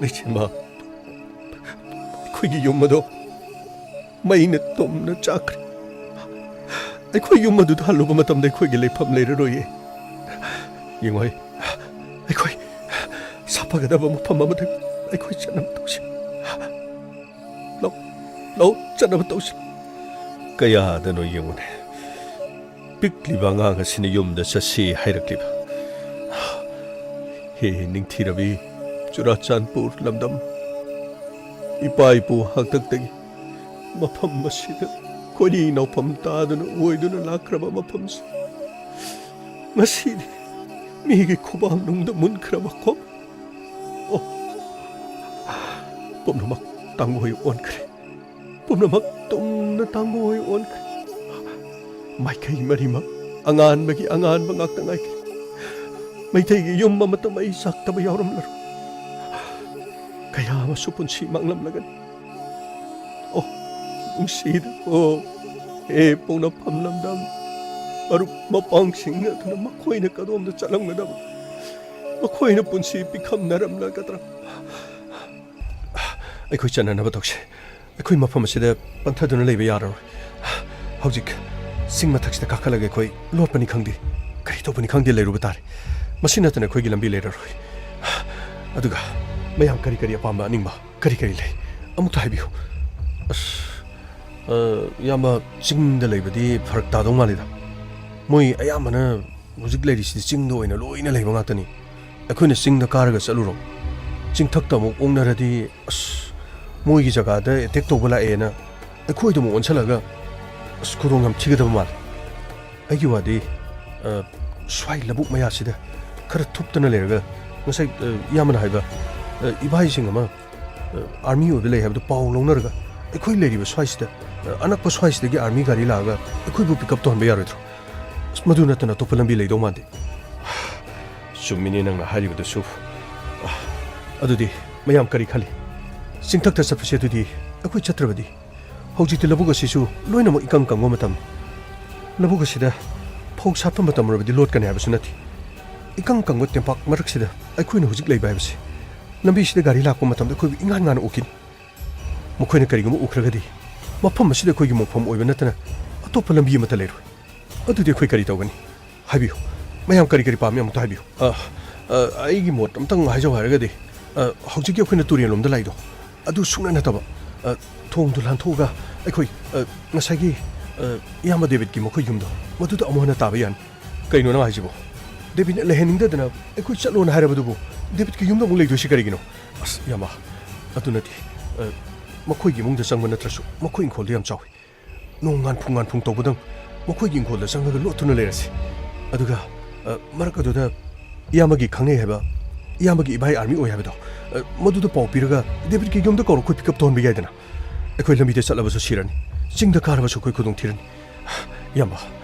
ꯂꯩꯆꯤꯟꯃ, ꯑꯩꯈꯣꯏꯒꯤ ꯌꯨꯝ ꯑꯗꯣ ꯃꯩꯅ ꯇꯨꯝꯅ ꯆꯥꯛꯈ꯭ꯔꯦ꯫ ꯑꯩꯈꯣꯏ ꯌꯨꯝ ꯑꯗꯨꯗ ꯍꯜꯂꯨꯕ ꯃꯇꯝꯗ ꯑꯩꯈꯣꯏꯒꯤ ꯂꯩꯐꯝ ꯂꯩꯔꯔꯣꯏꯌꯦ꯫ ꯌꯦꯡꯉꯣ, ꯑꯩꯈꯣꯏ ꯁꯥꯐꯒꯗꯕ ꯃꯐꯝ ꯑꯃꯗ ꯑꯩꯈꯣꯏ ꯆꯠꯅꯕ ꯇꯧꯁꯤ꯫ ꯂꯧ, ꯂꯧ ꯆꯠꯅꯕ ꯇꯧꯁꯤ꯫ ꯀꯌꯥꯗꯅꯣ ꯌꯦꯡꯉꯨꯅꯦ꯫ ꯄꯤꯛꯂꯤꯕ ꯑꯉꯥꯡ ꯑꯁꯤꯅ ꯌꯨꯝꯗ ꯆꯠꯁꯤ ꯍꯥꯏꯔꯛꯂꯤꯕ꯫ ꯍꯦ ꯅꯤꯡꯊꯤꯔꯕꯤ ꯆꯨꯔꯥꯆꯥꯟꯄꯨꯔ ꯂꯝꯗꯝ, ꯏꯄꯥ ꯏꯄꯨ ꯍꯥꯛꯇꯛꯇꯒꯤ ꯃꯐꯝ ꯑꯁꯤꯗ ꯈꯣꯏꯔꯤ ꯅꯥꯎꯐꯝ ꯇꯥꯗꯨꯅ ꯑꯣꯏꯗꯨꯅ ꯂꯥꯛꯈ꯭ꯔꯕ ꯃꯐꯝꯁꯤ ꯉꯁꯤꯗꯤ ꯃꯤꯒꯤ ꯈꯨꯕꯥꯛꯅꯨꯡꯗ ꯃꯨꯟꯈ꯭ꯔꯕ ꯈꯣꯡ꯫ ꯑꯣ, ꯄꯨꯝꯅꯃꯛ ꯇꯥꯡꯒꯣꯏ ꯑꯣꯟꯈ꯭ꯔꯦ꯫ ꯄꯨꯝꯅꯃꯛ ꯇꯨꯝꯅ ꯇꯥꯡꯒꯣꯏ ꯑꯣꯟꯈ꯭ꯔꯦ꯫ ꯃꯥꯏꯀꯩ ꯃꯔꯤꯃꯛ ꯑꯉꯥꯟꯕꯒꯤ ꯑꯉꯥꯟꯕ ꯉꯥꯛꯇ ꯉꯥꯏꯈ꯭ꯔꯦ꯫ ꯃꯩꯇꯩꯒꯤ ꯌꯨꯝ ꯑꯃꯠꯇ ꯃꯩ ꯆꯥꯛꯇꯕ ꯌꯥꯎꯔꯝꯂꯔꯣꯏ꯫ ꯀꯌꯥ ꯑꯃꯁꯨ ꯄꯨꯟꯁꯤ ꯃꯥꯡꯂꯝꯂꯒꯅꯤ꯫ ꯑꯣ, ꯅꯨꯡꯁꯤꯗ, ꯑꯣ, ꯍꯦ ꯄꯣꯛꯅꯐꯝ ꯂꯝꯗꯝ, ꯃꯔꯨꯞ ꯃꯄꯥꯡꯁꯤꯡ ꯑꯗꯨꯅ ꯃꯈꯣꯏꯅ ꯀꯗꯣꯝꯗ ꯆꯠꯂꯝꯒꯗꯕ? ꯃꯈꯣꯏꯅ ꯄꯨꯟꯁꯤ ꯄꯤꯈꯝꯅꯔꯝꯂꯒꯗ꯭ꯔꯥ? ꯑꯩꯈꯣꯏ ꯆꯠꯅꯅꯕ ꯇꯧꯁꯤ꯫ ꯑꯩꯈꯣꯏ ꯃꯐꯝ ꯑꯁꯤꯗ ꯄꯟꯊꯗꯨꯅ ꯂꯩꯕ ꯌꯥꯔꯔꯣꯏ꯫ ꯍꯧꯖꯤꯛ ꯆꯤꯡ ꯃꯊꯛꯁꯤꯗ ꯀꯥꯈꯠꯂꯒ ꯑꯩꯈꯣꯏ ꯂꯣꯠꯄꯅꯤ ꯈꯪꯗꯦ, ꯀꯔꯤ ꯇꯧꯕꯅꯤ ꯈꯪꯗꯦ, ꯂꯩꯔꯨꯕ ꯇꯥꯔꯦ꯫ ꯃꯁꯤ ꯅꯠꯇꯅ ꯑꯩꯈꯣꯏꯒꯤ ꯂꯝꯕꯤ ꯂꯩꯔꯔꯣꯏ꯫ ꯑꯗꯨꯒ ꯃꯌꯥꯝ ꯀꯔꯤ ꯀꯔꯤ ꯑꯄꯥꯝꯕ ꯑꯅꯤꯡꯕ ꯀꯔꯤ ꯀꯔꯤ ꯂꯩ? ꯑꯃꯨꯛꯇ ꯍꯥꯏꯕꯤꯌꯨ꯫ ꯑꯁ, ꯑ, ꯏꯌꯥꯝꯕ, ꯆꯤꯡꯗ ꯂꯩꯕꯗꯤ ꯐꯔꯛ ꯇꯥꯗꯧ ꯃꯥꯜꯂꯤꯗ꯫ ꯃꯣꯏ ꯑꯌꯥꯝꯕꯅ ꯍꯧꯖꯤꯛ ꯂꯩꯔꯤꯁꯤꯗꯤ ꯆꯤꯡꯗ ꯑꯣꯏꯅ ꯂꯣꯏꯅ ꯂꯩꯕ ꯉꯥꯛꯇꯅꯤ꯫ ꯑꯩꯈꯣꯏꯅ ꯆꯤꯡꯗ ꯀꯥꯔꯒ ꯆꯠꯂꯨꯔꯣ? ꯆꯤꯡꯊꯛꯇ ꯑꯃꯨꯛ ꯑꯣꯛꯅꯔꯗꯤ, ꯑꯁ, ꯃꯣꯏꯒꯤ ꯖꯒꯥꯗ ꯑꯦꯇꯦꯛ ꯇꯧꯕ ꯂꯥꯛꯑꯦꯅ ꯑꯩꯈꯣꯏꯗ ꯑꯃꯨꯛ ꯑꯣꯟꯁꯤꯜꯂꯒ, ꯑꯁ, ꯈꯨꯗꯣꯡ ꯌꯥꯝ ꯊꯤꯒꯗꯕ ꯃꯥꯜꯂꯦ꯫ ꯑꯩꯒꯤ ꯋꯥꯗꯤ, ꯑ, ꯁ꯭ꯋꯥꯏ ꯂꯧꯕꯨꯛ ꯃꯌꯥꯁꯤꯗ ꯈꯔ ꯊꯨꯞꯇꯅ ꯂꯩꯔꯒ, ꯉꯁꯥꯏ, ꯑ, ꯏꯌꯥꯝꯕꯅ ꯍꯥꯏꯕ, ꯑ, ꯏꯕꯥꯏꯁꯤꯡ ꯑꯃ, ꯑ, ꯑꯥꯔꯃꯤ ꯑꯣꯏꯕ ꯂꯩ ꯍꯥꯏꯕꯗꯨ ꯄꯥꯎ ꯂꯧꯅꯔꯒ, ꯑꯩꯈꯣꯏ ꯂꯩꯔꯤꯕ ꯁ꯭ꯋꯥꯏꯁꯤꯗ, ꯑ, ꯑꯅꯛꯄ ꯁ꯭ꯋꯥꯏꯁꯤꯗꯒꯤ ꯑꯥꯔꯃꯤ ꯒꯥꯔꯤ ꯂꯥꯛꯑꯒ ꯑꯩꯈꯣꯏꯕꯨ ꯄꯤꯛ ꯑꯞ ꯇꯧꯍꯟꯕ ꯌꯥꯔꯣꯏꯗ꯭ꯔꯣ? ꯑꯁ, ꯃꯗꯨ ꯅꯠꯇꯅ ꯑꯇꯣꯞꯄ ꯂꯝꯕꯤ ꯂꯩꯗꯧ ꯃꯥꯟꯗꯦ꯫ ꯆꯨꯝꯃꯤꯅꯦ ꯅꯪꯅ ꯍꯥꯏꯔꯤꯕꯗꯨꯁꯨ꯫ ꯑ, ꯑꯗꯨꯗꯤ ꯃꯌꯥꯝ ꯀꯔꯤ ꯈꯜꯂꯤ? ꯆꯤꯡꯊꯛꯇ ꯆꯠꯄꯁꯦ ꯑꯗꯨꯗꯤ ꯑꯩꯈꯣꯏ ꯆꯠꯇ꯭ꯔꯕꯗꯤ? ꯍꯧꯖꯤꯛꯇꯤ ꯂꯧꯕꯨꯛ ꯑꯁꯤꯁꯨ ꯂꯣꯏꯅꯃꯛ ꯏꯀꯪ ꯀꯪꯕ ꯃꯇꯝ꯫ ꯂꯧꯕꯨꯛ ꯑꯁꯤꯗ ꯐꯧ ꯁꯥꯠꯄ ꯃꯇꯝ ꯑꯣꯏꯔꯕꯗꯤ ꯂꯣꯠꯀꯅꯤ ꯍꯥꯏꯕꯁꯨ ꯅꯠꯇꯦ꯫ ꯏꯀꯪ ꯀꯪꯕ ꯇꯦꯝꯄꯥꯛ ꯃꯔꯛꯁꯤꯗ ꯑꯩꯈꯣꯏꯅ ꯍꯧꯖꯤꯛ ꯂꯩꯕ ꯍꯥꯏꯕꯁꯤ, ꯂꯝꯕꯤꯁꯤꯗ ꯒꯥꯔꯤ ꯂꯥꯛꯄ ꯃꯇꯝꯗ ꯑꯩꯈꯣꯏꯕꯨ ꯏꯉꯥꯟ ꯉꯥꯟꯅ ꯎꯈꯤꯅꯤ꯫ ꯃꯈꯣꯏꯅ ꯀꯔꯤꯒꯨꯝꯕ ꯎꯈ꯭ꯔꯒꯗꯤ, ꯃꯐꯝ ꯑꯁꯤꯗ ꯑꯩꯈꯣꯏꯒꯤ ꯃꯣꯡꯐꯝ ꯑꯣꯏꯕ ꯅꯠꯇꯅ ꯑꯇꯣꯞꯄ ꯂꯝꯕꯤ ꯑꯃꯠꯇ ꯂꯩꯔꯣꯏ꯫ ꯑꯗꯨꯗꯤ ꯑꯩꯈꯣꯏ ꯀꯔꯤ ꯇꯧꯒꯅꯤ? ꯍꯥꯏꯕꯤꯌꯨ꯫ ꯃꯌꯥꯝ ꯀꯔꯤ ꯀꯔꯤ ꯄꯥꯝꯃꯤ ꯑꯃꯨꯛꯇ ꯍꯥꯏꯕꯤꯌꯨ꯫ ꯑ, ꯑ, ꯑꯩꯒꯤ ꯃꯣꯠ ꯑꯝꯇꯪ ꯍꯥꯏꯖꯧ ꯍꯥꯏꯔꯒꯗꯤ, ꯑ, ꯍꯧꯖꯤꯛꯀꯤ ꯑꯩꯈꯣꯏꯅ ꯇꯨꯔꯦꯜ ꯂꯣꯝꯗ ꯂꯥꯛꯏꯗꯣ, ꯑꯗꯨ ꯁꯨꯡꯅ ꯅꯠꯇꯕ, ꯑ, ꯊꯣꯡꯗꯨ ꯂꯥꯟꯊꯣꯛꯑꯒ ꯑꯩꯈꯣꯏ, ꯑ, ꯉꯁꯥꯏꯒꯤ, ꯑ, ꯏꯌꯥꯝꯕ ꯗꯦꯕꯤꯠꯀꯤ ꯃꯈꯣꯏ ꯌꯨꯝꯗꯣ, ꯃꯗꯨꯗ ꯑꯃꯨꯛ ꯍꯟꯅ ꯇꯥꯕ ꯌꯥꯅꯤ꯫ ꯀꯩꯅꯣ ꯅꯪ ꯍꯥꯏꯁꯤꯕꯣ? ꯗꯦꯕꯤꯠꯅ ꯂꯩꯍꯟꯅꯤꯡꯗꯗꯅ ꯑꯩꯈꯣꯏ ꯆꯠꯂꯣꯅ ꯍꯥꯏꯔꯕꯗꯨꯕꯨ ꯗꯦꯕꯤꯠꯀꯤ ꯌꯨꯝꯗ ꯑꯃꯨꯛ ꯂꯩꯗꯣꯏꯁꯤ ꯀꯔꯤꯒꯤꯅꯣ? ꯑꯁ, ꯏꯌꯥꯝꯕ, ꯑꯗꯨ ꯅꯠꯇꯦ꯫ ꯑ, ꯃꯈꯣꯏꯒꯤ ꯏꯃꯨꯡꯗ ꯆꯪꯕ ꯅꯠꯇ꯭ꯔꯁꯨ ꯃꯈꯣꯏ ꯏꯪꯈꯣꯜꯗ ꯌꯥꯝ ꯆꯥꯎꯏ꯫ ꯅꯣꯡ ꯉꯥꯟꯐꯨꯡ ꯉꯥꯟꯐꯨꯡ ꯇꯧꯕꯗꯪ ꯃꯈꯣꯏꯒꯤ ꯏꯪꯈꯣꯜꯗ ꯆꯪꯉꯒ ꯂꯣꯠꯇꯨꯅ ꯂꯩꯔꯁꯤ꯫ ꯑꯗꯨꯒ, ꯑ, ꯃꯔꯛ ꯑꯗꯨꯗ ꯏꯌꯥꯝꯕꯒꯤ ꯈꯪꯅꯩ ꯍꯥꯏꯕ, ꯏꯌꯥꯝꯕꯒꯤ ꯏꯕꯥꯏ ꯑꯥꯔꯃꯤ ꯑꯣꯏ ꯍꯥꯏꯕꯗꯣ, ꯑ, ꯃꯗꯨꯗ ꯄꯥꯎ ꯄꯤꯔꯒ ꯗꯦꯕꯤꯠꯀꯤ ꯌꯨꯝꯗ ꯀꯧꯔ ꯑꯩꯈꯣꯏ ꯄꯤꯛꯑꯞ ꯇꯧꯍꯟꯕ ꯌꯥꯏꯗꯅ꯫ ꯑꯩꯈꯣꯏ ꯂꯝꯕꯤꯗ ꯆꯠꯂꯕꯁꯨ ꯁꯤꯔꯅꯤ, ꯆꯤꯡꯗ ꯀꯥꯔꯕꯁꯨ ꯑꯩꯈꯣꯏ ꯈꯨꯗꯣꯡ ꯊꯤꯔꯅꯤ꯫ ꯏꯌꯥꯝꯕ,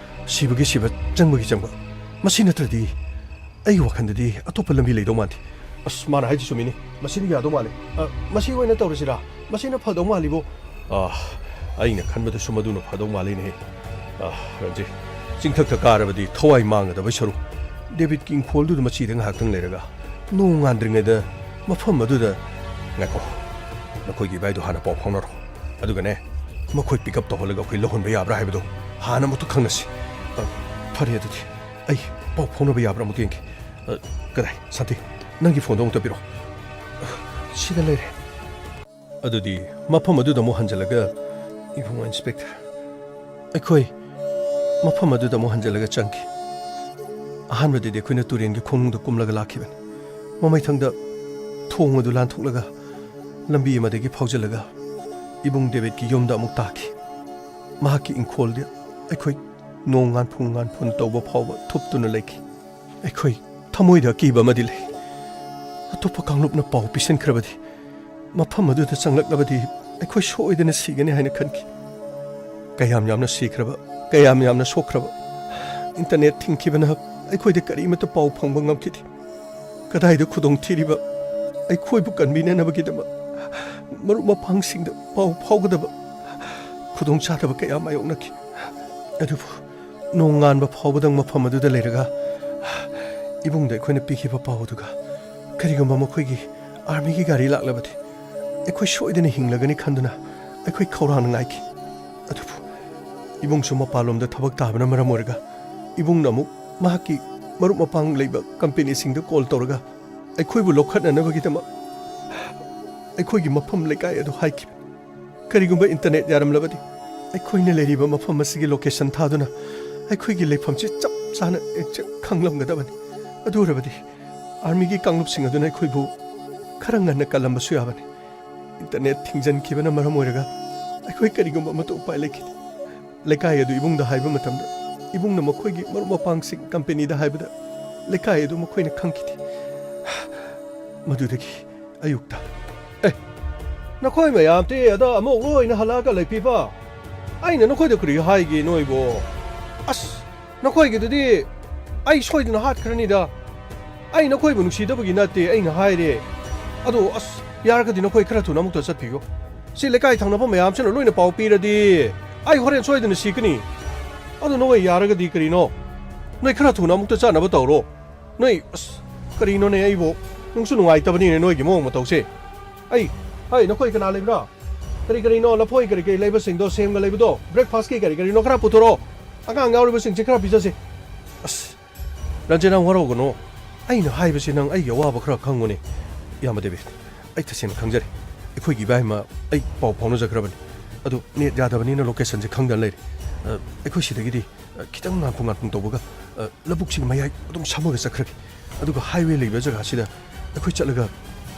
ꯁꯤꯕꯒꯤ ꯁꯤꯕ, ꯆꯪꯕꯒꯤ ꯆꯪꯕ, ꯃꯁꯤ ꯅꯠꯇ꯭ꯔꯗꯤ ꯑꯩꯒꯤ ꯋꯥꯈꯜꯗꯗꯤ ꯑꯇꯣꯞꯄ ꯂꯝꯕꯤ ꯂꯩꯗꯧ ꯃꯥꯟꯗꯦ꯫ ꯑꯁ, ꯃꯥꯅ ꯍꯥꯏꯁꯤ ꯆꯨꯝꯃꯤꯅꯤ꯫ ꯃꯁꯤꯅ ꯌꯥꯗꯧ ꯃꯥꯜꯂꯦ꯫ ꯑ, ꯃꯁꯤ ꯑꯣꯏꯅ ꯇꯧꯔꯁꯤꯔꯥ? ꯃꯁꯤꯅ ꯐꯗꯧ ꯃꯥꯜꯂꯤꯕꯣ꯫ ꯑ, ꯑꯩꯅ ꯈꯟꯕꯗꯁꯨ ꯃꯗꯨꯅ ꯐꯗꯧ ꯃꯥꯜꯂꯤꯅꯦꯍꯦ꯫ ꯑ, ꯔꯟꯖꯤꯠ, ꯆꯤꯡꯊꯛꯇ ꯀꯥꯔꯕꯗꯤ ꯊꯋꯥꯏ ꯃꯥꯡꯒꯗꯕꯩ ꯁꯔꯨꯛ ꯗꯦꯕꯤꯠꯀꯤ ꯏꯪꯈꯣꯜꯗꯨꯗ ꯃꯆꯤꯗ ꯉꯥꯏꯍꯥꯛꯇꯪ ꯂꯩꯔꯒ ꯅꯣꯡ ꯉꯥꯟꯗ꯭ꯔꯤꯉꯩꯗ ꯃꯐꯝ ꯑꯗꯨꯗ, ꯉꯥꯏꯈꯣ, ꯅꯈꯣꯏꯒꯤ ꯏꯕꯥꯏꯗꯣ ꯍꯥꯟꯅ ꯄꯥꯎ ꯐꯥꯎꯅꯔꯣ꯫ ꯑꯗꯨꯒꯅꯦ, ꯃꯈꯣꯏ ꯄꯤꯛꯑꯞ ꯇꯧꯍꯜꯂꯒ ꯑꯩꯈꯣꯏ ꯂꯧꯍꯟꯕ ꯌꯥꯕ꯭ꯔꯥ ꯍꯥꯏꯕꯗꯣ ꯍꯥꯟꯅ ꯑꯃꯨꯛꯇ ꯈꯪꯅꯁꯤ꯫ ꯑ, ꯐꯔꯦ ꯑꯗꯨꯗꯤ꯫ ꯑꯩ ꯄꯥꯎ ꯐꯥꯎꯅꯕ ꯌꯥꯕ꯭ꯔꯥ ꯑꯃꯨꯛ ꯌꯦꯡꯒꯦ꯫ ꯑ, ꯀꯗꯥꯏ? ꯁꯥꯟꯇꯤ, ꯅꯪꯒꯤ ꯐꯣꯟꯗꯣ ꯑꯃꯨꯛꯇ ꯄꯤꯔꯛꯑꯣ꯫ ꯁꯤꯗ ꯂꯩꯔꯦ꯫ ꯑꯗꯨꯗꯤ ꯃꯐꯝ ꯑꯗꯨꯗ ꯑꯃꯨꯛ ꯍꯟꯖꯤꯜꯂꯒ, ꯏꯕꯨꯡꯉꯣ ꯏꯟꯁꯄꯦꯛꯇꯔ, ꯑꯩꯈꯣꯏ ꯃꯐꯝ ꯑꯗꯨꯗ ꯑꯃꯨꯛ ꯍꯟꯖꯤꯜꯂꯒ ꯆꯪꯈꯤ꯫ ꯑꯍꯥꯟꯕꯗꯗꯤ ꯑꯩꯈꯣꯏꯅ ꯇꯨꯔꯦꯟꯒꯤ ꯈꯣꯡꯅꯨꯡꯗ ꯀꯨꯝꯂꯒ ꯂꯥꯛꯈꯤꯕꯅꯤ꯫ ꯃꯃꯩꯊꯪꯗ ꯊꯣꯡ ꯑꯗꯨ ꯂꯥꯟꯊꯣꯛꯂꯒ ꯂꯝꯕꯤ ꯑꯃꯗꯒꯤ ꯐꯥꯎꯖꯤꯜꯂꯒ ꯏꯕꯨꯡ ꯗꯦꯕꯤꯠꯀꯤ ꯌꯨꯝꯗ ꯑꯃꯨꯛ ꯇꯥꯈꯤ꯫ ꯃꯍꯥꯛꯀꯤ ꯏꯪꯈꯣꯜꯗ ꯑꯩꯈꯣꯏ ꯅꯣꯡ ꯉꯥꯟꯐꯨꯡ ꯉꯥꯟꯐꯨꯟ ꯇꯧꯕ ꯐꯥꯎꯕ ꯊꯨꯞꯇꯨꯅ ꯂꯩꯈꯤ꯫ ꯑꯩꯈꯣꯏ ꯊꯃꯣꯏꯗ ꯑꯀꯤꯕ ꯑꯃꯗꯤ ꯂꯩ꯫ ꯑꯇꯣꯞꯄ ꯀꯥꯡꯂꯨꯞꯅ ꯄꯥꯎ ꯄꯤꯁꯤꯟꯈ꯭ꯔꯕꯗꯤ ꯃꯐꯝ ꯑꯗꯨꯗ ꯆꯪꯂꯛꯂꯕꯗꯤ ꯑꯩꯈꯣꯏ ꯁꯣꯏꯗꯅ ꯁꯤꯒꯅꯤ ꯍꯥꯏꯅ ꯈꯟꯈꯤ꯫ ꯀꯌꯥꯝ ꯌꯥꯝꯅ ꯁꯤꯈ꯭ꯔꯕ, ꯀꯌꯥꯝ ꯌꯥꯝꯅ ꯁꯣꯛꯈ꯭ꯔꯕ꯫ ꯏꯟꯇꯔꯅꯦꯠ ꯊꯤꯡꯈꯤꯕꯅ ꯑꯩꯈꯣꯏꯗ ꯀꯔꯤꯃꯠꯇ ꯄꯥꯎ ꯐꯪꯕ ꯉꯝꯈꯤꯗꯦ꯫ ꯀꯗꯥꯏꯗ ꯈꯨꯗꯣꯡ ꯊꯤꯔꯤꯕ ꯑꯩꯈꯣꯏꯕꯨ ꯀꯟꯕꯤꯅꯅꯕꯒꯤꯗꯃꯛ ꯃꯔꯨꯞ ꯃꯄꯥꯡꯁꯤꯡꯗ ꯄꯥꯎ ꯐꯥꯎꯒꯗꯕ ꯈꯨꯗꯣꯡꯆꯥꯗꯕ ꯀꯌꯥ ꯃꯥꯌꯣꯛꯅꯈꯤ꯫ ꯑꯗꯨꯕꯨ ꯅꯣꯡꯉꯥꯟꯕ ꯐꯥꯎꯕꯗꯪ ꯃꯐꯝ ꯑꯗꯨꯗ ꯂꯩꯔꯒ ꯏꯕꯨꯡꯗ ꯑꯩꯈꯣꯏꯅ ꯄꯤꯈꯤꯕ ꯄꯥꯎ ꯑꯗꯨꯒ ꯀꯔꯤꯒꯨꯝꯕ ꯃꯈꯣꯏꯒꯤ ꯑꯥꯔꯃꯤꯒꯤ ꯒꯥꯔꯤ ꯂꯥꯛꯂꯕꯗꯤ ꯑꯩꯈꯣꯏ ꯁꯣꯏꯗꯅ ꯍꯤꯡꯂꯒꯅꯤ ꯈꯟꯗꯨꯅ ꯑꯩꯈꯣꯏ ꯈꯧꯔꯥꯡꯅ ꯉꯥꯏꯈꯤ꯫ ꯑꯗꯨꯕꯨ ꯏꯕꯨꯡꯁꯨ ꯃꯄꯥꯟꯂꯣꯝꯗ ꯊꯕꯛ ꯇꯥꯕꯅ ꯃꯔꯝ ꯑꯣꯏꯔꯒ ꯏꯕꯨꯡꯅ ꯑꯃꯨꯛ ꯃꯍꯥꯛꯀꯤ ꯃꯔꯨꯞ ꯃꯄꯥꯡ ꯂꯩꯕ ꯀꯝꯄꯦꯅꯤꯁꯤꯡꯗ ꯀꯣꯜ ꯇꯧꯔꯒ ꯑꯩꯈꯣꯏꯕꯨ ꯂꯧꯈꯠꯅꯅꯕꯒꯤꯗꯃꯛ ꯑꯩꯈꯣꯏꯒꯤ ꯃꯐꯝ ꯂꯩꯀꯥꯏ ꯑꯗꯨ ꯍꯥꯏꯈꯤꯕꯅꯤ꯫ ꯀꯔꯤꯒꯨꯝꯕ ꯏꯟꯇꯔꯅꯦꯠ ꯌꯥꯔꯝꯂꯕꯗꯤ ꯑꯩꯈꯣꯏꯅ ꯂꯩꯔꯤꯕ ꯃꯐꯝ ꯑꯁꯤꯒꯤ ꯂꯣꯀꯦꯁꯟ ꯊꯥꯗꯨꯅ ꯑꯩꯈꯣꯏꯒꯤ ꯂꯩꯐꯝꯁꯤ ꯆꯞ ꯆꯥꯅ ꯑꯦꯛꯖꯦꯛ ꯈꯪꯂꯝꯒꯗꯕꯅꯤ꯫ ꯑꯗꯨ ꯑꯣꯏꯔꯕꯗꯤ ꯑꯥꯔꯃꯤꯒꯤ ꯀꯥꯡꯂꯨꯞꯁꯤꯡ ꯑꯗꯨꯅ ꯑꯩꯈꯣꯏꯕꯨ ꯈꯔ ꯉꯟꯅ ꯀꯜꯂꯝꯕꯁꯨ ꯌꯥꯕꯅꯤ꯫ ꯏꯟꯇꯔꯅꯦꯠ ꯊꯤꯡꯖꯤꯟꯈꯤꯕꯅ ꯃꯔꯝ ꯑꯣꯏꯔꯒ ꯑꯩꯈꯣꯏ ꯀꯔꯤꯒꯨꯝꯕ ꯑꯃꯠꯇ ꯎꯄꯥꯏ ꯂꯩꯈꯤꯗꯦ꯫ ꯂꯩꯀꯥꯏ ꯑꯗꯨ ꯏꯕꯨꯡꯗ ꯍꯥꯏꯕ ꯃꯇꯝꯗ ꯏꯕꯨꯡꯅ ꯃꯈꯣꯏꯒꯤ ꯃꯔꯨꯞ ꯃꯄꯥꯡꯁꯤꯡ ꯀꯝꯄꯦꯅꯤꯗ ꯍꯥꯏꯕꯗ ꯂꯩꯀꯥꯏ ꯑꯗꯨ ꯃꯈꯣꯏꯅ ꯈꯪꯈꯤꯗꯦ꯫ ꯃꯗꯨꯗꯒꯤ ꯑꯌꯨꯛꯇ, "ꯑꯦ, ꯅꯈꯣꯏ ꯃꯌꯥꯝꯗꯤ ꯑꯗ ꯑꯃꯨꯛ ꯂꯣꯏꯅ ꯍꯜꯂꯛꯑꯒ ꯂꯩꯕꯤꯕ? ꯑꯩꯅ ꯅꯈꯣꯏꯗ ꯀꯔꯤ ꯍꯥꯏꯒꯦ ꯅꯣꯏꯕꯣ? ꯑꯁ, ꯅꯈꯣꯏꯒꯤꯗꯨꯗꯤ ꯑꯩ ꯁꯣꯏꯗꯅ ꯍꯥꯠꯈ꯭ꯔꯅꯤꯗ꯫ ꯑꯩ ꯅꯈꯣꯏꯕꯨ ꯅꯨꯡꯁꯤꯗꯕꯒꯤ ꯅꯠꯇꯦ ꯑꯩꯅ ꯍꯥꯏꯔꯦ꯫ ꯑꯗꯣ ꯑꯁ, ꯌꯥꯔꯒꯗꯤ ꯅꯈꯣꯏ ꯈꯔ ꯊꯨꯅ ꯑꯃꯨꯛꯇ ꯆꯠꯄꯤꯌꯨ꯫ ꯁꯤ ꯂꯩꯀꯥꯏ ꯊꯪꯅꯕ ꯃꯌꯥꯝꯁꯤꯅ ꯂꯣꯏꯅ ꯄꯥꯎ ꯄꯤꯔꯗꯤ ꯑꯩ ꯍꯣꯔꯦꯟ ꯁꯣꯏꯗꯅ ꯁꯤꯒꯅꯤ꯫ ꯑꯗꯣ ꯅꯈꯣꯏ ꯌꯥꯔꯒꯗꯤ ꯀꯔꯤꯅꯣ? ꯅꯣꯏ ꯈꯔ ꯊꯨꯅ ꯑꯃꯨꯛꯇ ꯆꯠꯅꯕ ꯇꯧꯔꯣ꯫ ꯅꯣꯏ, ꯑꯁ, ꯀꯔꯤꯅꯣꯅꯦ, ꯑꯩꯕꯨ ꯅꯨꯡꯁꯨ ꯅꯨꯡꯉꯥꯏꯇꯕꯅꯤꯅꯦ ꯅꯣꯏꯒꯤ ꯃꯑꯣꯡ ꯃꯇꯧꯁꯦ꯫ ꯑꯩ, ꯍꯩ, ꯅꯈꯣꯏ ꯀꯅꯥ ꯂꯩꯕ꯭ꯔꯥ? ꯀꯔꯤ ꯀꯔꯤꯅꯣ, ꯂꯐꯣꯏ ꯀꯔꯤ ꯀꯔꯤ ꯂꯩꯕꯁꯤꯡꯗꯣ, ꯁꯦꯝꯒ ꯂꯩꯕꯗꯣ, ꯕ꯭ꯔꯦꯛꯐꯥꯁꯀꯤ ꯀꯔꯤ ꯀꯔꯤꯅꯣ ꯈꯔ ꯄꯨꯊꯣꯔꯛꯑꯣ꯫ ꯑꯉꯥꯡ ꯌꯥꯎꯔꯤꯕꯁꯤꯡꯁꯦ ꯈꯔ ꯄꯤꯖꯁꯦ꯫ ꯑꯁ, ꯔꯟꯖꯅꯥ, ꯋꯥꯔꯧꯒꯅꯣ꯫ ꯑꯩꯅ ꯍꯥꯏꯕꯁꯤ ꯅꯪ ꯑꯩꯒꯤ ꯑꯋꯥꯕ ꯈꯔ ꯈꯪꯉꯨꯅꯦ꯫ ꯏꯌꯥꯝꯕ ꯗꯦꯕꯤꯠ, ꯑꯩ ꯇꯁꯦꯡꯅ ꯈꯪꯖꯔꯦ꯫ ꯑꯩꯈꯣꯏꯒꯤ ꯏꯕꯥꯏ ꯑꯃ ꯑꯩ ꯄꯥꯎ ꯐꯥꯎꯅꯖꯈ꯭ꯔꯕꯅꯤ꯫ ꯑꯗꯨ ꯅꯦꯠ ꯌꯥꯗꯕꯅꯤꯅ ꯂꯣꯀꯦꯁꯟꯁꯦ ꯈꯪꯗꯅ ꯂꯩꯔꯦ꯫ ꯑ, ꯑꯩꯈꯣꯏ ꯁꯤꯗꯒꯤꯗꯤ, ꯑ, ꯈꯤꯇꯪ ꯉꯥꯟꯐꯨ ꯉꯥꯟꯐꯨ ꯇꯧꯕꯒ, ꯑ, ꯂꯧꯕꯨꯛꯁꯤꯒꯤ ꯃꯌꯥꯏ ꯑꯗꯨꯝ ꯁꯝꯃꯒ ꯆꯠꯈ꯭ꯔꯒꯦ꯫ ꯑꯗꯨꯒ ꯍꯥꯏꯋꯦ ꯂꯩꯕ ꯖꯒꯥꯁꯤꯗ ꯑꯩꯈꯣꯏ ꯆꯠꯂꯒ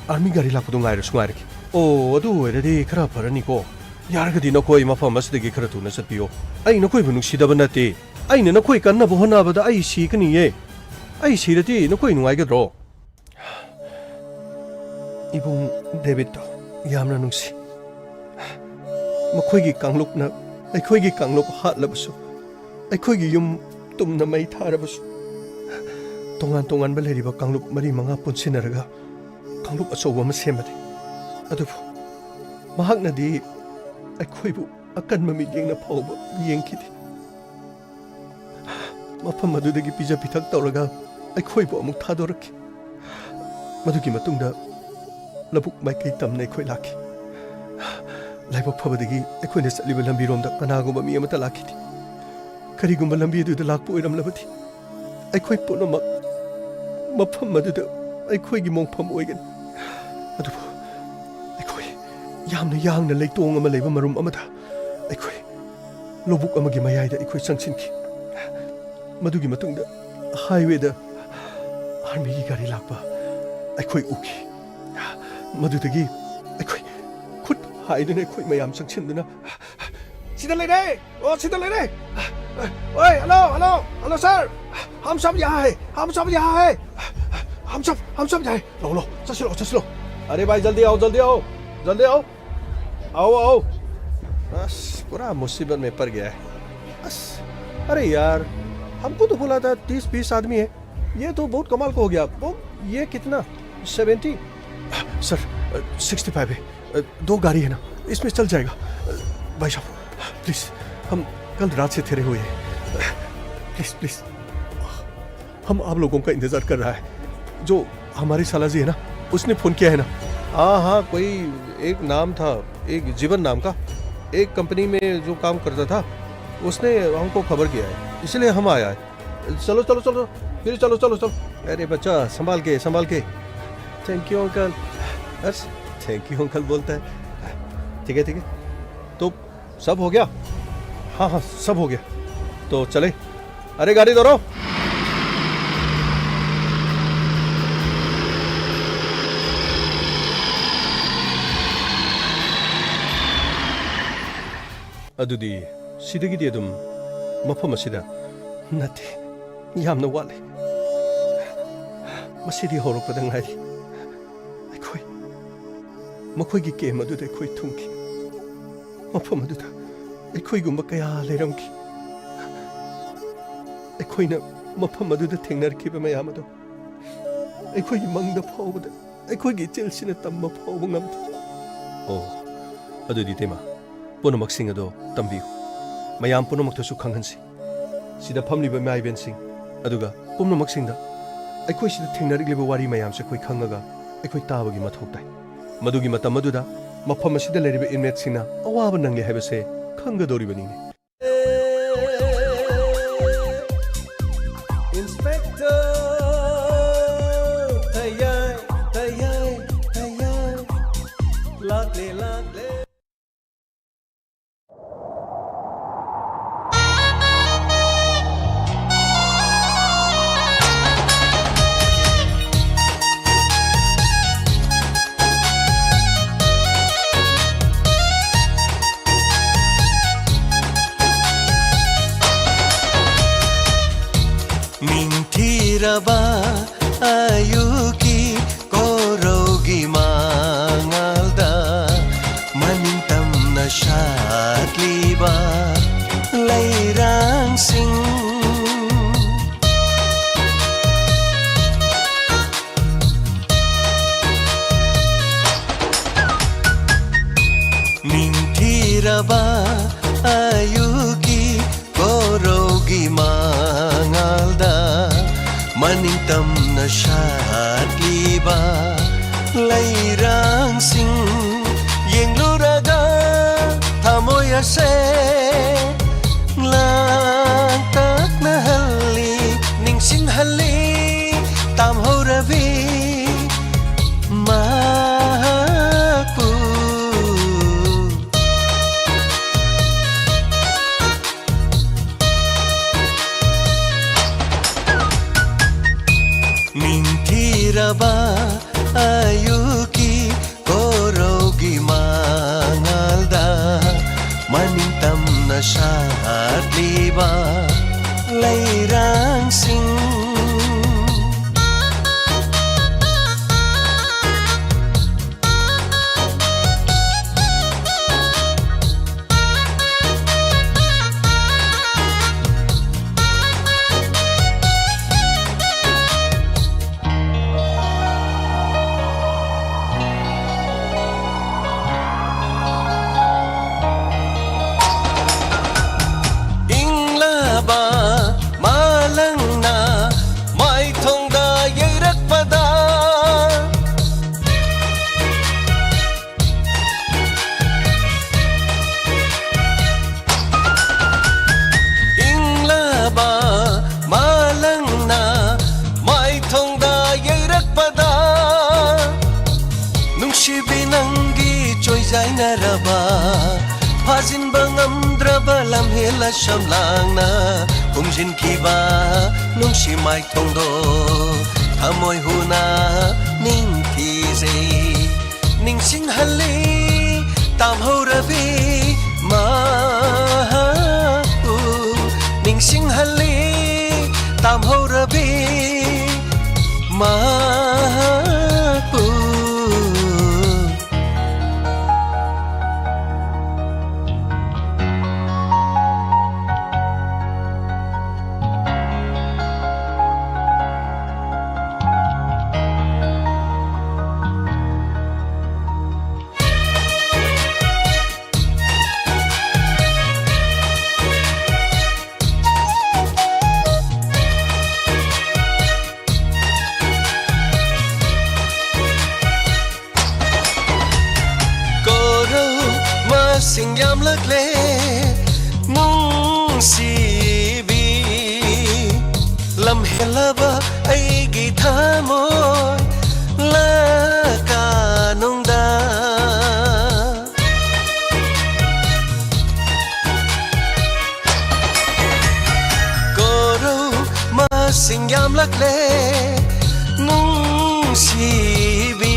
ꯑꯥꯔꯃꯤ ꯒꯥꯔꯤ ꯂꯥꯛꯄꯗꯣ ꯉꯥꯏꯔꯁꯨ ꯉꯥꯏꯔꯒꯦ꯫ ꯑꯣ, ꯑꯗꯨ ꯑꯣꯏꯔꯗꯤ ꯈꯔ ꯐꯔꯅꯤꯀꯣ꯫ ꯌꯥꯔꯒꯗꯤ ꯅꯈꯣꯏ ꯃꯐꯝ ꯑꯁꯤꯗꯒꯤ ꯈꯔ ꯊꯨꯅ ꯆꯠꯄꯤꯌꯣ꯫ ꯑꯩ ꯅꯈꯣꯏꯕꯨ ꯅꯨꯡꯁꯤꯗꯕ ꯅꯠꯇꯦ꯫ ꯑꯩꯅ ꯅꯈꯣꯏ ꯀꯟꯅꯕ ꯍꯣꯠꯅꯕꯗ ꯑꯩ ꯁꯤꯒꯅꯤꯌꯦ꯫ ꯑꯩ ꯁꯤꯔꯗꯤ ꯅꯈꯣꯏ ꯅꯨꯡꯉꯥꯏꯒꯗ꯭ꯔꯣ? ꯏꯕꯨꯡ ꯗꯦꯕꯤꯠꯇꯣ ꯌꯥꯝꯅ ꯅꯨꯡꯁꯤ꯫ ꯃꯈꯣꯏꯒꯤ ꯀꯥꯡꯂꯨꯞꯅ ꯑꯩꯈꯣꯏꯒꯤ ꯀꯥꯡꯂꯨꯞ ꯍꯥꯠꯂꯕꯁꯨ, ꯑꯩꯈꯣꯏꯒꯤ ꯌꯨꯝ ꯇꯨꯝꯅ ꯃꯩ ꯊꯥꯔꯕꯁꯨ, ꯇꯣꯉꯥꯟ ꯇꯣꯉꯥꯟꯕ ꯂꯩꯔꯤꯕ ꯀꯥꯡꯂꯨꯞ ꯃꯔꯤ ꯃꯉꯥ ꯄꯨꯟꯁꯤꯟꯅꯔꯒ ꯀꯥꯡꯂꯨꯞ ꯑꯆꯧꯕ ꯑꯃ ꯁꯦꯝꯕꯅꯤ꯫ ꯑꯗꯨꯕꯨ ꯃꯍꯥꯛꯅꯗꯤ ꯑꯩꯈꯣꯏꯕꯨ ꯑꯀꯟꯕ ꯃꯤꯠꯌꯦꯡꯅ ꯐꯥꯎꯕ ꯌꯦꯡꯈꯤꯗꯦ꯫ ꯃꯐꯝ ꯑꯗꯨꯗꯒꯤ ꯄꯤꯖ ꯄꯤꯊꯛ ꯇꯧꯔꯒ ꯑꯩꯈꯣꯏꯕꯨ ꯑꯃꯨꯛ ꯊꯥꯗꯣꯔꯛꯈꯤ꯫ ꯃꯗꯨꯒꯤ ꯃꯇꯨꯡꯗ ꯂꯧꯕꯨꯛ ꯃꯥꯏꯀꯩ ꯇꯝꯅ ꯑꯩꯈꯣꯏ ꯂꯥꯛꯈꯤ꯫ ꯂꯥꯏꯕꯛ ꯐꯕꯗꯒꯤ ꯑꯩꯈꯣꯏꯅ ꯆꯠꯂꯤꯕ ꯂꯝꯕꯤꯔꯣꯝꯗ ꯀꯅꯥꯒꯨꯝꯕ ꯃꯤ ꯑꯃꯠꯇ ꯂꯥꯛꯈꯤꯗꯦ꯫ ꯀꯔꯤꯒꯨꯝꯕ ꯂꯝꯕꯤ ꯑꯗꯨꯗ ꯂꯥꯛꯄ ꯑꯣꯏꯔꯝꯂꯕꯗꯤ ꯑꯩꯈꯣꯏ ꯄꯨꯝꯅꯃꯛ ꯃꯐꯝ ꯑꯗꯨꯗ ꯑꯩꯈꯣꯏꯒꯤ ꯃꯣꯡꯐꯝ ꯑꯣꯏꯒꯅꯤ꯫ ꯑꯗꯨꯕꯨ ꯑꯩꯈꯣꯏ ꯌꯥꯝꯅ ꯌꯥꯡꯅ ꯂꯩꯇꯣꯡ ꯑꯃ ꯂꯩꯕ ꯃꯔꯨꯝ ꯑꯃꯗ ꯑꯩꯈꯣꯏ ꯂꯧꯕꯨꯛ ꯑꯃꯒꯤ ꯃꯌꯥꯏꯗ ꯑꯩꯈꯣꯏ ꯆꯪꯁꯤꯟꯈꯤ꯫ ꯃꯗꯨꯒꯤ ꯃꯇꯨꯡꯗ ꯍꯥꯏꯋꯦꯗ ꯑꯥꯔꯃꯤꯒꯤ ꯒꯥꯔꯤ ꯂꯥꯛꯄ ꯑꯩꯈꯣꯏ ꯎꯈꯤ꯫ ꯃꯗꯨꯗꯒꯤ ꯑꯩꯈꯣꯏ ꯈꯨꯠ ꯍꯥꯏꯗꯨꯅ ꯑꯩꯈꯣꯏ ꯃꯌꯥꯝ ꯆꯪꯁꯤꯟꯗꯨꯅ, "ꯁꯤꯗ ꯂꯩꯔꯦ! ꯑꯣ, ꯁꯤꯗ ꯂꯩꯔꯦ! ꯑꯣꯏ, ꯍꯜꯂꯣ, ꯍꯜꯂꯣ, ꯍꯜꯂꯣ, ꯁꯥꯔ! ꯍꯝ ꯁꯕ ꯌꯍꯥ ꯍꯦ! ꯍꯝ ꯁꯕ ꯌꯍꯥ ꯍꯦ! ꯍꯝ ꯁꯕ, ꯍꯝ ꯁꯕ ꯌꯍꯥ ꯍꯦ! ꯂꯥꯛꯑꯣ, ꯂꯥꯛꯑꯣ, ꯆꯠꯁꯤꯜꯂꯣ, ꯆꯠꯁꯤꯜꯂꯣ!" "अरे भाई, जल्दी आओ, जल्दी आओ, जल्दी आओ! आओ, आओ!" ꯑꯁ, ꯄꯨꯔꯥ ꯃꯨꯁꯤꯕꯠ ꯃꯦ ꯄꯔ ꯒꯌꯥ ꯍꯦ. ꯑꯁ, अरे यार, हमको तो बोला था तीस बीस आदमी है. ये तो बहुत कमाल का हो गया. वो, ये कितना? सेवेंटी? सर, सिक्सटी फाइव है. दो गाड़ी है ना, इसमें चल जाएगा. भाई साहब, प्लीज, हम कल रात से ठहरे हुए हैं. प्लीज, प्लीज, हम आप लोगों का इंतजार कर रहा है. जो हमारी साला जी है ना, उसने फोन किया है ना. हाँ, हाँ, कोई एक नाम था, एक जीवन नाम का, एक कंपनी में जो काम करता था, उसने हमको खबर किया है, इसलिए हम आया है. चलो, चलो, चलो, फिर चलो, चलो, चलो. अरे बच्चा, संभाल के, संभाल के. Thank you uncle. बस, थैंक यू अंकल बोलता है. ठीक है, ठीक है. तो सब हो गया? हाँ, हाँ, सब हो गया. तो चले. अरे, गाड़ी दौड़ो. ꯑꯗꯨꯗꯤ ꯁꯤꯗꯒꯤꯗꯤ ꯑꯗꯨꯝ ꯃꯐꯝ ꯑꯁꯤꯗ? ꯅꯠꯇꯦ, ꯌꯥꯝꯅ ꯋꯥꯠꯂꯤ. ꯃꯁꯤꯗꯤ ꯍꯧꯔꯛꯄꯗ ꯉꯥꯏꯔꯤ. ꯑꯩꯈꯣꯏ, ꯃꯈꯣꯏꯒꯤ ꯀꯦꯝ ꯑꯗꯨꯗ ꯑꯩꯈꯣꯏ ꯊꯨꯡꯈꯤ. ꯃꯐꯝ ꯑꯗꯨꯗ ꯑꯩꯈꯣꯏꯒꯨꯝꯕ ꯀꯌꯥ ꯂꯩꯔꯝꯈꯤ. ꯑꯩꯈꯣꯏꯅ ꯃꯐꯝ ꯑꯗꯨꯗ ꯊꯦꯡꯅꯔꯛꯈꯤꯕ ꯃꯌꯥꯝ ꯑꯗꯣ ꯑꯩꯈꯣꯏꯒꯤ ꯃꯪꯗ ꯐꯥꯎꯕꯗ ꯑꯩꯈꯣꯏꯒꯤ ꯏꯆꯤꯜꯁꯤꯅ ꯇꯝꯕ ꯐꯥꯎꯕ ꯉꯝꯗꯦ꯫ ꯑꯣ, ꯑꯗꯨꯗꯤ ꯏꯇꯩꯃ, ꯄꯨꯝꯅꯃꯛꯁꯤꯡ ꯑꯗꯣ ꯇꯝꯕꯤꯌꯨ꯫ ꯃꯌꯥꯝ ꯄꯨꯝꯅꯃꯛꯇꯁꯨ ꯈꯪꯍꯟꯁꯤ꯫ ꯁꯤꯗ ꯐꯝꯂꯤꯕ ꯏꯃꯥ ꯏꯕꯦꯟꯁꯤꯡ, ꯑꯗꯨꯒ ꯄꯨꯝꯅꯃꯛꯁꯤꯡꯗ ꯑꯩꯈꯣꯏ ꯁꯤꯗ ꯊꯦꯡꯅꯔꯛꯂꯤꯕ ꯋꯥꯔꯤ ꯃꯌꯥꯝꯁꯦ ꯑꯩꯈꯣꯏ ꯈꯪꯉꯒ ꯑꯩꯈꯣꯏ ꯇꯥꯕꯒꯤ ꯃꯊꯧ ꯇꯥꯏ꯫ ꯃꯗꯨꯒꯤ ꯃꯇꯝ ꯑꯗꯨꯗ ꯃꯐꯝ ꯑꯁꯤꯗ ꯂꯩꯔꯤꯕ inmateꯁꯤꯡꯅ ꯑꯋꯥꯕ ꯅꯪꯂꯦ ꯍꯥꯏꯕꯁꯦ ꯈꯪꯒꯗꯧꯔꯤꯕꯅꯤꯅꯦ꯫ Inspector ꯊꯌꯥꯏ, ꯊꯌꯥꯏ, ꯊꯌꯥꯏ, ꯂꯥꯛꯂꯦ, ꯂꯥꯛꯂꯦ꯫ ꯅꯤꯡꯊꯤꯔꯕ ꯑꯌꯨꯛꯀꯤ ꯀꯣꯔꯧꯒꯤ ꯃꯉꯥꯜꯗ ꯃꯅꯤꯡ ꯇꯝꯅ ꯁꯥꯠꯂꯤꯕ ꯂꯩꯔꯥꯡꯁꯤꯡ꯫ ꯅꯤꯡꯊꯤꯔꯕ ꯑꯌꯨꯛꯀꯤ ꯀꯣꯔꯧꯒꯤ ꯃꯉꯥꯜꯗ ꯃꯅꯤꯡ ꯇꯝꯅ ꯁꯥꯠꯂꯤꯕ ꯂꯩꯔꯥꯡꯁꯤꯡ ꯌꯦꯡꯂꯨꯔꯒ ꯊꯃꯣꯏ ꯑꯁꯦ ꯂꯥꯡꯇꯛꯅꯍꯜꯂꯤ, ꯅꯤꯡꯁꯤꯡꯍꯜꯂꯤ ꯇꯝꯍꯧꯔꯕꯤ ꯃꯍꯥꯛꯄꯨ꯫ ꯅꯤꯡꯊꯤꯔꯕ ꯑꯌꯨꯛꯀꯤ ꯀꯣꯔꯧꯒꯤ ꯃꯉꯥꯜꯗ ꯃꯅꯤꯡ ꯇꯝꯅ ꯁꯥꯠꯂꯤꯕ ꯂꯩꯔꯥꯡꯁꯤꯡ꯫ ꯊꯥꯖꯤꯟꯕ ꯉꯝꯗ꯭ꯔꯕ ꯂꯝꯍꯦꯜ ꯑꯁꯝ ꯂꯥꯡꯅ ꯈꯨꯝꯖꯤꯟꯈꯤꯕ ꯅꯨꯡꯁꯤ ꯃꯥꯏꯊꯣꯡꯗꯣ ꯊꯃꯣꯏ ꯍꯨꯅ ꯅꯤꯡꯊꯤꯖꯩ꯫ ꯅꯤꯡꯁꯤꯡꯍꯜꯂꯤ ꯇꯥꯝꯍꯧꯔꯕꯤ ꯃꯍꯥꯛꯄꯨ, ꯅꯤꯡꯁꯤꯡꯍꯜꯂꯤ ꯇꯥꯝꯍꯧꯔꯕꯤ ꯃꯍꯥꯛꯄꯨ꯫ ꯀꯣꯔꯧ ꯃꯁꯤꯡ ꯌꯥꯝꯂꯛꯂꯦ ꯅꯨꯡꯁꯤꯕꯤ, ꯂꯝꯍꯦꯜꯂꯕ ꯑꯩꯒꯤ ꯊꯃꯣꯏ ꯂꯀꯥꯅꯨꯡꯗ꯫ ꯀꯣꯔꯧ ꯃꯁꯤꯡ ꯌꯥꯝꯂꯛꯂꯦ ꯅꯨꯡꯁꯤꯕꯤ,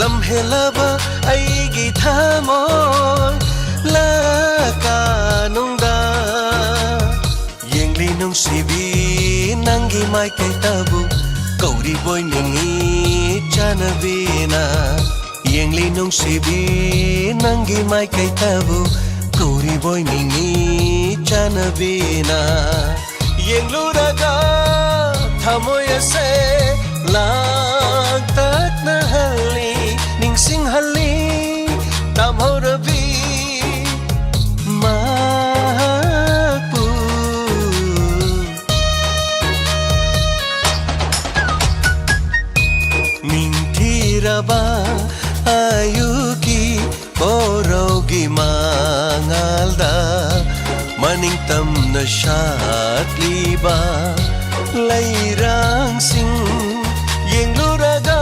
ꯂꯝꯍꯦꯜꯂꯕ ꯑꯩꯒꯤ ꯊꯃꯣꯏ ꯂꯀꯥꯅꯨꯡꯗ꯫ ꯌꯦꯡꯂꯤ ꯅꯨꯡꯁꯤꯕꯤ ꯅꯪꯒꯤ ꯃꯥꯏꯀꯩꯗꯕꯨ, ꯀꯧꯔꯤꯕꯣꯏ ꯅꯤꯡꯉꯤ ꯆꯥꯟꯅꯕꯤꯅ꯫ ꯌꯦꯡꯂꯤ ꯅꯨꯡꯁꯤꯕꯤ ꯅꯪꯒꯤ ꯃꯥꯏꯀꯩꯗꯕꯨ, ꯀꯧꯔꯤꯕꯣꯏ ꯅꯤꯡꯉꯤ ꯆꯥꯟꯅꯕꯤꯅ꯫ ꯌꯦꯡꯂꯨꯔꯒ ꯊꯃꯣꯏ ꯑꯁꯦ ꯂꯥꯡꯇꯛꯅꯍꯜꯂꯤ, ꯅꯤꯡꯁꯤꯡꯍꯜꯂꯤ ꯇꯥꯝꯍꯧꯔꯕꯤ ꯃꯍꯥꯛꯄꯨ꯫ ꯅꯤꯡꯊꯤꯔꯕ ꯑꯌꯨꯛꯀꯤ ꯀꯣꯔꯧꯒꯤ ꯃꯉꯥꯜꯗ ꯃꯅꯤꯡ ꯇꯝꯅ ꯁꯥꯠꯂꯤꯕ ꯂꯩꯔꯥꯡꯁꯤꯡ ꯌꯦꯡꯂꯨꯔꯒ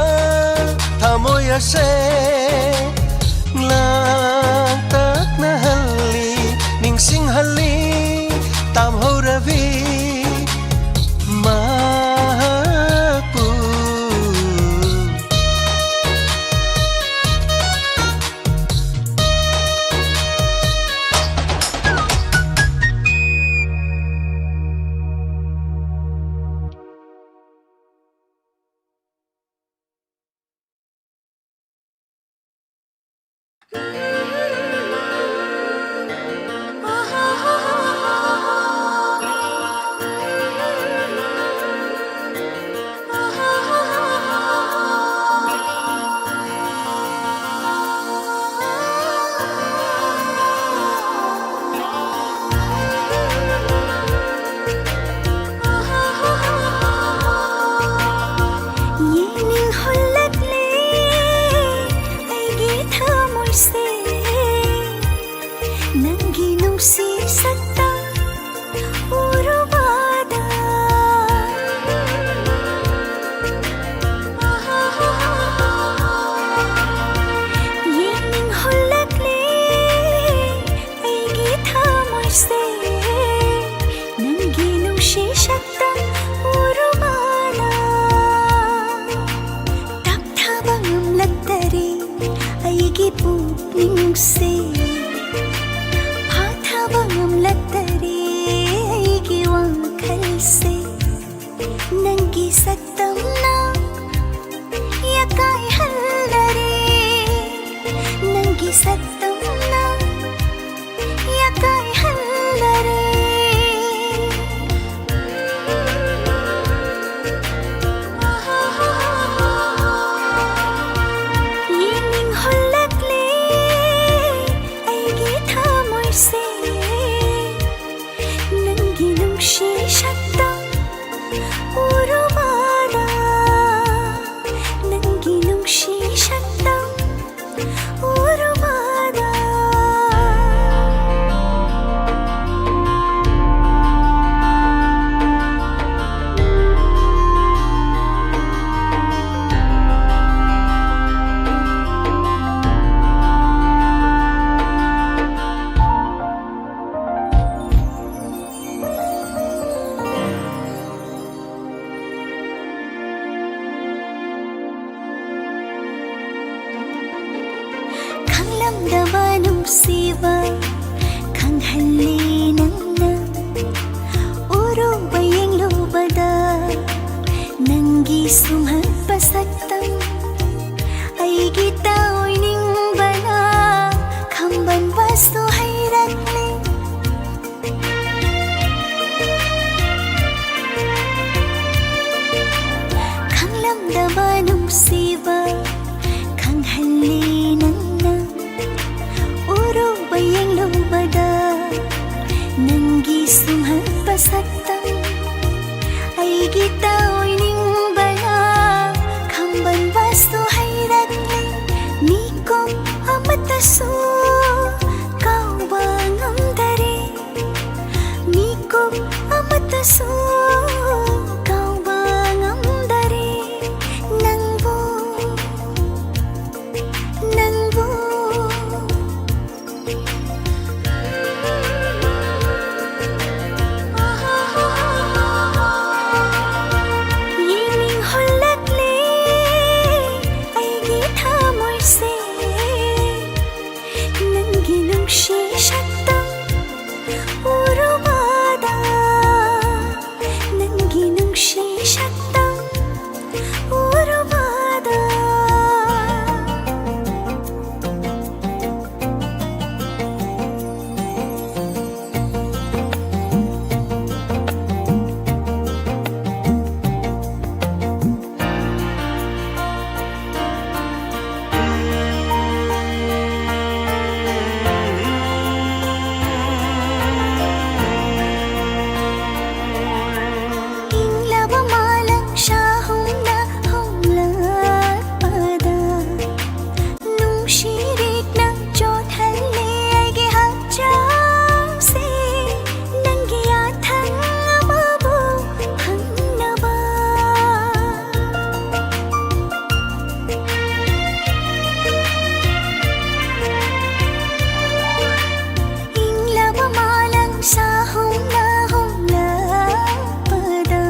ꯊꯃꯣꯏ ꯑꯁꯦ ꯂꯥꯡ ꯁꯛꯇꯝ ꯎꯔꯨꯕꯗ ꯌꯦꯡꯅꯤꯡꯍꯜꯂꯛꯂꯦ ꯑꯩꯒꯤ ꯊꯃꯣꯏꯁꯦ꯫ ꯅꯪꯒꯤ ꯅꯨꯡꯁꯤ ꯁꯛꯇꯝ ꯎꯔꯨꯕꯅ ꯇꯞꯊꯕ ꯉꯝꯂꯛꯇꯔꯦ ꯑꯩꯒꯤ ꯄꯨꯛꯅꯤꯡꯁꯦ꯫ ꯐꯥꯊꯕ ꯉꯝꯂꯛꯇꯔꯦ ꯑꯩꯒꯤ ꯋꯥꯈꯜꯁꯦ꯫ ꯅꯪꯒꯤ ꯁꯛꯇꯝꯅ ꯌꯥꯀꯥꯏꯍꯜꯂꯔꯦ꯫ ꯅꯪꯒꯤ ꯁꯛꯇꯝꯅ ꯌꯥꯀꯥꯏꯍꯜꯂꯔꯦ꯫ ꯌꯦꯡꯅꯤꯡꯍꯜꯂꯛꯂꯦ ꯑꯩꯒꯤ ꯊꯃꯣꯏꯁꯦ꯫ ꯅꯪꯒꯤ ꯅꯨꯡꯁꯤ ꯁꯛꯇꯝ ꯎꯔꯨꯕꯗ, ꯅꯪꯒꯤ ꯅꯨꯡꯁꯤ ꯁꯛꯇꯝ ꯎꯔꯨꯕꯗ꯫ ꯈꯪꯂꯝꯗꯕ ꯅꯨꯡꯁꯤꯕ ꯈꯪꯍꯜꯂꯤ ꯅꯪꯅ꯫ ꯎꯔꯨꯕ ꯌꯦꯡꯂꯨꯕꯗ ꯅꯪꯒꯤ ꯁꯨꯝꯍꯠꯄ ꯁꯛꯇꯝ ꯑꯩꯒꯤ ꯇꯥ ꯑꯣꯏꯅꯤꯡꯕꯅ ꯈꯝꯕꯟꯕꯁꯨ ꯍꯩꯔꯛꯂꯦ꯫ ꯈꯪꯂꯝꯗꯕ ꯅꯨꯡꯁꯤꯕ ꯈꯪꯍꯜꯂꯤ ꯅꯪꯅ꯫ ꯎꯔꯨꯕ ꯌꯦꯡꯂꯨꯕꯗ ꯅꯪꯒꯤ ꯁꯨꯝꯍꯠꯄ ꯁꯛꯇꯝ ꯑꯩꯒꯤ ꯇꯥ ꯑꯣꯏꯅꯤꯡꯕꯅ ꯈꯝꯕꯟꯕꯁꯨ ꯍꯩꯔꯛꯂꯦ꯫ ꯃꯤꯀꯨꯞ ꯑꯃꯠꯇꯁꯨ ꯀꯥꯎꯕ ꯉꯝꯗꯔꯦ꯫ ꯁꯛꯇꯝ ꯎꯔꯨꯕꯗ꯫ ꯏꯪꯂꯕ ꯃꯥꯂꯪ ꯁꯥꯍꯨꯝꯅ ꯍꯣꯡꯂꯛꯄꯗ, ꯅꯨꯡꯁꯤꯔꯤꯛꯅ ꯆꯣꯠꯍꯜꯂꯦ ꯑꯩꯒꯤ ꯍꯛꯆꯥꯡꯁꯦ, ꯅꯪꯒꯤ ꯌꯥꯊꯪ ꯑꯃꯕꯨ ꯐꯪꯅꯕ꯫ ꯏꯪꯂꯕ ꯃꯥꯂꯪ ꯁꯥꯍꯨꯝꯅ ꯍꯣꯡꯂꯛꯄꯗ,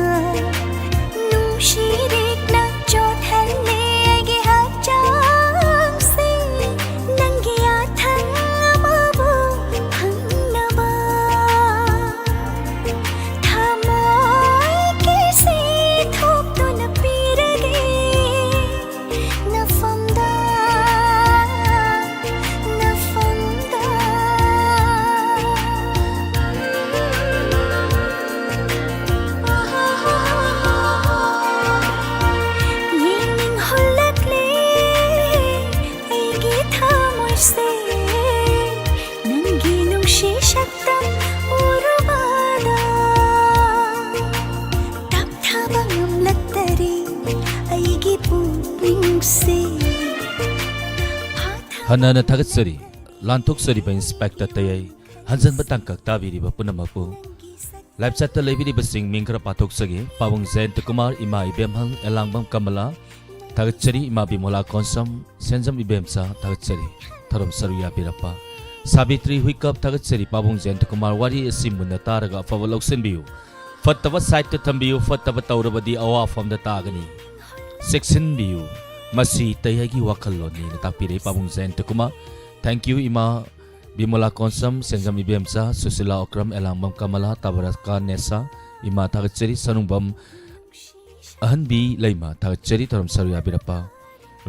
ꯅꯨꯡꯁꯤꯔꯤꯛꯅ ꯆꯣꯠꯍꯜꯂꯦ ꯑꯩꯒꯤ ꯍꯛꯆꯥꯡꯁꯦ, ꯅꯪꯒꯤ ꯌꯥꯊꯪ ꯑꯃꯕꯨ ꯐꯪꯅꯕ꯫ ꯊꯃꯣꯏ ꯀꯤꯁꯤ ꯊꯣꯛꯇꯨꯅ ꯄꯤꯔꯒꯦ꯫ ꯅꯐꯝꯗ, ꯅꯐꯝꯗ꯫ ꯌꯦꯡꯅꯤꯡ ꯍꯨꯜꯂꯛꯂꯦ ꯑꯩꯒꯤ ꯊꯃꯣꯏꯁꯦ, ꯅꯪꯒꯤ ꯅꯨꯡꯁꯤ ꯁꯛꯇꯝ ꯎꯔꯨꯕꯗ꯫ ꯇꯞꯊꯕ ꯉꯝꯂꯛꯇꯔꯦ ꯑꯩꯒꯤ ꯄꯨꯛꯅꯤꯡꯁꯦ꯫ ꯍꯟꯅ ꯍꯟꯅ ꯊꯥꯒꯠꯆꯔꯤ꯫ ꯂꯥꯟꯊꯣꯛꯆꯔꯤꯕ ꯏꯟꯁꯄꯦꯛꯇꯔ ꯇꯌꯥꯏ, ꯍꯟꯖꯟꯕ ꯇꯥꯡꯀꯛ ꯇꯥꯕꯤꯔꯤꯕ ꯄꯨꯝꯅꯃꯛꯄꯨ꯫ ꯂꯥꯏꯞ ꯆꯥꯠꯇ ꯂꯩꯕꯤꯔꯤꯕꯁꯤꯡ ꯃꯤꯡ ꯈꯔ ꯄꯥꯊꯣꯛꯆꯒꯦ꯫ ꯄꯥꯕꯨꯡ ꯖꯌꯟꯇ ꯀꯨꯃꯥꯔ, ꯏꯃꯥ ꯏꯕꯦꯝꯍꯜ, ꯑꯦꯂꯥꯡꯕꯝ ꯀꯃꯂꯥ, ꯊꯥꯒꯠꯆꯔꯤ꯫ ꯏꯃꯥ ꯕꯤꯃꯣꯂꯥ ꯀꯣꯟꯁꯝ, ꯁꯦꯟꯖꯝ ꯏꯕꯦꯝꯆꯥ, ꯊꯥꯒꯠꯆꯔꯤ꯫ ꯊꯧꯔꯝ ꯁꯔꯨꯛ ꯌꯥꯕꯤꯔꯛꯄ ꯁꯥꯕꯤꯇ꯭ꯔꯤ ꯍꯨꯏꯀꯞ, ꯊꯥꯒꯠꯆꯔꯤ꯫ ꯄꯥꯕꯨꯡ ꯖꯌꯟꯇ ꯀꯨꯃꯥꯔ, ꯋꯥꯔꯤ ꯑꯁꯤ ꯃꯨꯟꯅ ꯇꯥꯔꯒ ꯑꯐꯕ ꯂꯧꯁꯤꯟꯕꯤꯌꯨ꯫ ꯐꯠꯇꯕ ꯁꯥꯏꯠꯇ ꯊꯝꯕꯤꯌꯨ, ꯐꯠꯇꯕ ꯇꯧꯔꯕꯗꯤ ꯑꯋꯥꯐꯝꯗ ꯇꯥꯒꯅꯤ꯫ ꯆꯦꯛꯁꯤꯟꯕꯤꯌꯨ, ꯃꯁꯤ ꯇꯌꯥꯏꯒꯤ ꯋꯥꯈꯜꯂꯣꯟꯅꯤꯅ ꯇꯥꯛꯄꯤꯔꯛꯏ ꯄꯥꯕꯨꯡ ꯖꯌꯟꯇ ꯀꯨꯃꯥꯔ꯫ Thank you, ꯏꯃꯥ ꯕꯤꯃꯣꯂꯥ ꯀꯣꯟꯁꯝ, ꯁꯦꯟꯖꯝ ꯏꯕꯦꯝꯆꯥ, ꯁꯨꯁꯤꯂꯥ ꯑꯣꯀ꯭ꯔꯝ, ꯑꯦꯂꯥꯡꯕꯝ ꯀꯃꯂꯥ, ꯇꯕꯔꯀꯥ ꯅꯦꯁꯥ, ꯏꯃꯥ ꯊꯥꯒꯠꯆꯔꯤ꯫ ꯁꯅꯨꯡꯕꯝ ꯑꯍꯟꯕꯤ ꯂꯩꯃ, ꯊꯥꯒꯠꯆꯔꯤ ꯊꯧꯔꯝ ꯁꯔꯨꯛ ꯌꯥꯕꯤꯔꯛꯄ꯫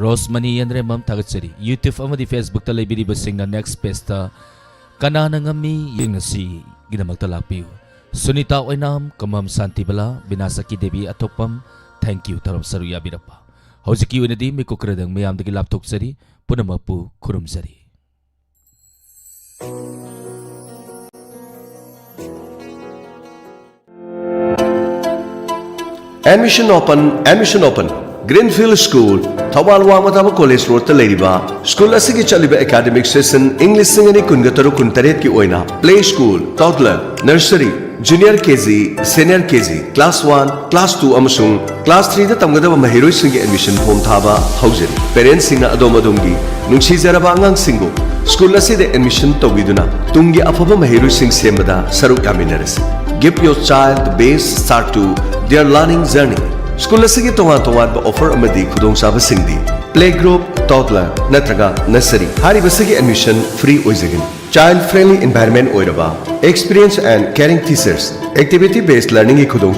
ꯔꯣꯁꯃꯅꯤ ꯌꯦꯟꯗ꯭ꯔꯦꯝꯕꯝ, ꯊꯥꯒꯠꯆꯔꯤ꯫ YouTube ꯑꯃꯗꯤ Facebookꯇ ꯂꯩꯕꯤꯔꯤꯕꯁꯤꯡꯅ next pageꯇ "ꯀꯅꯥꯅ ꯉꯝꯃꯤ ꯌꯦꯡꯅꯁꯤ"ꯒꯤꯗꯃꯛꯇ ꯂꯥꯛꯄꯤꯌꯨ꯫ ꯁꯨꯅꯤꯇꯥ ꯑꯣꯏꯅꯥꯝ, ꯀꯃꯝ ꯁꯥꯟꯇꯤꯕꯂꯥ, ꯕꯤꯅꯥꯁꯀꯤ ꯗꯦꯕꯤ ꯑꯊꯣꯛꯄꯝ, thank you ꯊꯧꯔꯝ ꯁꯔꯨꯛ ꯌꯥꯕꯤꯔꯛꯄ꯫ ꯍꯧꯖꯤꯛꯀꯤ ꯑꯣꯏꯅꯗꯤ ꯃꯤꯀꯨꯞ ꯈꯔꯗꯪ ꯃꯌꯥꯝꯗꯒꯤ ꯂꯥꯞꯊꯣꯛꯆꯔꯤ꯫ ꯄꯨꯝꯅꯃꯛꯄꯨ ꯈꯨꯔꯨꯝꯖꯔꯤ꯫ Admission open, admission open. Greenfield School, Thoubal ꯋꯥꯡꯃ ꯇꯥꯕ ꯀꯣꯂꯦꯖ ꯔꯣꯗꯇ ꯂꯩꯔꯤꯕ ꯁ꯭ꯀꯨꯜ ꯑꯁꯤꯒꯤ ꯆꯠꯂꯤꯕ ꯑꯦꯀꯥꯗꯃꯤꯛ ꯁꯦꯁꯟ ꯏꯪ ꯂꯤꯁꯤꯡ ꯑꯅꯤ ꯀꯨꯟꯒ ꯇꯔꯨꯛ ꯀꯨꯟꯇꯔꯦꯠꯀꯤ ꯑꯣꯏꯅ play school, toddler, nursery, junior K G, senior K G, class one, class two ꯑꯃꯁꯨꯡ ꯀ꯭ꯂꯥꯁ ꯊ꯭ꯔꯤꯗ ꯇꯝꯒꯗꯕ ꯃꯍꯩꯔꯣꯏꯁꯤꯡꯒꯤ ꯑꯦꯗꯃꯤꯁꯟ ꯐꯣꯝ ꯊꯥꯕ ꯍꯧꯖꯔꯤ꯫ ꯄꯦꯔꯦꯟꯁꯁꯤꯡꯅ ꯑꯗꯣꯝ ꯑꯗꯣꯝꯒꯤ ꯅꯨꯡꯁꯤꯖꯔꯕ ꯑꯉꯥꯡꯁꯤꯡꯕꯨ ꯁ꯭ꯀꯨꯜ ꯑꯁꯤꯗ ꯑꯦꯗꯃꯤꯁꯟ ꯇꯧꯕꯤꯗꯨꯅ ꯇꯨꯡꯒꯤ ꯑꯐꯕ ꯃꯍꯩꯔꯣꯏꯁꯤꯡ ꯁꯦꯝꯕꯗ ꯁꯔꯨꯛ ꯌꯥꯃꯤꯟꯅꯔꯁꯤ꯫ Give your child the best start to their learning journey. School ꯑꯁꯤꯒꯤ ꯇꯣꯉꯥꯟ ꯇꯣꯉꯥꯟꯕ ꯑꯣꯐꯔ ꯑꯃꯗꯤ ꯈꯨꯗꯣꯡꯆꯥꯕꯁꯤꯡꯗꯤ: ꯄ꯭ꯂꯦ ꯒ꯭ꯔꯨꯞ, ꯇꯣꯗꯂꯔ ꯅꯠꯇ꯭ꯔꯒ ꯅꯔꯁꯔꯤ꯫ ꯍꯥꯏꯔꯤꯕꯁꯤꯒꯤ ꯑꯦꯗꯃꯤꯁꯟ ꯐ꯭ꯔꯤ ꯑꯣꯏꯖꯒꯅꯤ꯫ Child friendly environment ꯑꯣꯏꯔꯕ, experience and caring teachers, activity based learningꯒꯤ ꯈꯨꯗꯣꯡ